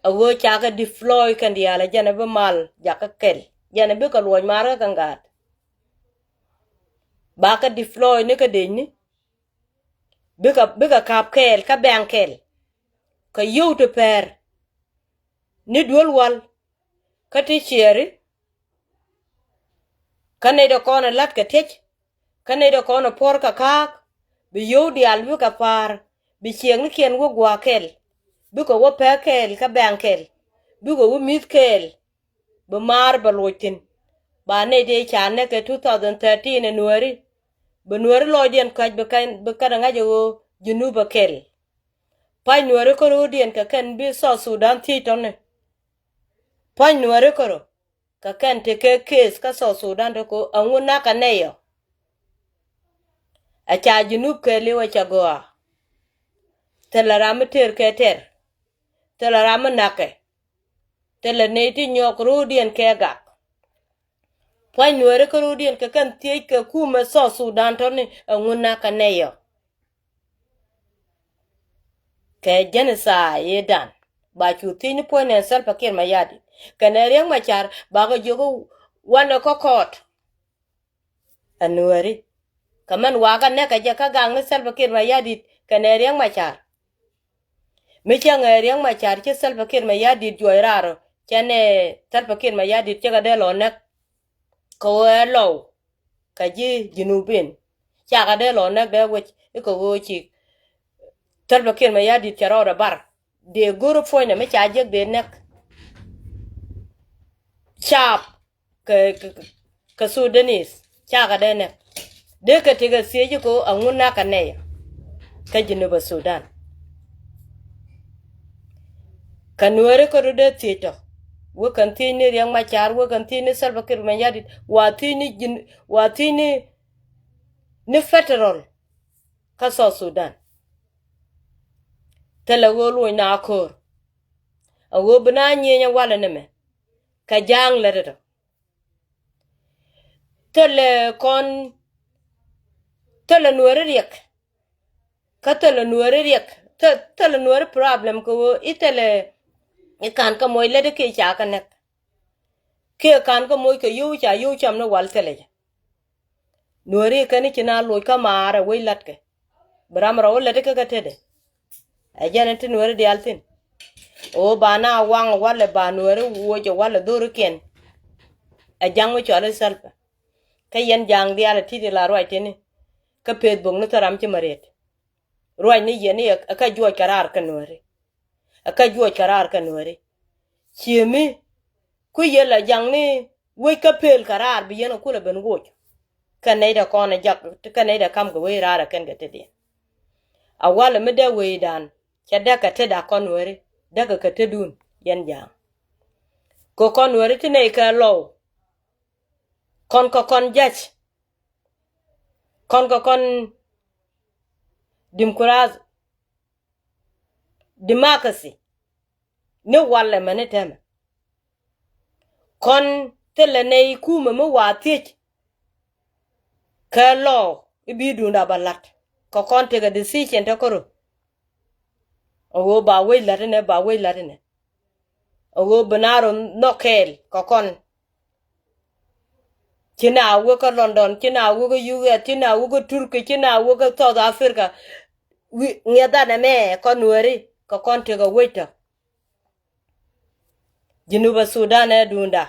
A ɣöö ca kɛ deploy kɛn diaal ɛ jɛn ɛ bi mal jakä kɛl jɛn ɛ bikɛ luɔc maarkä kɛn gaat. Ba kɛ deploy ni kä decni. Bikɛ bikɛ ka̱p kɛɛl kä bɛŋ kɛl. Kɛ yio̱w ti pɛr ni duel wal kä ti ciɛɛri. Kä nɛy dee kɔn ɛ la̱t kɛ tiec. Kä nɛy dee kɔn ɛ puɔ̱r kɛ ka̱a̱k bi yio̱w diaal bikɛ pa̱a̱r bi ciɛɛknikiɛn wä gua̱a̱ kɛl. Bikɛ wä pɛk kɛɛl kä bɛŋ kɛl. Bikɛ wä mi̱th kɛɛl. Bi maar bɛ loc thi̱n. Ba nɛy dee ca näk kɛ two thousand thirteen ɛ Nuääri. Bi Nuääri lɔcdiɛn kɔ̱a̱c bi kɛn bi kɛn ɛ ŋa̱c ɛ ɣöö Junub ɛ kɛl. Pa̱ny Nuääri käröödiɛn kɛ kɛn bi South Sudan thiec tɔ̱ni. Pa̱ny Nuääri kärö. Kɛ kɛn tekɛ case kä South Sudan te ko aŋu nakä nɛy ɔ. A ca Junub kɛɛliw a ca gɔaa. Thilɛ ram mi tëër kɛ tɛr. Thilɛ ram mi na̱kɛ. Thilɛ nɛy ti nyɔk ro̱o̱diɛn kɛ gak. Pua̱ny Nuääri kä ro̱o̱diɛn kɛ kɛn thiec kɛ kumɛ South Sudan tɔ̱ni ɛŋu näk kɛ nɛy ɔ. Kɛ genocide i̱ dan ba cu thiec ni puɔ̱ny nɛ Salva Kiir Mayardit kɛnɛ Riek Machar bakɛ jiök wanɛ kä court. Ɛ Nuääri. Kä mɛn wakä nɛkɛ jɛ kä gak ni Salva Kiir Mayardit kɛnɛ Riek Machar. Mi cäŋ ɛ Riek Machar ci Salva Kiir Mayardit juɔc raar ɔ cɛn ɛ Salva Kiir Mayardit cikɛ dee lɔ näk. Kɛ ɣöö ɛ lɔw kɛ ji̱ Junubin cakɛ dee lɔ näk dee wec i̱ kɛ ɣöö ci Salva Kiir Mayardit cɛ rɔɔdɛ bar dee go̱r puɔ̱nydɛ mi ca jiäk dee näk. Caap kɛ, kɛ, kɛ Sudanese cakɛ dee nɛ dee kɛ tekɛ thiec i̱ kɛ ɣöö ɛŋu näk kɛ nɛy kä Jinubä Sudan. Kɛ Nuääri kä rɔ dee thiec tɔ wek kɛn thiec ni Riek Machar, wek kɛn thiec ni Salva Kiir Mayardit, wa thiec ni Jin, wa thiec ni, ni federal kä South Sudan. Thilɛ ɣöö luɔ̱ny na ko̱r a ɣöö bi na nyieny ɛ walɛ ni mɛ kɛ ja̱a̱ŋ lät tɔ. Thilɛ kɔn, thilɛ Nuääri riɛk. Kä thilɛ Nuääri riɛk, thilɛ Nuääri problem kɛ ɣöö i̱ thilɛ i̱ ka̱n kä moc lät i̱ kiɛ ca kä näk. Kiɛ ka̱n kä moc kɛ yio̱w ca yio̱w cam ni wal thilɛ jɛ. Nuääri kɛn i̱ ci na loc kä maarɛ wec la̱tkɛ. Bi ram rɔw i̱ lät i̱ kä kä tetdɛ. Ɛ jɛn in ti Nuääri diaal thi̱n. Ɣöö ba na waŋ walɛ ba Nuääri wuɔcɛ walɛ dho̱rikiɛn. Ɛ ja̱ŋ mi cɔal i̱ Salva. Kä yɛn ja̱a̱ŋ diaal ɛ ti̱ti̱ la ruac tini. Kä Facebook ni thil ram ci ma riet. Ruac ni yɛn i̱ ɛ kä juɔc kɛ raar kä Nuääri. Ɛ kä juɔc kɛ raar kä Nuääri. Ciemi ku yɛ la jaŋni wec kä pel kɛ raar bi yɛn ɛ kulɛ ben woc. Kɛ nɛy dɛ kɔn ɛ jak kɛ nɛy dɛ kam kɛ wec raar ɛ kɛn kɛ tetdiɛn. A walɛ mi dee wecdan cɛ dee kɛ tetda kɔn Nuääri dee kɛ kɛ tetdun yɛn ja̱a̱ŋ. Kɛ kɔn Nuääri ti nɛy kɛ lɔw. Kɔn kɛ kɔn ja̱c. Kɔn kɛ kɔn dimkuras, democracy ni walɛ mɛni tɛmɛ. Kɔn thilɛ nɛy kumɛ mi wa thiec. Kɛ lɔ i̱ bi duunda ba la̱t kɛ kɔn tekɛ decision te kärö. A ɣöö ba wec la̱t inɛ, ba wec la̱t inɛ. A ɣöö bi na rɔ nhɔk kɛɛl kɛ kɔn. Ci na wek kä London, ci na wek kä U S, ci na wek kä Turkey, ci na wek kä South Africa. Ŋiɛthanɛ mɛ kɔn Nuääri kɛ kɔn tekɛ wec tɔ. Jinubä Sudan ɛ duunda.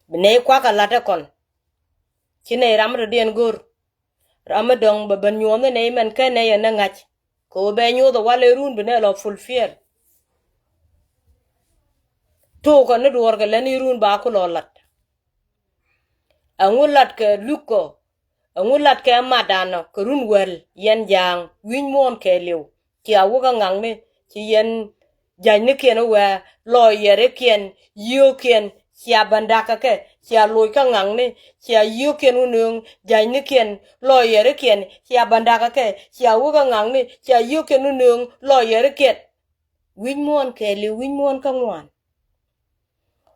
Bi nɛy kuakä la̱t ɛ kɔn. Ci nɛy ram mi tɔ̱diɛn go̱r. Ram mi dɔ̱ŋ bɛ ben nyuɔ̱ɔ̱n ni nɛy mɛn kä nɛy ɛ ni ŋa̱c. Kɛ ɣöö bɛ nyuɔ̱th ɛ wal ɛ run bi nɛ lɔ fulfill. Tuukɛ ni duɔ̱ɔ̱rkɛ lɛn i̱ run ba ku lɔ la̱t. Ɛŋu la̱t kɛ luk kɔ? Ɛŋu la̱t kɛ matdan ɔ kɛ run wäl yɛn ja̱a̱ŋ wi̱ny muɔ̱ɔ̱n kɛɛliw? Cia wä kä ŋa̱kni ci yɛn ja̱nynikiɛn wä wɛɛ lɔɔyɛrikiɛn yio̱o̱kiɛn cia bändakä kɛ cia loc kä ŋa̱kni cia yio̱o̱kiɛn wä nööŋ ja̱nynikiɛn lɔɔyɛrikiɛn cia bändakä kɛ cia wä kä ŋa̱kni cia yio̱o̱kiɛn wä nööŋ lɔɔyɛrikiɛn. Wi̱ny muɔ̱ɔ̱n kɛɛliw wi̱ny muɔ̱ɔ̱n kä ŋuan.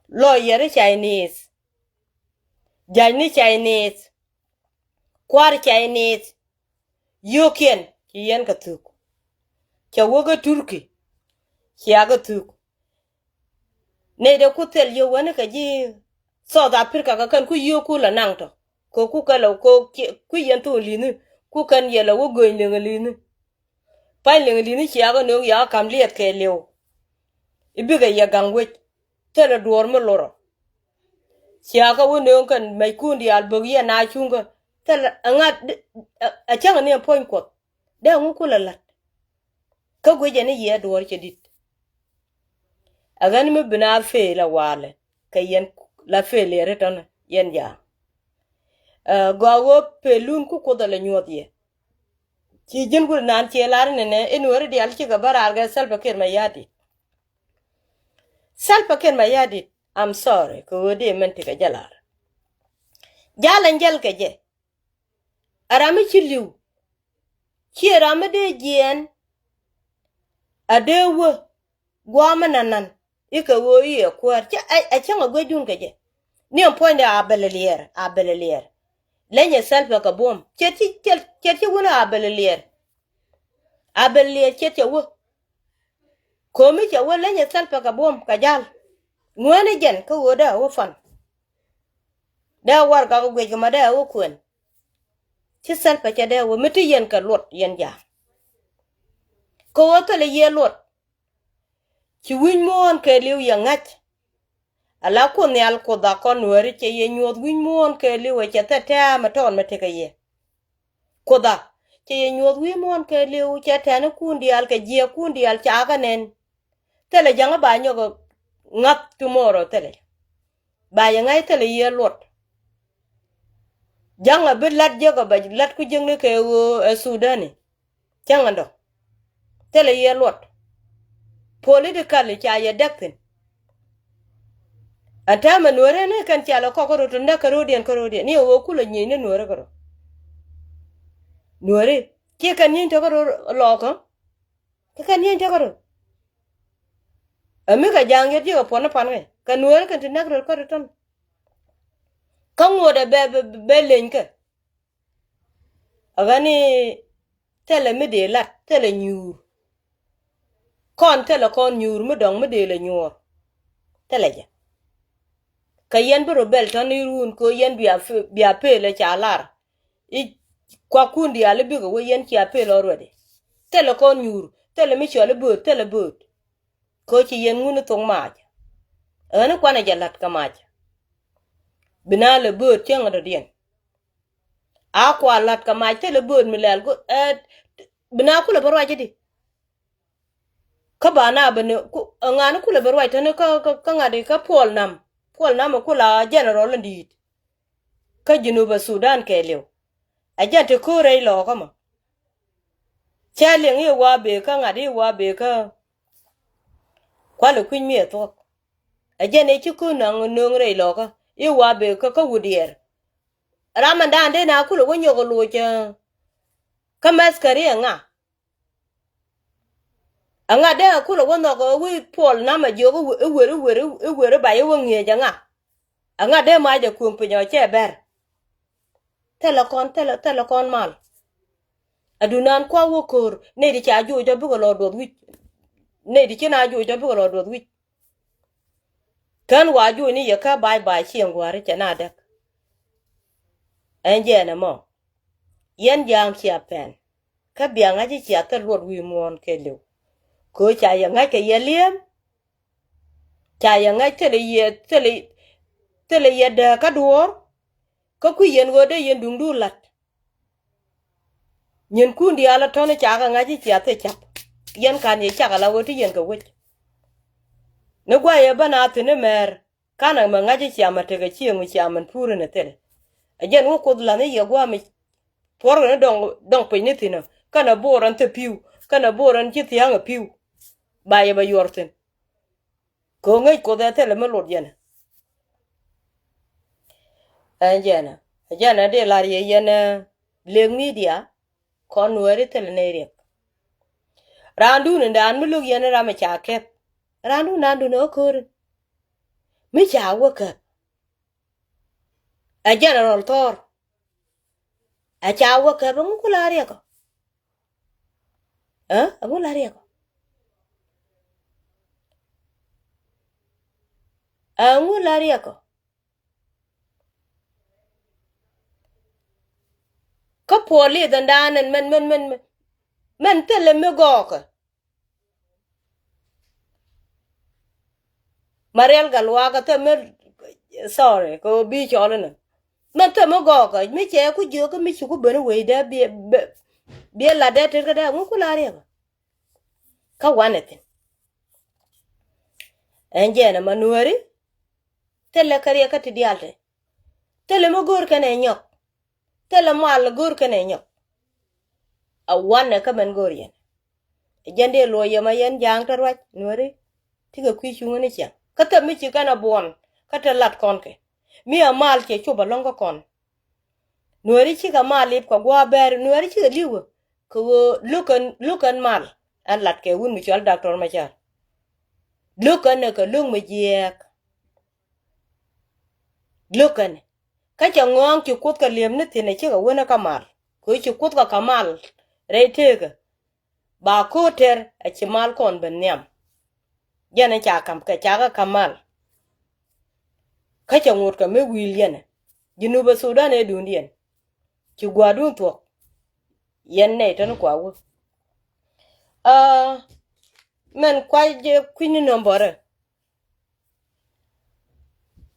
Lɔɔyɛri Chinese. Ja̱nyni Chinese. Kua̱r Chinese. Yio̱o̱kiɛn ci yɛn kɛ thuk. Cɛ wä kä Turkey. Cia kɛ thuk. Nɛy dee ku thil yio̱w wäni kɛ ji̱ South Africa kɛ kɛn ku yio̱o̱ku la naŋ tɔ. Kɛ ku kɛ lɛ kɛ ku yɛn thok li̱thni. Ku kɛn yɛ lɛ wä gööny liŋ li̱thni. Pa̱ny liŋ li̱thni cia kɛ nööŋ ya kä ka̱m liɛth kɛɛliw. I̱ bikɛ yɛ gaŋ wec. Thilɛ duɔ̱ɔ̱r mi lorɔ. Cia kä wä nööŋ kɛn mɛckun diaal bök yɛ na cuŋkä. Thilɛ ɛŋa ɛ cäŋ ni ɛn puɔ̱ny Kuɔth. Dee ŋu kulɛ la̱t. Kä guic ɛn i̱ yiëë duɔ̱ɔ̱r cɛ di̱t. Ɛ ɣän mi bi na fail ɛ walɛ kɛ yɛn la fail yɛ ri tɔ̱nɛ yɛn ja̱a̱ŋ. Ɛ gɔaa ɣöö pelun ku Kuoth ɛ lɛ nyuɔth yɛ. Ci ji̱n wut naan ciɛ lar inɛnɛ in weri diaal cikɛ bä raar kɛ Salva Kiir Mayardit. Salva Kiir Mayardit, I'm sorry kɛ ɣöö dee mɛn tikɛ jɛ lar. Jal ɛn jäl kɛ jɛ. A ram mi ci li̱w. Ciɛ ram mi dee jiɛɛn. A dee wä gua̱a̱m mi nanan. I̱ kɛ ɣöö i̱ ɛ kuäär. Cä ɛ, ɛ cäŋ ɛ guecdun kɛ jɛ. Ni ɛn puɔ̱nydɛ a bɛl liɛɛr, a bɛl liɛɛr. Leny ɛ Salva kɛ buɔ̱m. Ce̱t ci, ce̱t, ce̱t ci wun a bɛl liɛɛr. A bɛl liɛɛr ce̱t cɛ wä. Ko̱mi cɛ wä leny ɛ Salva kɛ buɔ̱m kɛ jal. Ŋuäni jɛn kä ɣöö dee a wä pan. Dee a warɛgak guic kɛ ma dee a wä kuɛn. Ci Salva cɛ dee a wä mi ti yɛn kɛ luɔt yɛn ja̱a̱ŋ. Kɛ ɣöö thilɛ yiëë luɔt. Ci wi̱c muɔ̱ɔ̱n kɛɛliw yɛ ŋa̱c. Ala Kuoth Nhial Kuoth a kɔn Nuääri cɛ yɛ nyuɔ̱th wi̱c muɔ̱ɔ̱n kɛɛliw ɛ cɛ thɛt tɛ̱̈ɛ̱̈ mɛ tɔɔn mɛ tekɛ yɛ. Kuoth a cɛ yɛ nyuɔ̱th wi̱c muɔ̱ɔ̱n kɛɛliw cɛ tɛ̈ni kun diaal kɛ jiɛɛkun diaal ca kɛ nɛn. Thilɛ ja̱ŋä ba nyɔk ɛ ŋa̱th tomorrow thilɛ. Ba yɛ ŋa̱c thilɛ yiëë luɔt. Ja̱ŋä bi la̱t jiäk ɛ bɛ la̱t ku jiäkni kɛ ɣöö ɛ Sudani. Cäŋ ɛn dɔ̱ŋ. Thilɛ yɛ luɔt. Politically ca yɛ däk thi̱n. Ɛn täämɛ Nuääri ni kɛn ca lɛ kɔk kä rot ti näk kä rot yɛn kä rot yɛn ni ɛ ɣöö kulɛ nyieny ni Nuääri kä rot. Nuääri ci kɛn nyieny tɔ̱ kä rot lɔɔkä. Kä kɛn nyieny tɔ̱ kä rot. Ɛ mi kɛ ja̱a̱ŋ yet ji̱ kɛ puɔ̱n ni pan kɛ kɛ Nuääri kɛn ti näk rot kä rot tɔ̱n. Kä ŋuɔ̱t ɛ bɛ bɛ bɛ leny kɛ. Ɛ ɣän i̱ thilɛ mi dee lat thilɛ nyuur. Kɔn thilɛ kɔn nyuur mi dɔ̱ŋ mi dee lɛ nyuɔr. Thilɛ jɛ. Kä yɛn bi rɔ bɛl tɔ̱n i̱ ruun kɛ ɣöö yɛn bia pe-, bia pel ɛ ca lar. I̱ kuakun diaal i̱ bikɛ wä yɛn cia pel already. Thilɛ kɔn nyuur thilɛ mi cɔl i̱ bööt thilɛ bööt. Kɛ ɣöö ci yɛn ŋun i̱ thok mac. Ɛ ɣän i̱ kuanɛ jɛ la̱t kɛ mac. Bi na lɛ bööt cäŋ dɔ̱diɛn. A kua la̱t kɛ mac thilɛ bööt mi lɛl gu ɛ bi na kulɛ bä ruac i̱di. Kä ba na bä ni ku ɛ ŋa̱n kulɛ bä ruac täni kä kä ŋa̱t i̱ kä Puɔl Nam. Puɔl Nam ɛ kula general in di̱i̱t. Kä Junubä Sudan kɛɛliw. Ɛ jɛn ti köör rɛy lɔɔkä mɔ. Cɛ liŋ i̱ wa bëë kä ŋa̱t i̱ wa bëë kä. Kualɛ kui̱ny mi ɛ thuɔ̱k. Ɛ jɛn ëë ci köör naŋ nööŋ rɛy lɔɔkä i̱ wa bëë kä kä wut diɛɛr. Ram ɛn da̱a̱n dee na kulɛ wä nyɔk ɛ loc ɛ. Kä mɛth käri ɛ ŋa. Aŋa dee a kulɛ wä nhɔk ɛ wi̱i̱ Puɔl Nam a jiök i̱ wer i̱ wer i̱ wer i̱ wer i̱ ba i̱ wä ŋi̱eec aŋa. Aŋa dee mac a kuëŋ piny ɔ cɛ bɛr. Thilɛ kɔn thilɛ thilɛ kɔn mal. A dunan kua wä ko̱r nɛy ti ca juuc ɔ bikɛ lɔ duɔth wi̱c. Nɛy ti ci na juuc ɔ bikɛ lɔ duɔth wi̱c. Kän wa juuc ni yɛ kä bac bac cieŋ gua̱a̱ri cɛ na däk. Ɛn jɛɛn ɛmɔ. Yɛn ja̱a̱ŋ cia pɛn. Kä bia ŋa̱c i̱ cia thil luɔt wi̱i̱ muɔ̱ɔ̱n kɛ li̱w. Kɛ ɣöö ca yɛ ŋa̱c kɛ yɛ li̱em. Ca yɛ ŋa̱c thilɛ yɛ thilɛ thilɛ yɛ dääk kä duɔ̱ɔ̱r. Kä kui̱ yɛn ɣöö dee yɛn duŋdu la̱t. Nyinkun diaal ɛ tɔ̱ni ca kɛ ŋa̱c i̱ cia thil ca̱p. Yɛn ka̱n yɛ cak ala ɣöö ti yɛn kɛ wec. Ni gua̱c yɛ bä na thi̱n i̱ mɛɛr. Ka̱n ɛmɛ ŋa̱c i̱ ciamä tekɛ cieŋ mi ciamä pur inɛ thilɛ. Ɛ jɛn wä Kuoth la̱th i̱ yɛ gua̱a̱ mi puɔ̱rkɛ ni dɔŋ dɔŋ piny ni thi̱n ɔ kɛnɛ bo̱o̱r ɛn thil pi̱w kɛnɛ bo̱o̱r ɛn ci thia̱a̱ŋ ɛ pi̱w. Ba yɛ bɛ yuɔr thi̱n. Kɛ ɣöö ŋäc Kuoth ɛ thilɛ mi lot yɛn ɛ. Ɛn jɛn ɛ ɛ jɛn ɛ dee la̱r yɛ yɛn ɛ lëëk midia. Kɔn Nuääri thilɛ nɛy riɛk. Raandun in daan mi lo̱k yɛn in ram mi ca kɛp. Raandun daandun ɛ ɣä köörin. Mi ca wä käp. Ɛ jɛnɛrɔl thɔɔr. Ɛ ca wä käp ɛŋu ku la riɛk ɔ? Ɛ ɛŋu la riɛk ɔ? Ɛŋu la riɛk ɔ? Kä puɔl i̱ dhɛn da̱a̱n ɛn mɛn mɛn mɛn mɛn thilɛ mi gɔɔkä. Marial Gatluak kä thilɛ mi, sorry, kɛ ɣöö bi cɔl inɛ. Mɛn thilɛ mi gɔɔkä mi cɛ ku jiök kä mi ci ku ben i̱ wecdä biɛ biɛ latdä tet kä dee ŋu ku la riɛk. Kä wanɛ thi̱n. Ɛn jɛn ɛmɛ Nuääri. Thilɛ kä riɛk kä ti diaal te. Thilɛ mi go̱o̱r kɛn ɛ nyɔk. Thilɛ mal go̱o̱r kɛn ɛ nyɔk. A wanɛ kä mɛn go̱o̱r yɛn. Ɛ jɛn dee luɔc yɛ ma yɛn ja̱a̱ŋ te ruac Nuääri. Ti kɛ kui̱ cuŋä ni ciaŋ kä thilɛ mi ci kɛn a buɔn. Kä te lat kɔn kɛ mi a mal cɛ cop a lɔ̱ŋ kä kɔn. Nuääri cikɛ mal lip kɛ gua̱a̱ bɛɛr Nuääri cikɛ li̱wä. Kɛ ɣöö lo̱k kɛn lo̱k kɛn mal. Ɛn lat kɛ wun mi cɔal Doctor Macar. Lo̱k kɛn ɛ kɛ lo̱k mi jiɛɛk. Lo̱k kɛn ɛ. Kä cɛ ŋɔ̱ɔ̱ŋ ci Kuoth kɛ li̱em ni thi̱n ɛ cikɛ wen ɛ kä mal. Kɛ ci Kuoth kɛ kɛ mal rɛy tëëkä. Ba ko̱o̱t tɛr ɛ ci mal kɔn ben nhiam. Jɛn ɛ ca ka̱m kɛ cakɛ ka̱m mal. Kä cɛ ŋot kɛ mi wi̱i̱l yɛn ɛ. Jinubä Thudan ɛ duundiɛn. Ci gua̱a̱dun thuɔ̱k. Yɛn nɛy tɔ̱ni kua wä. Aa, mɛn kuac jɛ kui̱ni nɔmbɔrɛ.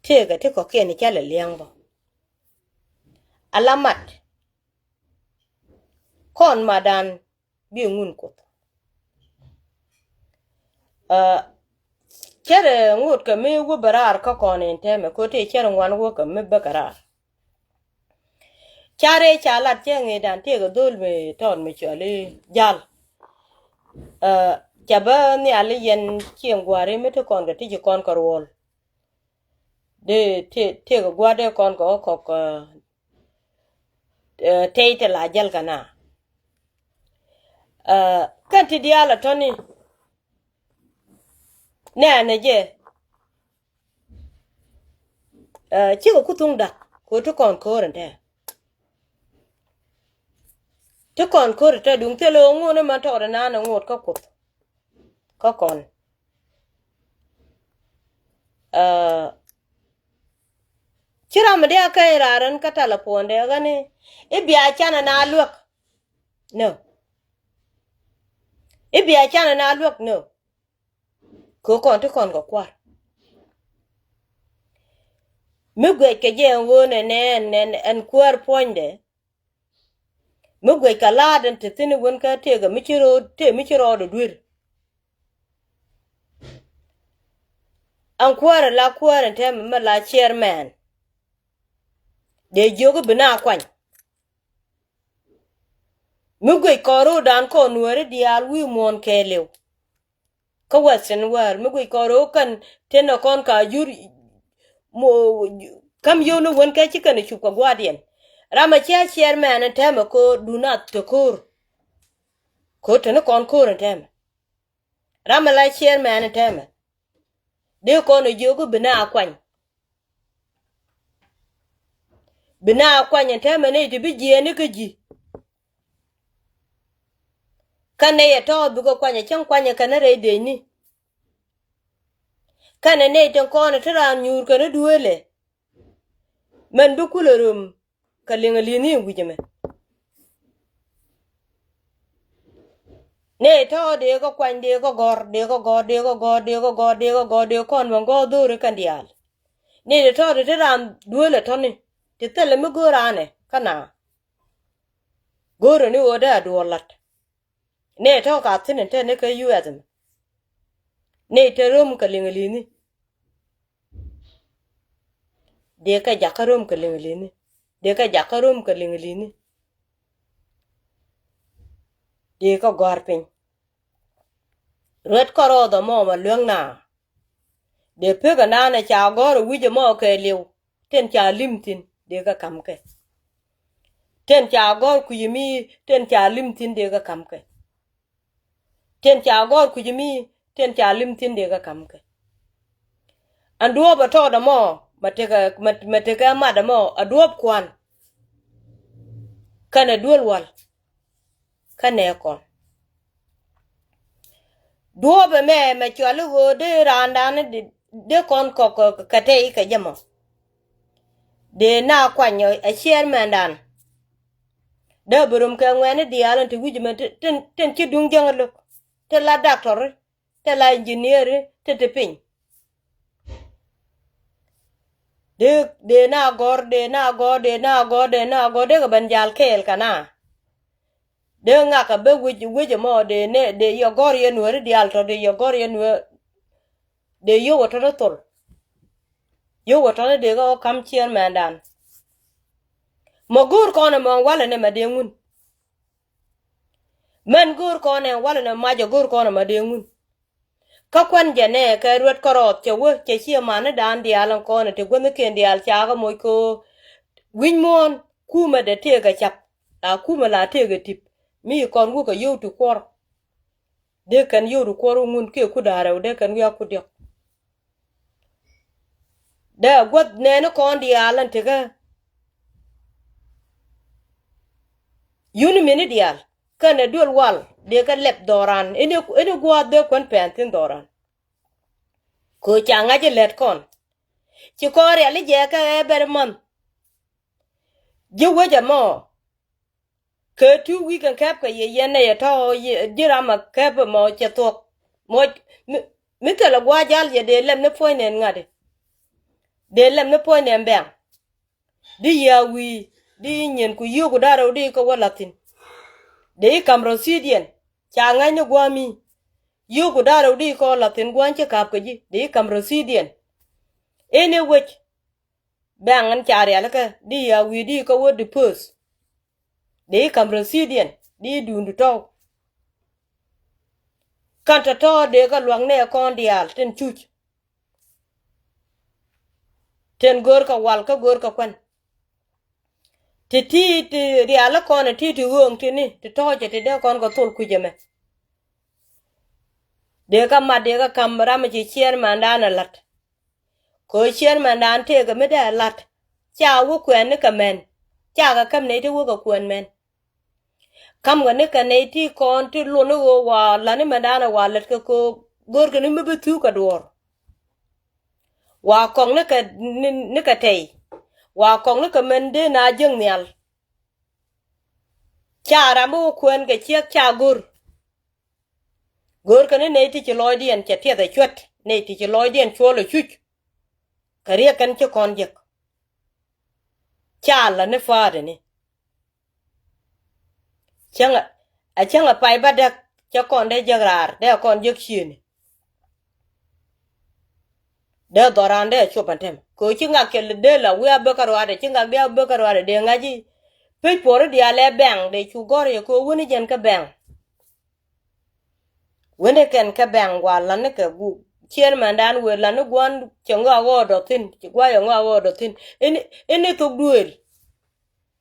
Tëëkɛ ti kɔ̱kiɛn i̱ cä lɛ liɛŋ bä. Ala mat. Kɔn madan bi ŋun Kuoth. Aa, cärɛ ŋot kɛ mi wä bɛ raar kä kɔn in tɛmɛ kɛ ti cärɛ ŋuan wä kɛ mi bä kɛ raar. Carɛ ca lat cɛ ŋi̱i̱c dan tiɛɛk ɛ dhol mi tɔɔt mi cɔal i̱ jal. Ɛ, ca bä nhial i̱ yɛn cieŋ gua̱a̱ri mi ti kɔn kɛ ti ci kɔn kɛ ruɔl. Dee tiɛɛk ɛ gua̱a̱r dee kɔn kɛ ɣä kɔk, ɛ, tɛy ti la jäl kɛ na. Ɛ, kɛn ti diaal ɛ tɔ̱ni nɛɛnɛ jɛ. Ɛ, cikɛ ku thuŋ dak kɛ ti kɔn ko̱r ɛn tɛ. Ti kɔn ko̱r ɛn tɛ duŋ thilɛ ɣöö ŋun i̱ man tɔɔt ɛnan ɛ ŋot kä Kuoth. Kä kɔn. Ɛ, ci ram mi dee a keny raar ɛn kä tɛlɛpuɔn dee ɣän i̱ i̱ bia canɛ na luäk. No. I̱ bia canɛ na luäk no. Kɛ kɔn ti kɔn kɛ kua̱r. Mi guɛc kɛ jɛ ɛn ɣöö nɛnɛ ɛn, ɛn, ɛn kuäär puɔ̱nydɛ. Mi guɛc kɛ la̱a̱t ɛn te thi̱n i̱ wän kä tëëkɛ mi ci ro̱o̱d, tëë mi ci rɔɔdɛ duer. Ɛn kuäär ɛ la kuäär ɛn tɛmɛ mi la chairman. Dee jiök i̱ bi na kuany. Mi guic kɔn ro̱o̱dan kɔn nuääri diaal wi̱i̱ muɔ̱ɔ̱n kɛɛliw. Kä Western world mi guic kɔn ro̱o̱ kɛn tenɛ kɔn ka jur. Mo, käm yio̱w ni wen kɛ ci kɛn cup kɛ gua̱a̱diɛn. Ram a cia chairman ɛn tɛmɛ ko̱o̱r duna te ko̱o̱r. Ko̱o̱r teni kɔn ko̱o̱r ɛn tɛmɛ. Ram a la chairman ɛn tɛmɛ. Dee kɔn ɛ jiök i̱ bi na kuany. Bi na kuany ɛn tɛmɛ nɛy ti bi jiɛɛni kä ji̱. Kä nɛy ɛ tɔ̱ bikɛ kuany ɛ cäŋ kuany ɛ kɛn rɛy dëëcni. Kɛnɛ nɛy tin kɔn ɛ ti raan nyuur kɛn dueelɛ. Mɛn bi kulɛ röm kɛ liŋ ɛ li̱ni wi̱c ɛmɛ. Nɛy tɔ̱ dee kä kuany dee kä gɔ̱r dee kä gɔ̱r dee kä gɔ̱r dee kä gɔ̱r dee kä gɔ̱r dee kɔn mɛ gɔ̱r dho̱ri kɛn diaal. Nɛy tɔ̱ ti ti raan dueelɛ tɔ̱ni ti thilɛ mi go̱o̱r raanɛ kä na. Go̱o̱rä ni ɣöö dee a duɔl la̱t. Nɛy tɔ̱ ka thi̱n in te ni kä U S ɛmɛ. Nɛy te röm kɛ liŋ ɛ li̱ni. Dee kɛ jakä röm kɛ liŋ ɛ li̱ni. Dee kɛ jakä röm kɛ liŋ ɛ li̱ni. Dee kɛ gɔ̱a̱r piny. Ruet kɔrɔɔth ɛmɔ mɛ luäŋ na. Dee pek ɛnan ɛ ca gɔ̱r ɛ wi̱c ɛmɔ kɛɛliw. Tin ca li̱m thi̱n dee kɛ ka̱m kɛ. Tin ca gɔ̱r kui̱c mi tin ca li̱m thi̱n dee kɛ ka̱m kɛ. Tin ca gɔ̱r kui̱c mi tin ca li̱m thi̱n dee kɛ ka̱m kɛ. Ɛn duɔ̱ɔ̱p ɛ tɔɔt ɛmɔ mɛ tekɛ mɛ tekɛ mat ɛmɔ ɛ duɔ̱ɔ̱p kua̱n. Kɛnɛ duel wal. Kä nɛ kɔn. Duɔ̱ɔ̱p ɛmɛ mɛ cuali ɣöö dee raandan dee kɔn kɔk kɛ tɛy kɛ jɛ mɔ. Dee na kuany ɛ chairmandan. Dee bi rom kɛ ŋuɛ̈ni diaal in ti wi̱c mɛ tin ci duŋ jäŋ lo̱k. Tin la doctor, tin la engineer, tin ti piny. Dee dee na gɔ̱r dee na gɔ̱r dee na gɔ̱r dee na gɔ̱r dee kɛ ben jal kɛɛl kɛ na. Dee ŋak a ben wec wec ɛmɔ dee ne dee yɛ gɔ̱r yɛ nuääri diaal tɔ dee yɛ gɔ̱r yɛ nuäär. Dee yio̱w ɛ tɔ̱ ni thol. Yio̱w ɛ tɔ̱ ni dee kɛ ɣä ka̱m chairmandan. Mɔ go̱o̱r kɔn ɛmɔ walɛ ni mɛ dee ŋun. Mɛn go̱o̱r kɔn ɛ walɛ ni mac ɛ go̱o̱r kɔn ɛmɔ dee ŋun. Kä kuan jɛ nɛ kɛ ruet kärɔɔth cɛ wä cɛ ciɛ manidan diaal ɛn kɔn ɛ te guäthnikiɛn diaal ca kɛ moc kɛ ɣöö wi̱c muɔ̱ɔ̱n kumɛ dee tëëkɛ cap la kumɛ la tëëkɛ tip mi kɔn wä kɛ yio̱w ti kuɔr. Dee kɛn yio̱w ti kuɔr wä ŋun kiɛ ku da̱ŋ rɛw, dee kɛn wi̱i̱ a ku diɔ̱k. Dee a guäth nɛɛni kɔn diaal ɛn tekä. Yuni mini diaal kɛnɛ duel wal dee kɛ lɛp dhɔran, ini, ini gua̱a̱th dee kuɛn pɛn thi̱n dhɔran. Kɛ ca ŋa̱c ilɛt kɔn. Ci kɔn riali jɛ kɛ ɛ bɛr man. Ji̱ wecɛ mɔ. Kɛ two week ɛn kɛp kɛ yɛ yɛn nɛ yɛ tɔ ji̱ ram a kɛp mɔ cɛ thuɔk. Mɔ mi, mi thilɛ gua̱a̱ jal yɛ dee lɛm ni puɔ̱ny nɛn ŋa̱t. Dee lɛm ni puɔ̱ny nɛn bɛŋ. Di yia wi̱i̱ di nyin ku yio̱o̱ku da̱ŋ rɛw di kɛ wä la̱thi̱n. Dee i̱ ka̱m rɔ̱ thi̱i̱diɛn ca ŋa̱cni gua̱a̱mi. Yio̱o̱ku da̱ŋ rɛw di kɛ wä la̱thi̱n gua̱a̱ny ci ka̱p kɛ ji̱ dee i̱ ka̱m rɔ̱ thi̱i̱diɛn. Ini wec bɛŋ in ca rialikä di yia wi̱i̱ di kɛ wä dipöth. Dee i̱ ka̱m rɔ̱ thi̱i̱diɛn di i̱ duundu tɔ̱w. Kɛn tɔ̱tɔ̱ dee kɛ lua̱k nɛ kɔn diaal tin cuc. Tin görkɛ wal kä görkɛ kuɛn. Ti ti ti rialikä kɔn ti ti ɣööŋ tini ti tɔ̱ɔ̱cɛ ti dee kɔn kɛ thol kui̱c ɛmɛ. Dee kä mat dee kä ka̱m ram ci ciɛɛr mandan ɛ la̱t. Kɛ ɣöö ciɛɛr mandan tëëkɛ mi dee ɛ la̱t. Ca wä kuɛɛn ni kɛ mɛn. Ca kɛ käm nɛy ti wä kɛ kuɛɛn mɛn. Ka̱mkɛ ni kɛ nɛy ti kɔn ti lon ni ɣöö wa la̱t ni mɛndan ɛ wa lät kɛ kɛ ɣöö görkɛ ni mi bi thuk kɛ duɔ̱ɔ̱r. Wa kɔk ni kɛ ni, ni kɛ tɛy. Wa kɔk ni kɛ mɛn dee na jiäk nhial. Ca ram bi wä kuɛn kɛ ciek ca go̱r. Go̱r kɛ ni nɛy ti ci lɔcdiɛn cɛ tiɛth ɛ cuɛt, nɛy ti ci lɔcdiɛn cuɔl ɛ cuc. Kɛ riɛk kɛn ci kɔn jiäk. Ca lä ni fa̱a̱t ɛni. Cäŋ ɛ, a cäŋ ɛ pay bädäk cä kɔn dee jiäk raar dee kɔn jiäk ciëëni. Dee dhɔran dee cop ɛn tɛm kɛ ɣöö ci ŋak cɛ dee la wi̱i̱ a bek kä ruaadɛ ci ŋak dee a bek kä ruaadɛ dee ŋa̱c i̱. Pec puɔri diaal ɛ bɛŋ dee cu gɔ̱r yɛ kɛ ɣöö wäni jɛn kä bɛŋ. Wäni kɛn kä bɛŋ wa la̱t ni kɛ gu ciɛɛr mɛndan wëë la̱t ni gua̱n cɛ ŋɔak ɣɔɔdɔ thi̱n ci gua̱c ɛ ŋɔak ɣɔɔdɔ thi̱n. Ini, ini thok duëël.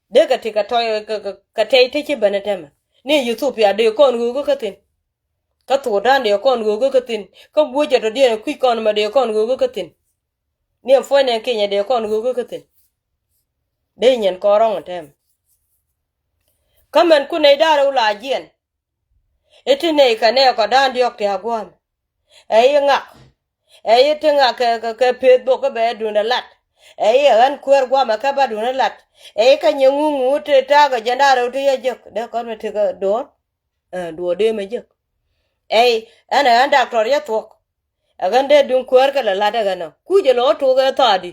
Dee kɛ ti kɛ tɔy kɛ, kɛ, kɛ tɛy ti ci ben ɛ tɛmɛ ni Ethiopia dee kɔn ɣöökä kä thi̱n. Kä Thudan dee kɔn ɣöökä kä thi̱n. Kä guöcɛ tɔ̱diɛn ɛ kui̱c kɔn mɛ dee kɔn ɣöökä kä thi̱n. Ni ɛn puɔ̱ny nɛn Kenya dee kɔn ɣöökä kä thi̱n. Dee nyɛn kɔn rɔ̱ŋ ɛn tɛmɛ. Kä mɛn kun nɛy da̱rɛ wula jiɛn. I̱ ti nɛy kɛ nɛɛkɔ da̱a̱n diɔ̱k ti a gua̱a̱m. Ɛ i̱ ŋak. Ɛ i̱ ti ŋak kɛ, kɛ, kɛ peth bok kä bɛ duundɛ lat. Ɛ i̱ ɛ ɣän kueer gua̱a̱m ɛ kɛ bä duundɛ lat. Ɛ i̱ kä nyɛ ŋuŋ ŋuut ti ta̱a̱ kɛ jɛn da̱rɛ wula ti yɛ jek dee kɔn mi ti kɛ duɔ̱ɔ̱r. Ɛ duɔ̱ɔ̱r dee mɛ jek. Ɛ i̱ ɛn ɛ ɣän daktɔr yɛ thuɔ̱k. Ɛ ɣän dee duŋ kueer kɛ lɛ lat ɛ ɣän ɔ kucɛ lɔ tok ɛ tha̱a̱di.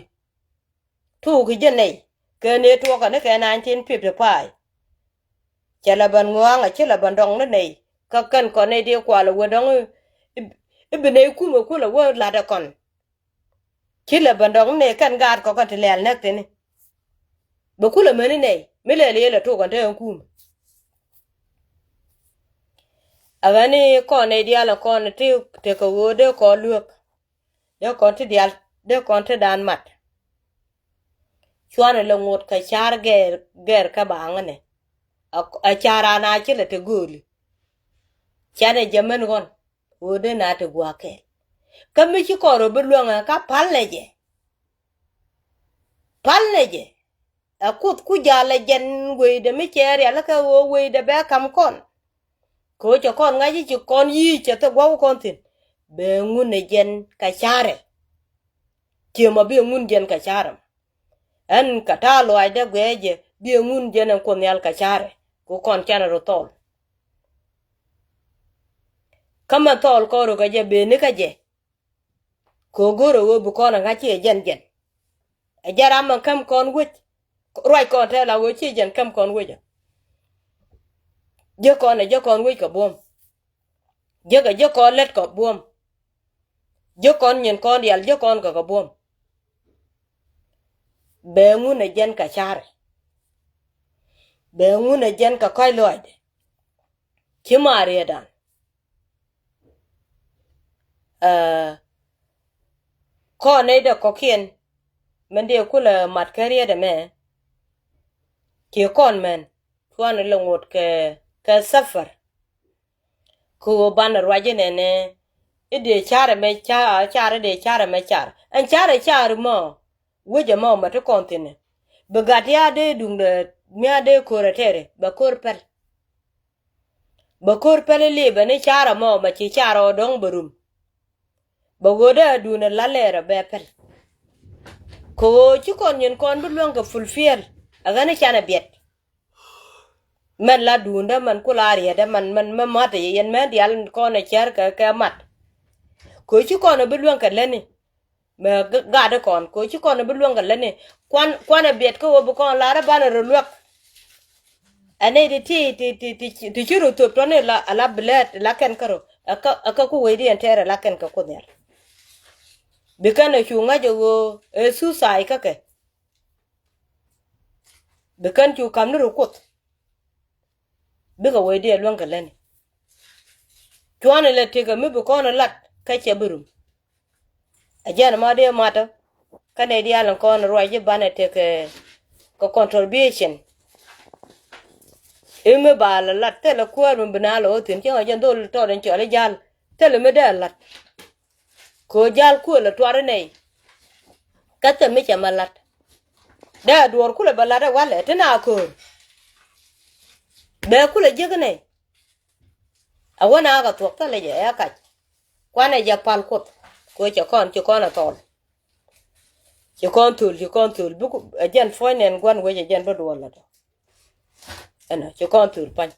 Tuuki jɛ nɛy kɛ ni tuɔkä ni kɛ nineteen fifty five. Cɛ lɛ bän ŋua̱a̱ŋ a ci lɛ bän dɔŋ ni nɛy kä kɛn kɔn nɛy ti kualɛ wä dɔŋ. I̱ bi nɛy kumɛ kulɛ wä la̱t ɛ kɔn. Ci lɛ bän dɔŋ ni nɛy kɛn gaat kɔkä ti lɛl nɛk tini. Bɛ kulɛ mäni nɛy mi lɛl yɛ lɛ tuɔkä te ɛn kumɛ. Ɛ ɣän ni kɔn nɛy diaal ɛ kɔn ti tekɛ ɣöö dee kɔn luek. Dee kɔn ti diaal dee kɔn ti daan mat. Cuanɛ lɛ ŋot kɛ car gɛɛr gɛɛr kɛ baaŋä nɛ. Ɛ car an a ci lɛ te gööli. Canɛ jɛ mɛn ɣɔn ɣöö dee na te gua̱a̱ kɛɛl. Kä mi ci kɔn rɔ bi luäŋɛ ka pal nɛ jɛ. Pal nɛ jɛ. Ɛ kuth ku jalɛ jɛn weydɛ mi cɛ rialikä ɣöö weydɛ bɛ kam kɔn. Kɛ ɣöö cɛ kɔn ŋa̱c i̱ ci kɔn yi̱i̱c cɛ thil gua̱k kɔn thi̱n. Bɛ ŋun ɛ jɛn kɛ carɛ. Ciɛ mɔ bi ɛ ŋun jɛn kɛ carɛ mɔ. Ɛn kɛ ta̱a̱ luaac dee guɛɛ jɛ bi ɛ ŋun jɛn ɛn Kuoth Nhial kɛ carɛ. Kɛ ɣöö kɔn canɛ rɔ thɔɔl. Kä mɛn thɔɔl kɔn rɔ kɛ jɛ beni kä jɛ. Kɛ ɣöö go̱rɛ ɣöö bi kɔn ɛ ŋa̱c ci ɛ jɛn jɛn. Ɛ jɛn ram mɛ käm kɔn wec. Ruac kɔn tɛl a ɣöö ci ɛ jɛn käm kɔn wec ɔ. Jiäk kɔn ɛ jiäk kɔn wec kɛ buɔ̱m. Jiäk ɛ jiäk kɔn lät kɛ buɔ̱m. Jiäk kɔn nyin kɔn diaal jiäk kɔn kɛ kɛ buɔ̱m. Bɛ ŋun ɛ jɛn kɛ carɛ. Bɛ ŋun ɛ jɛn kɛ kɔ̱a̱c lɔaacdɛ. Ci maariɛdan. Ɛ kɔn nɛy dee kɔ̱kiɛn mɛn dee kulɛ mat kä riet ɛmɛ. Ci kɔn mɛn cuanɛ lɛ ŋot kɛ kɛ thafar. Kɛ ɣöö banɛ ruac inɛnɛ i̱ dee car ɛmɛ car, car i̱ dee car ɛmɛ car. Ɛn car ɛ car mɔ wec ɛmɔ mɛ ti kɔn thi̱n ɛ. Bi gat ya dee duŋdɛ mi a dee ko̱r ɛ tɛɛri bɛ ko̱r pɛl. Bɛ ko̱r pɛl ilipɛ ni car ɛmɔ mɛ ci car ɔ dɔ̱ŋ bɛ rum. Bɛ ɣöö dee a duun ɛ la̱t lɛɛr ɛ bɛ pɛl. Kɛ ɣöö ci kɔn nyin kɔn bi luäŋ kɛ fulfill ɛ ɣän i̱ canɛ biɛt. Mɛn la duundä mɛn kula rietdä mɛn mɛn mɛ ma̱t yɛ yɛn mɛ dial kɔn ɛ cär kɛ kɛ mat. Kɛ ɣöö ci kɔn ɛ bi luäŋ kɛ lätni. Mɛ gat kɔn kɛ ɣöö ci kɔn ɛ bi luäŋ kɛ lätni. Kuan kuan ɛ biɛt kä ɣöö bi kɔn lar ɛ banɛ rɔ luäk. Ɛ nɛy ti ti ti ti ti ti ci rɔ thöp tɔni la ala bi lɛt la kɛn kärɔ. Ɛ kä ɛ kä ku wecdi ɛn tɛɛr ɛ la kɛn kɛ Kuoth Nhial. Bi kɛn ɛ cu ŋa̱c ɛ ɣöö ɛ suicide kä kɛ. Bi kɛn cu ka̱m ni rɔ Kuoth. Bikɛ wecdi ɛ luäŋ kɛ lätni. Cuanɛ lɛ tekɛ mi bi kɔn ɛ lat kä cɛ bi rum. Ɛ jɛn ma dee matɔ kä nɛy diaal in kɔn ruac ji̱ banɛ tekɛ kɛ contribution. I̱ mi ba lɛ lat thilɛ kuäär mi bi na lɛ ɣä thi̱n cieŋ ɛ jɛn dhol tɔɔt in cɔal i̱ ja̱l thilɛ mi dee ɛ lat. Kɛ ɣöö ja̱l kuël ɛ tuar inɛy. Kä thil mi cɛ ma lat dee ɛ duɔ̱ɔ̱r kulɛ bɛ lat ɛ walɛ ti na köör. Bɛ kulɛ jiäk inɛy. A wä na kɛ thuɔ̱k thilɛ jɛ ɛ kac. Kuanɛ jɛ pal Kuoth kɛ ɣöö cɛ kɔn ci kɔn ɛ thɔɔl. Ci kɔn thöl ci kɔn thöl buk ɛ jɛn puɔ̱ny nɛn gua̱n wec ɛ jɛn bä duɔl lat. Ɛnɔ ci kɔn thöl pa̱ny.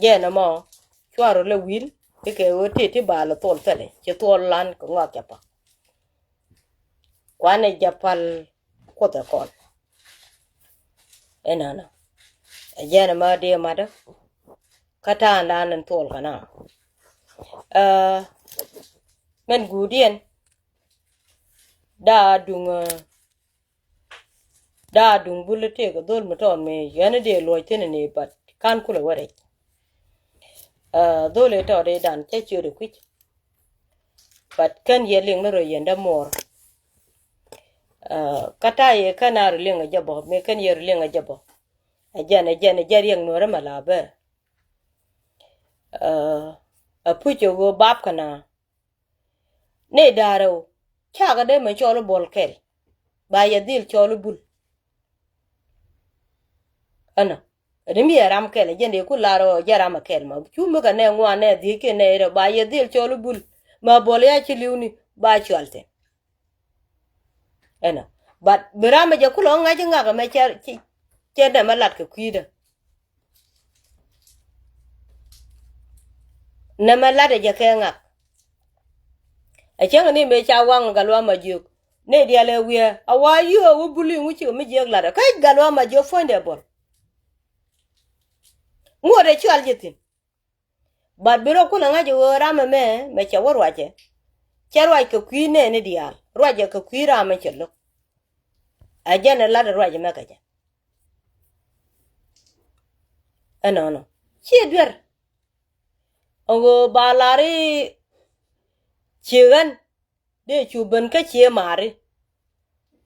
Jɛn ɛmɔ cua rɔ lɛ wi̱i̱l i̱ kɛ ɣöö ti ti bal ɛ thuɔl thilɛ ci thuɔl lan kɛ ŋɔak cɛ pa̱k. Kuanɛ jɛ pal Kuoth ɛ kɔn. Ɛnɔnɔ ɛ jɛn ɛmɔ dee matdä. Kä ta̱a̱ŋdan in thuɔl kɛ na. Ɛ mɛn guudiɛn. Daa duŋ ɛ daa duŋ bul i̱ tëëkɛ dhol mi tɔɔt mi yɛn i̱ dee luɔc thi̱n ini, but ka̱n kulɛ wä rɛc. Ɛ dhol i̱ tɔɔt i̱ dan cä ciöt i̱ kui̱c. But kän yɛ liŋ ni rɔ yɛn däm muɔɔr. Ɛ kä ta̱a̱ yɛ kän a rɔ liŋ ɛ jɛ bä mi kän yɛ rɔ liŋ ɛ jɛ bä. Ɛ jɛn ɛ jɛn ɛ jɛn riɛk nuɔ̱ɔ̱rä mɛ la bä. Ɛ puc ɛ ɣöö bap kɛ na. Ni da̱rɛ ɣöö cakɛ dee mɛ cɔl i̱ buɔl kɛl ba yɛ dhil cɔl i̱ bul. Ɛnɔ ɛn mi yɛ ram kɛl ɛ jɛn dee ku lar ɣöö jɛ ram ɛ kɛl ma cu mi kɛ nɛ ŋuan nɛ dhiec kiɛ nɛ irɛ ba yɛ dhil cɔl i̱ bul. Ma buɔl ya ci li̱wni ba cual thi̱n. Ɛnɔ but bi ram ɛ jɛ kulɛ ŋa̱c i̱ ŋak ɛmɛ cɛ cɛ nɛmɛ lat kɛ kui̱dä. Nɛmɛ lat ɛ jɛ kɛ ŋak. Ɛ cäŋ ni mëë ca waŋ Gatluak Majiök ni diaal ɛ wiee a wa yiöö wä buli ŋuci kɛ mi jiäk lat ɛ kä Gatluak Majiök puɔ̱nydɛ buɔl. Ŋuɔ̱t ɛ cual ji̱ thi̱n. But bi rɔ kulɛ ŋa̱c ɛ ɣöö ram ɛmɛ mɛ cɛ wä ruacɛ. Cɛ ruac kɛ kui̱ nɛɛni diaal ruacɛ kɛ kui̱ ram ɛ cɛ lo̱k. Ɛ jɛn ɛ lat ɛ ruac ɛmɛ kɛ jɛ. Ɛnɔnɔ ciɛ duer. Ɛn ɣöö ba lar i̱ ciɛ ɣän dee cu ben kä ciɛ maari.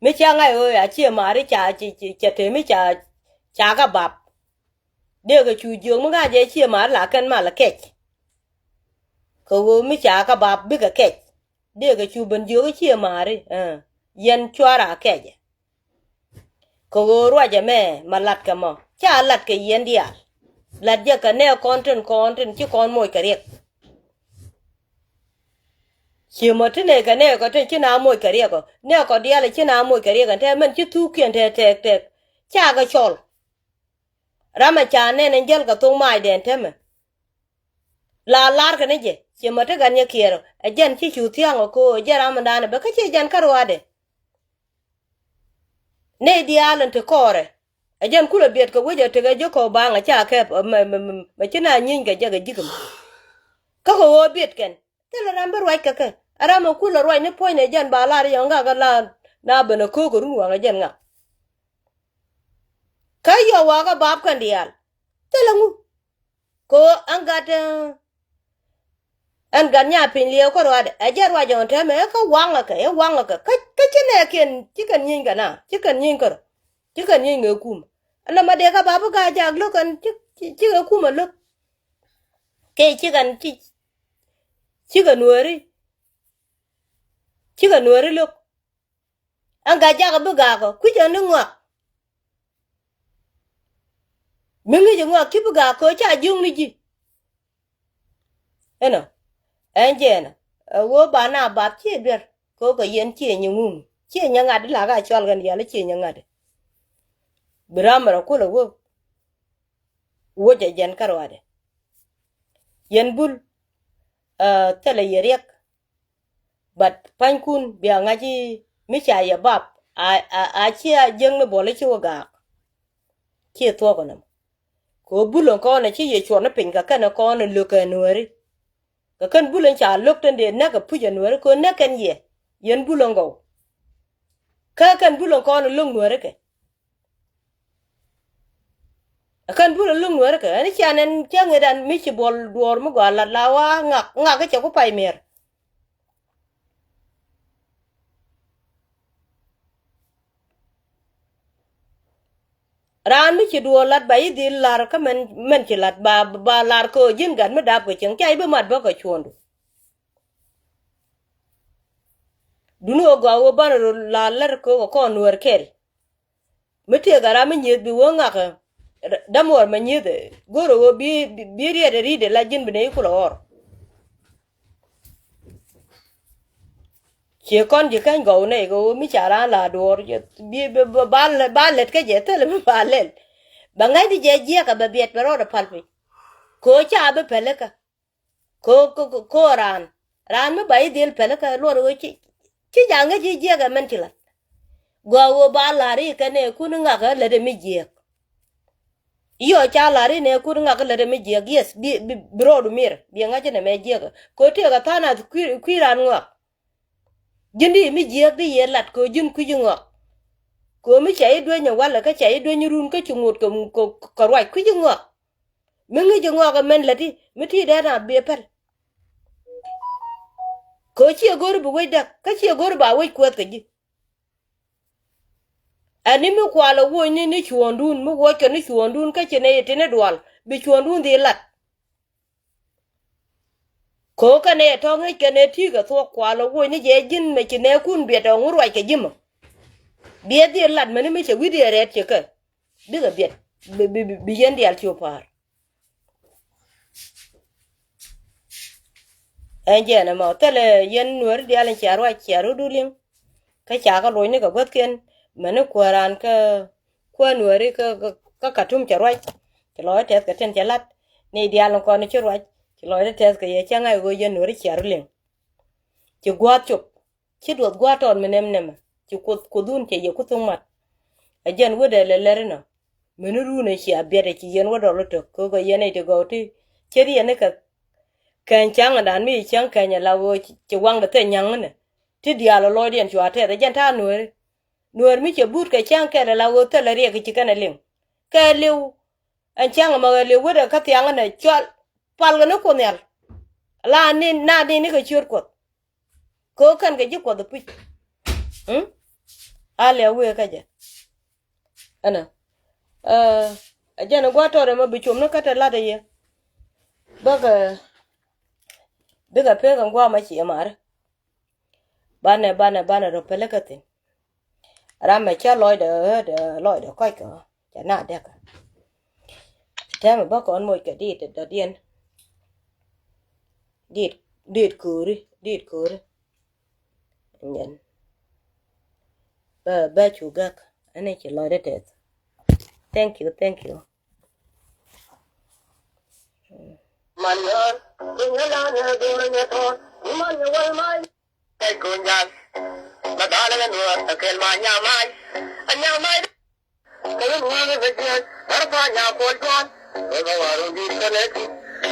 Mi ca ŋa̱c ɣöö a ciɛ maari ca cɛ tëë mi ca ca kä bap. Dee kɛ cu jiök mi ŋa̱c ɛ ciɛ maari la kɛn mal kɛc. Kɛ ɣöö mi ca kä bap bikɛ kɛc. Dee kɛ cu ben jiök i̱ ciɛ maari yɛn cuara kɛcɛ. Kɛ ɣöö ruacɛ mɛ ma latkɛ mɔ ca latkɛ yɛn diaal. Lat jɛ kɛ nɛ kɔn tin kɔn tin ci kɔn moc kɛ riɛk. Ci mɔ ti nɛ kɛ nɛ kɔ tin ci na moc kɛ riɛk ɔ nɛ kɔ diaal ci na moc kɛ riɛk ɛn tɛ mɛn ci thukiɛn tɛ tɛk tɛk. Ca kɛ cɔl. Ram ɛ ca nɛn ɛn jäl kɛ thok maacdɛn tɛmɛ. La lar kɛ ni jɛ ci mɔ ti gat nyɛ kiɛɛr ɛ jɛn ci cu thia̱a̱ŋ ɛ ko̱o̱ ɛ jɛn ram ɛn da̱a̱n ɛ bɛ kä ci jɛn kä ruaadɛ. Nɛy diaal in ti kɔɔrɛ ɛ jɛn kulɛ biɛt kɛ wec ɛ tekɛ ji̱ kɔɔk baŋ ɛ ca kɛp mɛ ci na nyieeny kɛ jɛ kɛ ji̱ kɛ mɛ. Kä kɛ ɣöö biɛt kɛn thilɛ ram bi ruac kɛ kɛ ɛ ram ɛ kulɛ ruac ni puɔ̱ny nɛ jɛn ba lar yɛ ŋak ɛ la na ben ɛ köök kɛ run waŋ ɛ jɛn ŋak. Kä yɔw wakä bap kɛn diaal thilɛ ŋu. Kɛ ɣöö ɛn gat ɛn gat nya piny liɛɛw kä ruaadɛ ɛ jɛ ruac ɔn tɛmɛ ɛ kä waŋä kɛ ɛ waŋä kɛ kä ci nɛɛkiɛn ci kɛn nyieeny kɛ na ci kɛn nyieeny kärɔ. Ci kɛn nyieeny kɛ kum ɛn nɔmɔ dee kä bap kä gaa jak lo̱k ɛn ci kɛ kum ɛ lo̱k. Kɛ cikɛ, ci, cikɛ Nuääri, cikɛ Nuääri lo̱k. Ɛn Gaajaak bi gaak ɔ, kui̱c ɛn ni ŋɔak. Mi ŋi̱ci ŋɔak ci bi gaak kɛ ɣöö ca jiökni ji̱. Ɛnɔ, ɛn jɛɛnä, ɛ ɣöö ba na bath ciɛ duer kɛ ɣöö kɛ yɛn ciɛ nyi ŋum, ciɛ nyi ŋa̱t, la ka cɔal kɛn diaal ciɛ nyi ŋa̱t. Bi ram rɔ kulɛ wä, wä jɛ jɛn kä ruaadɛ. Yɛn Bul, ɛ, thilɛ yɛ riɛk. But pa̱nykun bia ŋa̱c i̱ mi ca yɛ bap, a, a, a cia jiäkni buɔl i̱ ci wä gaak. Ci thuɔ̱k ɛnɛm. Kɛ ɣöö Bul ɛn kɔn ɛ ci yɛ cuɔt ni piny kɛ kɛn ɛ kɔn ɛ lo̱k kɛ Nuääri. Kɛ kɛn Bul ɛn ca lo̱k tɛn dee näk ɛ puc ɛ Nuääri kɛ ɣöö näk kɛn yɛ. Yɛn Bul ɛn gɔw. Kä kɛn Bul ɛn kɔn ɛ lo̱k Nuääri kɛ. Ɛ kɛn Bul ɛ lo̱k Nuääri kɛ. Ɛn cia nɛn cä ŋet an mi ci buɔl duɔɔr mi gɔaa lat la wa ŋak, ŋak kä cɛ ku pay miɛr. Raan mi ci duɔɔr lat ba i̱ dhil lar kä mɛn, mɛn ci lat ba, ba lar kɛ ɣöö ji̱n gat mi dap kɛ cieŋ ca i̱ bi mat bä kɛ cuɔ̱ɔ̱ŋdu. Duni ɣöö gɔaa ɣöö banɛ rɔ lar lät kɛ ɣöö kɛ kɔn Nuäär kɛl. Mi tëëk a ram mi nyieth bi wä ŋakä, dämuɔr mɛ nyieth, go̱rɛ ɣöö bi, bi, bi riɛt ɛ ri̱t ɛ la ji̱n bi nɛy kulɛ ɣɔr. Ciɛ kɔn ji̱ käny gɔw nɛy kɛ ɣöö mi ca raan la duɔɔr, bi, bi, bi, ba, ba lät kä jɛ thilɛ mi ba lɛl. Bɛ ŋäcni jɛ jiɛk ɛ bɛ biɛt bɛ rɔɔdɛ pal piny. Kɛ ɣöö ca bi pälikä. Ko, ko, ko, ko raan. Raan mi ba i̱ dhil pälikä luɔt ɣöö ci, ci jaŋ kä ci jiɛk ɛ mɛn ci la̱t. Gɔaa ɣöö ba la̱r i̱ kɛ nɛɛkun i̱ ŋakä lätdɛ mi jiɛk. Yɔ ca la̱r i̱ nɛɛkun i̱ ŋakä lätdɛ mi jiɛk, yes, bi, bi, bi rɔɔdu mir, bi ŋa̱c inɛ mɛ jiɛk. Ko tëëk a tha̱a̱ŋ nath kui̱, kui̱ raan ŋɔak. Ji̱n di mi jiääk di yɛ lat kɛ ɣöö ji̱n kui̱c i̱ ŋɔak. Kɛ ɣöö mi ca i̱ dueny ɛ walɛ kä ca i̱ dueny i̱ run kä ci ŋot kɛ, kɛ, kɛ ruac kui̱c i̱ ŋɔak. Mi ŋi̱c i̱ ŋɔak ɛ mɛn lät i̱ mi ti dee na biɛ päl. Kɛ ɣöö ciɛ go̱r i̱ bi wec däk kä ciɛ go̱r i̱ ba wec kuɛth kɛ ji̱. Ɛn ni mi kualɛ wuɔ̱cni ni cuɔ̱ɔ̱ŋdun mi wuɔ̱ckɛ ni cuɔ̱ɔ̱ŋdun kä ci nɛy ɛ tini dual bi cuɔ̱ɔ̱ŋdun dhil lat. Ko̱o̱k kɛnɛ yɛ tɔ̱ ŋäc kɛnɛ ti̱i̱ kɛ thuɔ̱k kualɛ wuɔ̱c ni jɛ ji̱n mɛ ci nɛɛkun biɛt ɛ ŋut ruac kɛ ji̱ mɔ. Biɛ dhil lat mäni mi cɛ wi̱cdiɛ rɛɛt cɛ kɛ. Bikɛ biɛt bi, bi, bi, bi yɛn diaal ci wä pa̱a̱r. Ɛn jɛn ɛmɔ thilɛ yɛn nuääri diaal in cia ruac cia rut du liŋ. Kä ca kɛ loc ni kɛ guäthkiɛn mäni kuääran kä kuäär nuääri kä, kä, kä Katum cɛ ruac. Ci lɔc tɛth kɛ tin cɛ lat ni diaal in kɔn ci ruac. Ci lɔc tɛth kɛ yɛ cä ŋa̱c ɣöö yɛn nuääri cia rut liŋ. Ci gua̱a̱th cop. Ci duɔth gua̱a̱th tɔɔt mi nɛm nɛmɛ ci kuoth kuothun cɛ yɛ kuthun mat. Ɛ jɛn wetdɛ lɛ lɛr inɔ. Meni run ɛ cia biɛt ɛ ci yɛn wä dɔl itok kɛ kɛ yɛn ɛ ti gɔw ti. Cɛ riɛn ikɛ kɛny ca̱ŋ dan mi ci cäŋ kɛny ɛ la ɣöö ci waŋdɛ thɛ nyaŋ inɛ. Ti diaal ɛ lɔcdiɛn cua tɛth ɛ jɛn ta̱a̱ nueeri. Nueer mi cɛ but kɛ cäŋ kɛl ɛ la ɣöö thilɛ riɛk ci kɛn ɛ liŋ. Kɛ liw ɛn cäŋ ɛmɛ ɣɛ liw wetdɛ kä thiaŋ inɛ cual palkɛ ni kuoth nhial. La ni na ni ni kɛ ciöt kuɔth. Kɛ ɣöö kɛn kɛ ji̱ kuɔth ɛ puc. Mm? A liɛw wëë kä jɛ. Ɛnɔ. Ɛ jɛn ɛ gua̱a̱th tɔɔt ɛmɔ bi com ni kä te lat ɛ yɛ. Bäkɛ bikɛ pek ɛn gua̱a̱th mɛ ciɛ ma̱ri. Banɛ banɛ banɛ rɔ pɛlɛ kä thi̱n. Ram mɛ cä lɔcdɛ ɣööt ɛ lɔcdɛ kɔc kɛ ɣä cɛ na dɛk. Tɛmɛ bä kɔn moc kɛ dit dɔ̱diɛn. Dit, dit kööri, dit kööri. Nyɛn bä bä cu gak ɛn ci lɔcdɛ tɛth. Thank you, thank you. Man yɔr, dunya la nyɛ dunya nyɛ tɔr, man yɛ wal man. Kɛc Kunyal. Ba dhalɛ kɛ nuɔɔr kɛ kɛl ma nyamac. A nyamac. Kɛ yin wuni bɛ jiɛn bar pa nya kuɔl juɔn. Wal ba waru bi kɛ lɛ ti.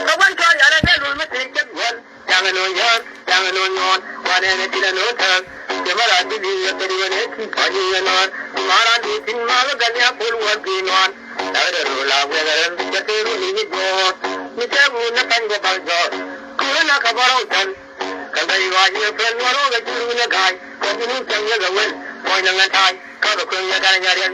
Kɛ wan cɔl yalɛ kɛ lul mi ti cɛ guɔl. Jaŋɛ nɔ yɔn, jaŋɛ nɔ nyɔn. Wanɛ nɛ ti lɛ nɔ tɛm. Jɛ mara di bi yɛ kɛ di wɛ nɛ ti pa di yɛ nɔn. Mara di tin ma bɛ gɛn ya pul wal bi nɔn. Dagdɛ ru la wɛ gɛ rɛm jɛ kɛ ru ni ni jɔɔr. Mi tɛ wu nɛ kan jɛ bal jɔɔr. Kuru na ka bɔrɔ tɛm. Kɛ bɛ yuac yɛ pɛl nuɔr wä kɛ jur wi̱nɛ ga̱a̱c. Kɛ jini cäŋ yɛ kɛ wël puɔ̱ny ni ŋɛn ta̱a̱c. Kä kɛ kueŋ yɛ kɛn nyariɛn.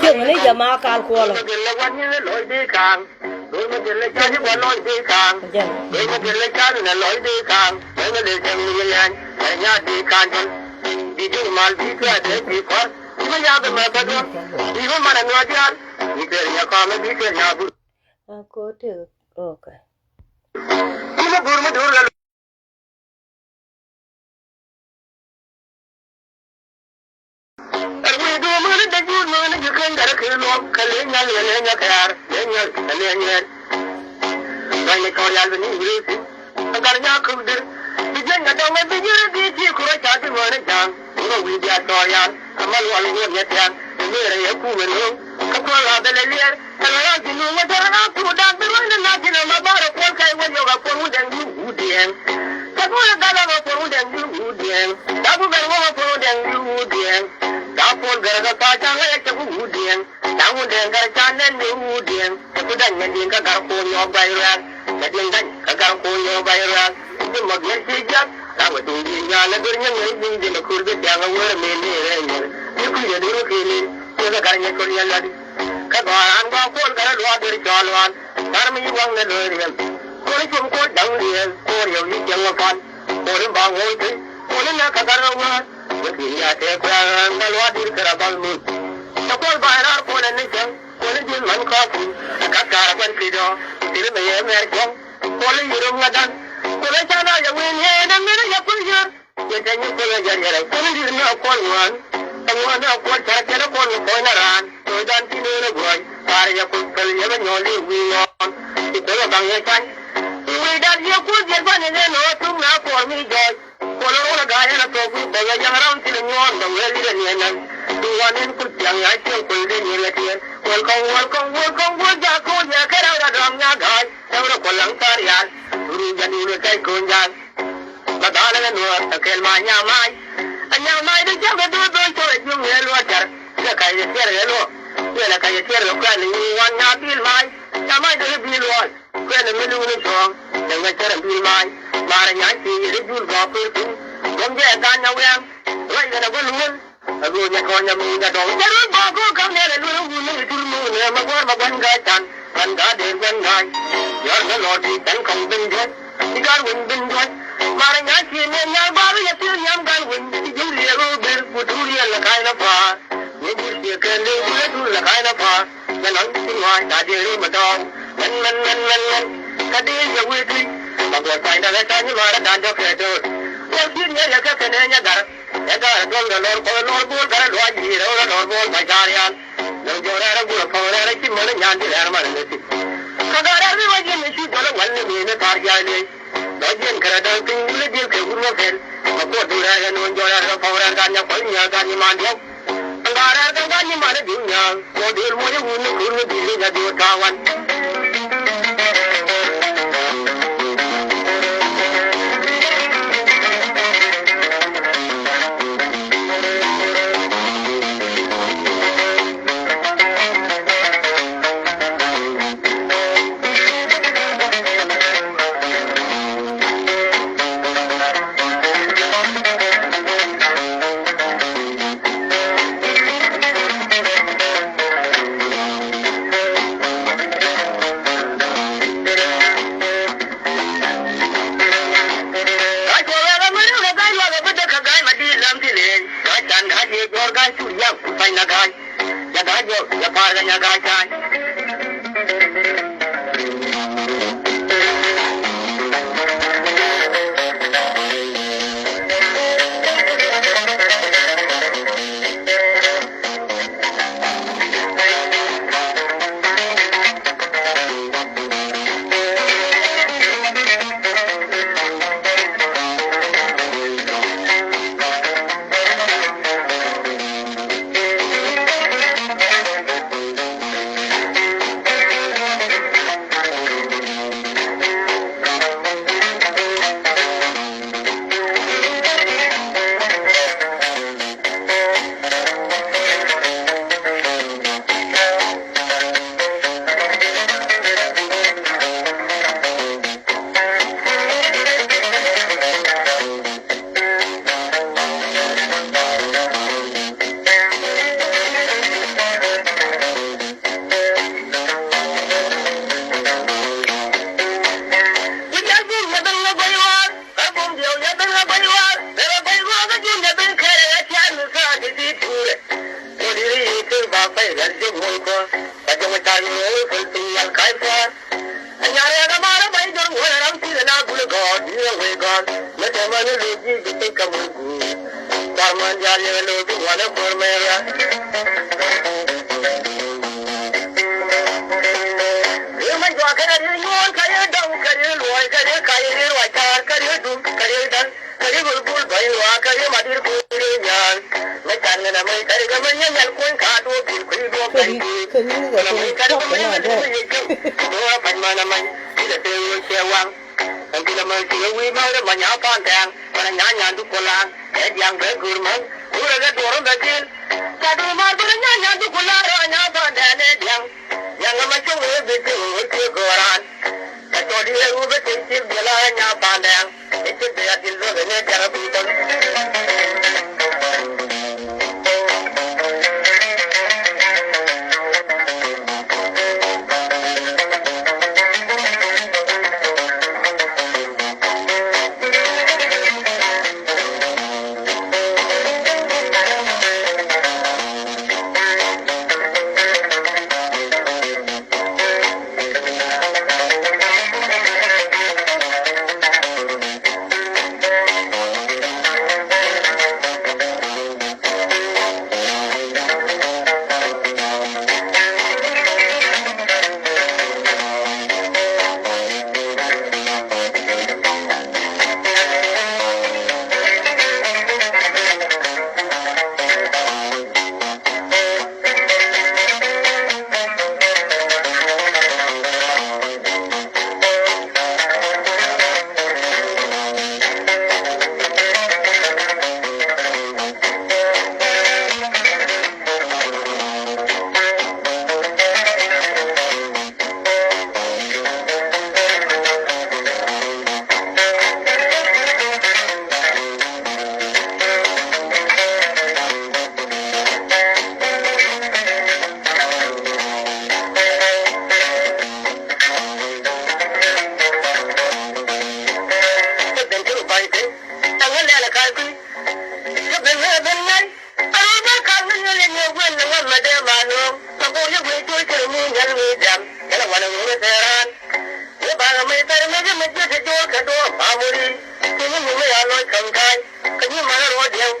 Ciek mi ni jɛ ma kal kuɔlɔ. Ɛ gaar ɛ duɔ̱ŋ rɛ lɔr kuɔth ɛ lɔr bo̱o̱l garɛ luaac yiëë rɛw rɛ lɔr bo̱o̱l ba ca̱r yal. Lɔr jɔk rɛ̈ɛ̈r ɛ gurɛ pɔk rɛ̈ɛ̈r ɛ ci mäl ɛ nyan di rɛ̈ɛ̈r man ɛ lɛ thik. Kä gaar rɛ̈ɛ̈r bi wä ji̱n ɛ cu jɔl ɛ wal ni mëë ni thaar ja̱a̱c lëëc. Lɔr jiɛn kärɛ däŋ piny wulä diël kɛ wut wä pɛl. Mɛ kuɔt du rɛ̈ɛ̈r ɛ no̱o̱ŋ jɔk rɛ̈ɛ̈r kɛ pɔk rɛ̈ɛ̈r gat nyɛ kual nyääk gat nyi man diɔ̱k. Ɛn gaar rɛ̈ɛ̈r kɛ gat nyi man ɛ diɔ̱k nyääk. Kuɔt duëël muɔc ɛ wut ni ko̱r mi di̱i̱t ni nya diɔ̱k ta̱a̱ wan. Ka cuɔ wɛɛk ɛ mi ri̱w ni ga̱a̱c luaak ɛ bi dek kɛ ga̱a̱c ma di̱i̱t läm ti leeny. Ga̱a̱c can ga̱a̱c yee juɔ̱ɔ̱r ga̱a̱c cur jiaŋ ku pa̱ny na ga̱a̱c. Nya ga̱a̱c jɔk, nya pa̱a̱r kɛ nya ga̱a̱c ca̱a̱ny. Ku jal bum nya ben ŋa guay war, ka bum diɛw nya ben ŋa guay war, bɛ rɔ guay war ka jum nya ben kɛrɛ ya tian mi sa di di ture. Mo di ri yi te ba pay lar jom mo ko, ka jom ta yi mo ko tin yal kai ko. A nyarɛ ka mara bay jor mo ram ti na gul gɔd, ni wee gɔd, mɛ tɛ ma ni lo ji bi te ka mo gu. Kuar man jal yɛ lo̱o̱ bi ŋuan ɛ kuäär mɛɛr ya. Ri̱w mɛ juak kɛnɛ ri̱w nyuɔ̱ɔ̱n kɛ ri̱w dɔŋ kɛ ri̱w luɔ̱ɔ̱c kɛ ri̱w kac ri̱w ruac taar kɛ ri̱w dum kɛ ri̱w da̱ŋ kɛ ri̱w bulbul bäny luaak kɛ ri̱w madir kui̱ ri̱w nyaan. Mɛ can ŋänɛ mɛ kɛ ri̱w kɛ mɛ nyɛ nyɛl kuɔ̱ny ka duɔ̱ɔ̱p bil kui̱ duɔ̱ɔ̱p bɛ̈ny kui̱. Kɛ ri̱w kɛ mɛ kɛ ri̱w kɛ mɛ nyɛ nyɛl kui̱ duɔ̱ɔ̱p bɛ̈ny mɛ nɛ mɛ. Ti kɛ tëë wee cɛ waŋ. Ɛn ti lɛ mɛ ti kɛ wi̱i̱ mɛ rɛ mɛ nyaa pa̱a̱n tɛ̈ɛ̈ŋ mɛ nɛ nyaa nyan duk kɔ la̱a̱ŋ. Ɛ diaŋ bɛ go̱o̱r män go̱o̱r ɛ kɛ duɔ̱ɔ̱r mɛ bil. Ca duɔ̱ɔ̱r maar bä rɛ nyaa nyan duk kɔ la̱a̱ŋ rɛ nyaa pa̱a̱n tɛ̈ɛ̈n ɛ diaŋ. Diaŋ ɛmɛ cä wee bi ti wee ti go̱o̱ran. Ɛ tɔ̱ di ɛ wee bä ti cil biɛl a nyaa pa̱a̱n tɛ̈ɛ̈ŋ. Ɛ cil bɛ ya dil bä kɛ nɛ diaŋ ɛ bi kɔn. Kä ben te rɔ ba̱ny piny, a ŋä lɛl a ka̱a̱c kui̱. Kä ben ŋä ben ŋa̱c, a rɔl bä ka̱a̱c mi liɛl yɛn yɛ guɛn ni ŋä mɛ dee ma nööŋ. Kä go̱o̱r yɛ guic tuɔ̱c kɛ mi nhial mi dɛm. Kɛn a wanɛ ŋuŋ ɛ thɛɛr raan. Yɛ ba̱a̱k a mɛc thɛɛr mɛc ɛ mɛc yɛ te jo̱o̱r kɛ do̱r pamuri. Ti mi nyuŋ ɛ ya lɔc ka̱m ka̱a̱c. Kä nyi man a ruɔ̱t diɛw.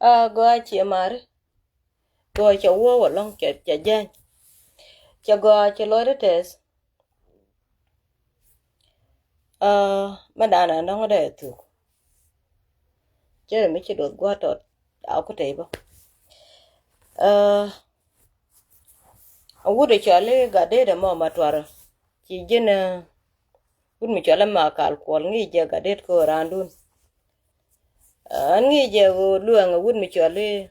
A gɔaa ciɛ mari. Gɔaa cɛ wuɔ wä lɔŋ cɛ, cɛ jɛny. Cɛ gɔaa cɛ lɔcdä tɛth. Aa, mɛ danɛ nɔŋ dɛ thuk. Cɛ mi ci duɔth gua̱a̱t tɔt a ku tey bä. Aa, a wut ɛ cɔal i̱ Gatdɛt ɛmɔ ma tuarä. Ci ji̱n, aa, wut mi cɔal i̱ Makal Kuɔl ŋi̱i̱c jɛ Gatdɛt kä randun. Aa, ŋi̱i̱c jɛ ɣöö luɛŋ ɛ wut mi cɔal i̱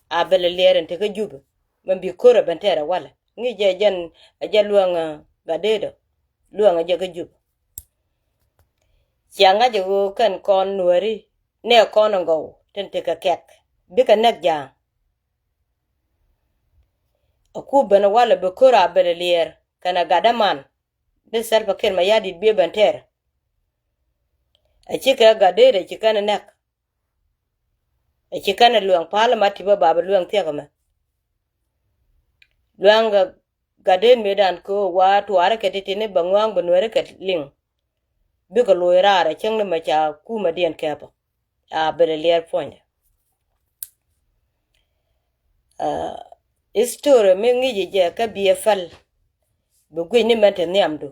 Abel Liɛɛr in tekɛ Jubɛ. Mɛ bi ko̱r ɛ ben tɛɛr ɛ walɛ. Ŋi̱i̱c jɛ jɛn ɛ jɛ luɛŋ, aa, Gatdɛt ɔ. Luɛŋ ɛ jɛ kä Jubɛ. Cia ŋa̱c ɛ ɣöö kɛn kɔn Nuääri nɛ kɔn ɛ gɔw tin tekɛ kɛk. Bikɛ nɛk ja̱a̱ŋ. A ku ben walɛ bi ko̱r Abel Liɛɛr kɛnɛ gat däman. Di Salva Kiir Mayardit bi ben tɛɛr. A cikɛ Gatdɛt a ci kɛn nɛk. A ci kɛn luɛŋ pal ma ti bä ba bi luɛŋ thiɛk ɛmɛ. Luɛŋ Gatdɛt mëëdan kɛ ɣöö wa tuaarä kɛ ti̱ti̱ni bɛ ŋua̱a̱ŋ bɛ Nuääri kɛ liŋ. Bikɛ lo̱c raar ɛ cäŋ ni mɛ ca kumɛ diɛn kɛpä. A Abel Liɛɛr puɔ̱nydɛ. Aa, history mi ŋi̱ci jɛ kä biɛ päl. Bi guic ni mɛn te nhiamdu.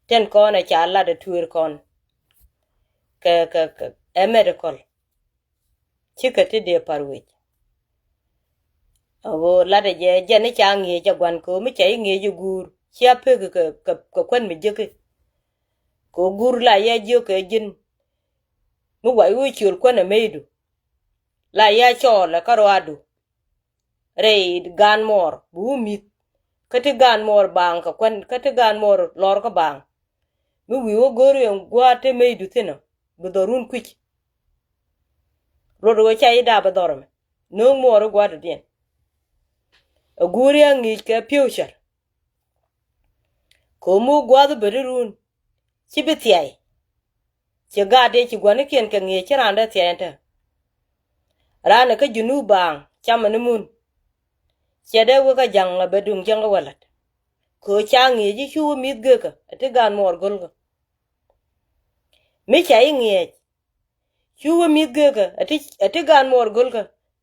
Tin kɔn ɛ ca lat ɛ tueer kɔn. Kɛ, kɛ, kɛ, ɛ medical. Cikɛ ti dee par wec. A ɣöö latdɛ jɛ jɛn i̱ ca ŋi̱eec ɛ gua̱n kɛ ɣöö mi ca i̱ ŋi̱eec i̱ guur cia pek kɛ, kɛ, kɛ kuän mi jiäki. Kɛ ɣöö guur la yɛ jiök kɛ ji̱n. Mi wac wä ciöl kuän ɛ meydu. La yɛ cɔɔl ɛ kä ruaadu. Rɛy gaan muɔɔr bi wä mi̱th. Kä ti gaan muɔɔr baaŋ kɛ kuän, kä ti gaan muɔɔr lɔr kä baaŋ. Mi wi̱i̱ wä go̱o̱r yɛn gua̱a̱t te meydu thi̱n ɔ, bi dhɔrun kui̱c. Rot wä ca i̱ daap ɛ dhɔr ɛmɛ. No̱o̱ŋ muɔɔr i̱ gua̱a̱t dɔ̱diɛn. Ɛ guuri a ŋi̱i̱c kɛ pi̱w cär. Ko̱o̱m wä gua̱a̱th i̱ ben i̱ run. Ci bi thiay. Ci gaat dee ci gua̱nikiɛn kɛ ŋi̱eec ci raan dee thiay ɛn te. Raan ɛ kä Junub baaŋ camɛ ni mun. Ciɛ dee wek kä ja̱ŋ ɛ bɛ duŋ cäŋ kä wä la̱t. Kɛ ɣöö ca ŋi̱eec i̱ cu wä mi̱th gekä ɛ ti gaan muɔɔr go̱lkä. Mi ca i̱ ŋi̱eec cu wä mi̱th gekä ɛ ti, ɛ ti gaan muɔɔr go̱lkä.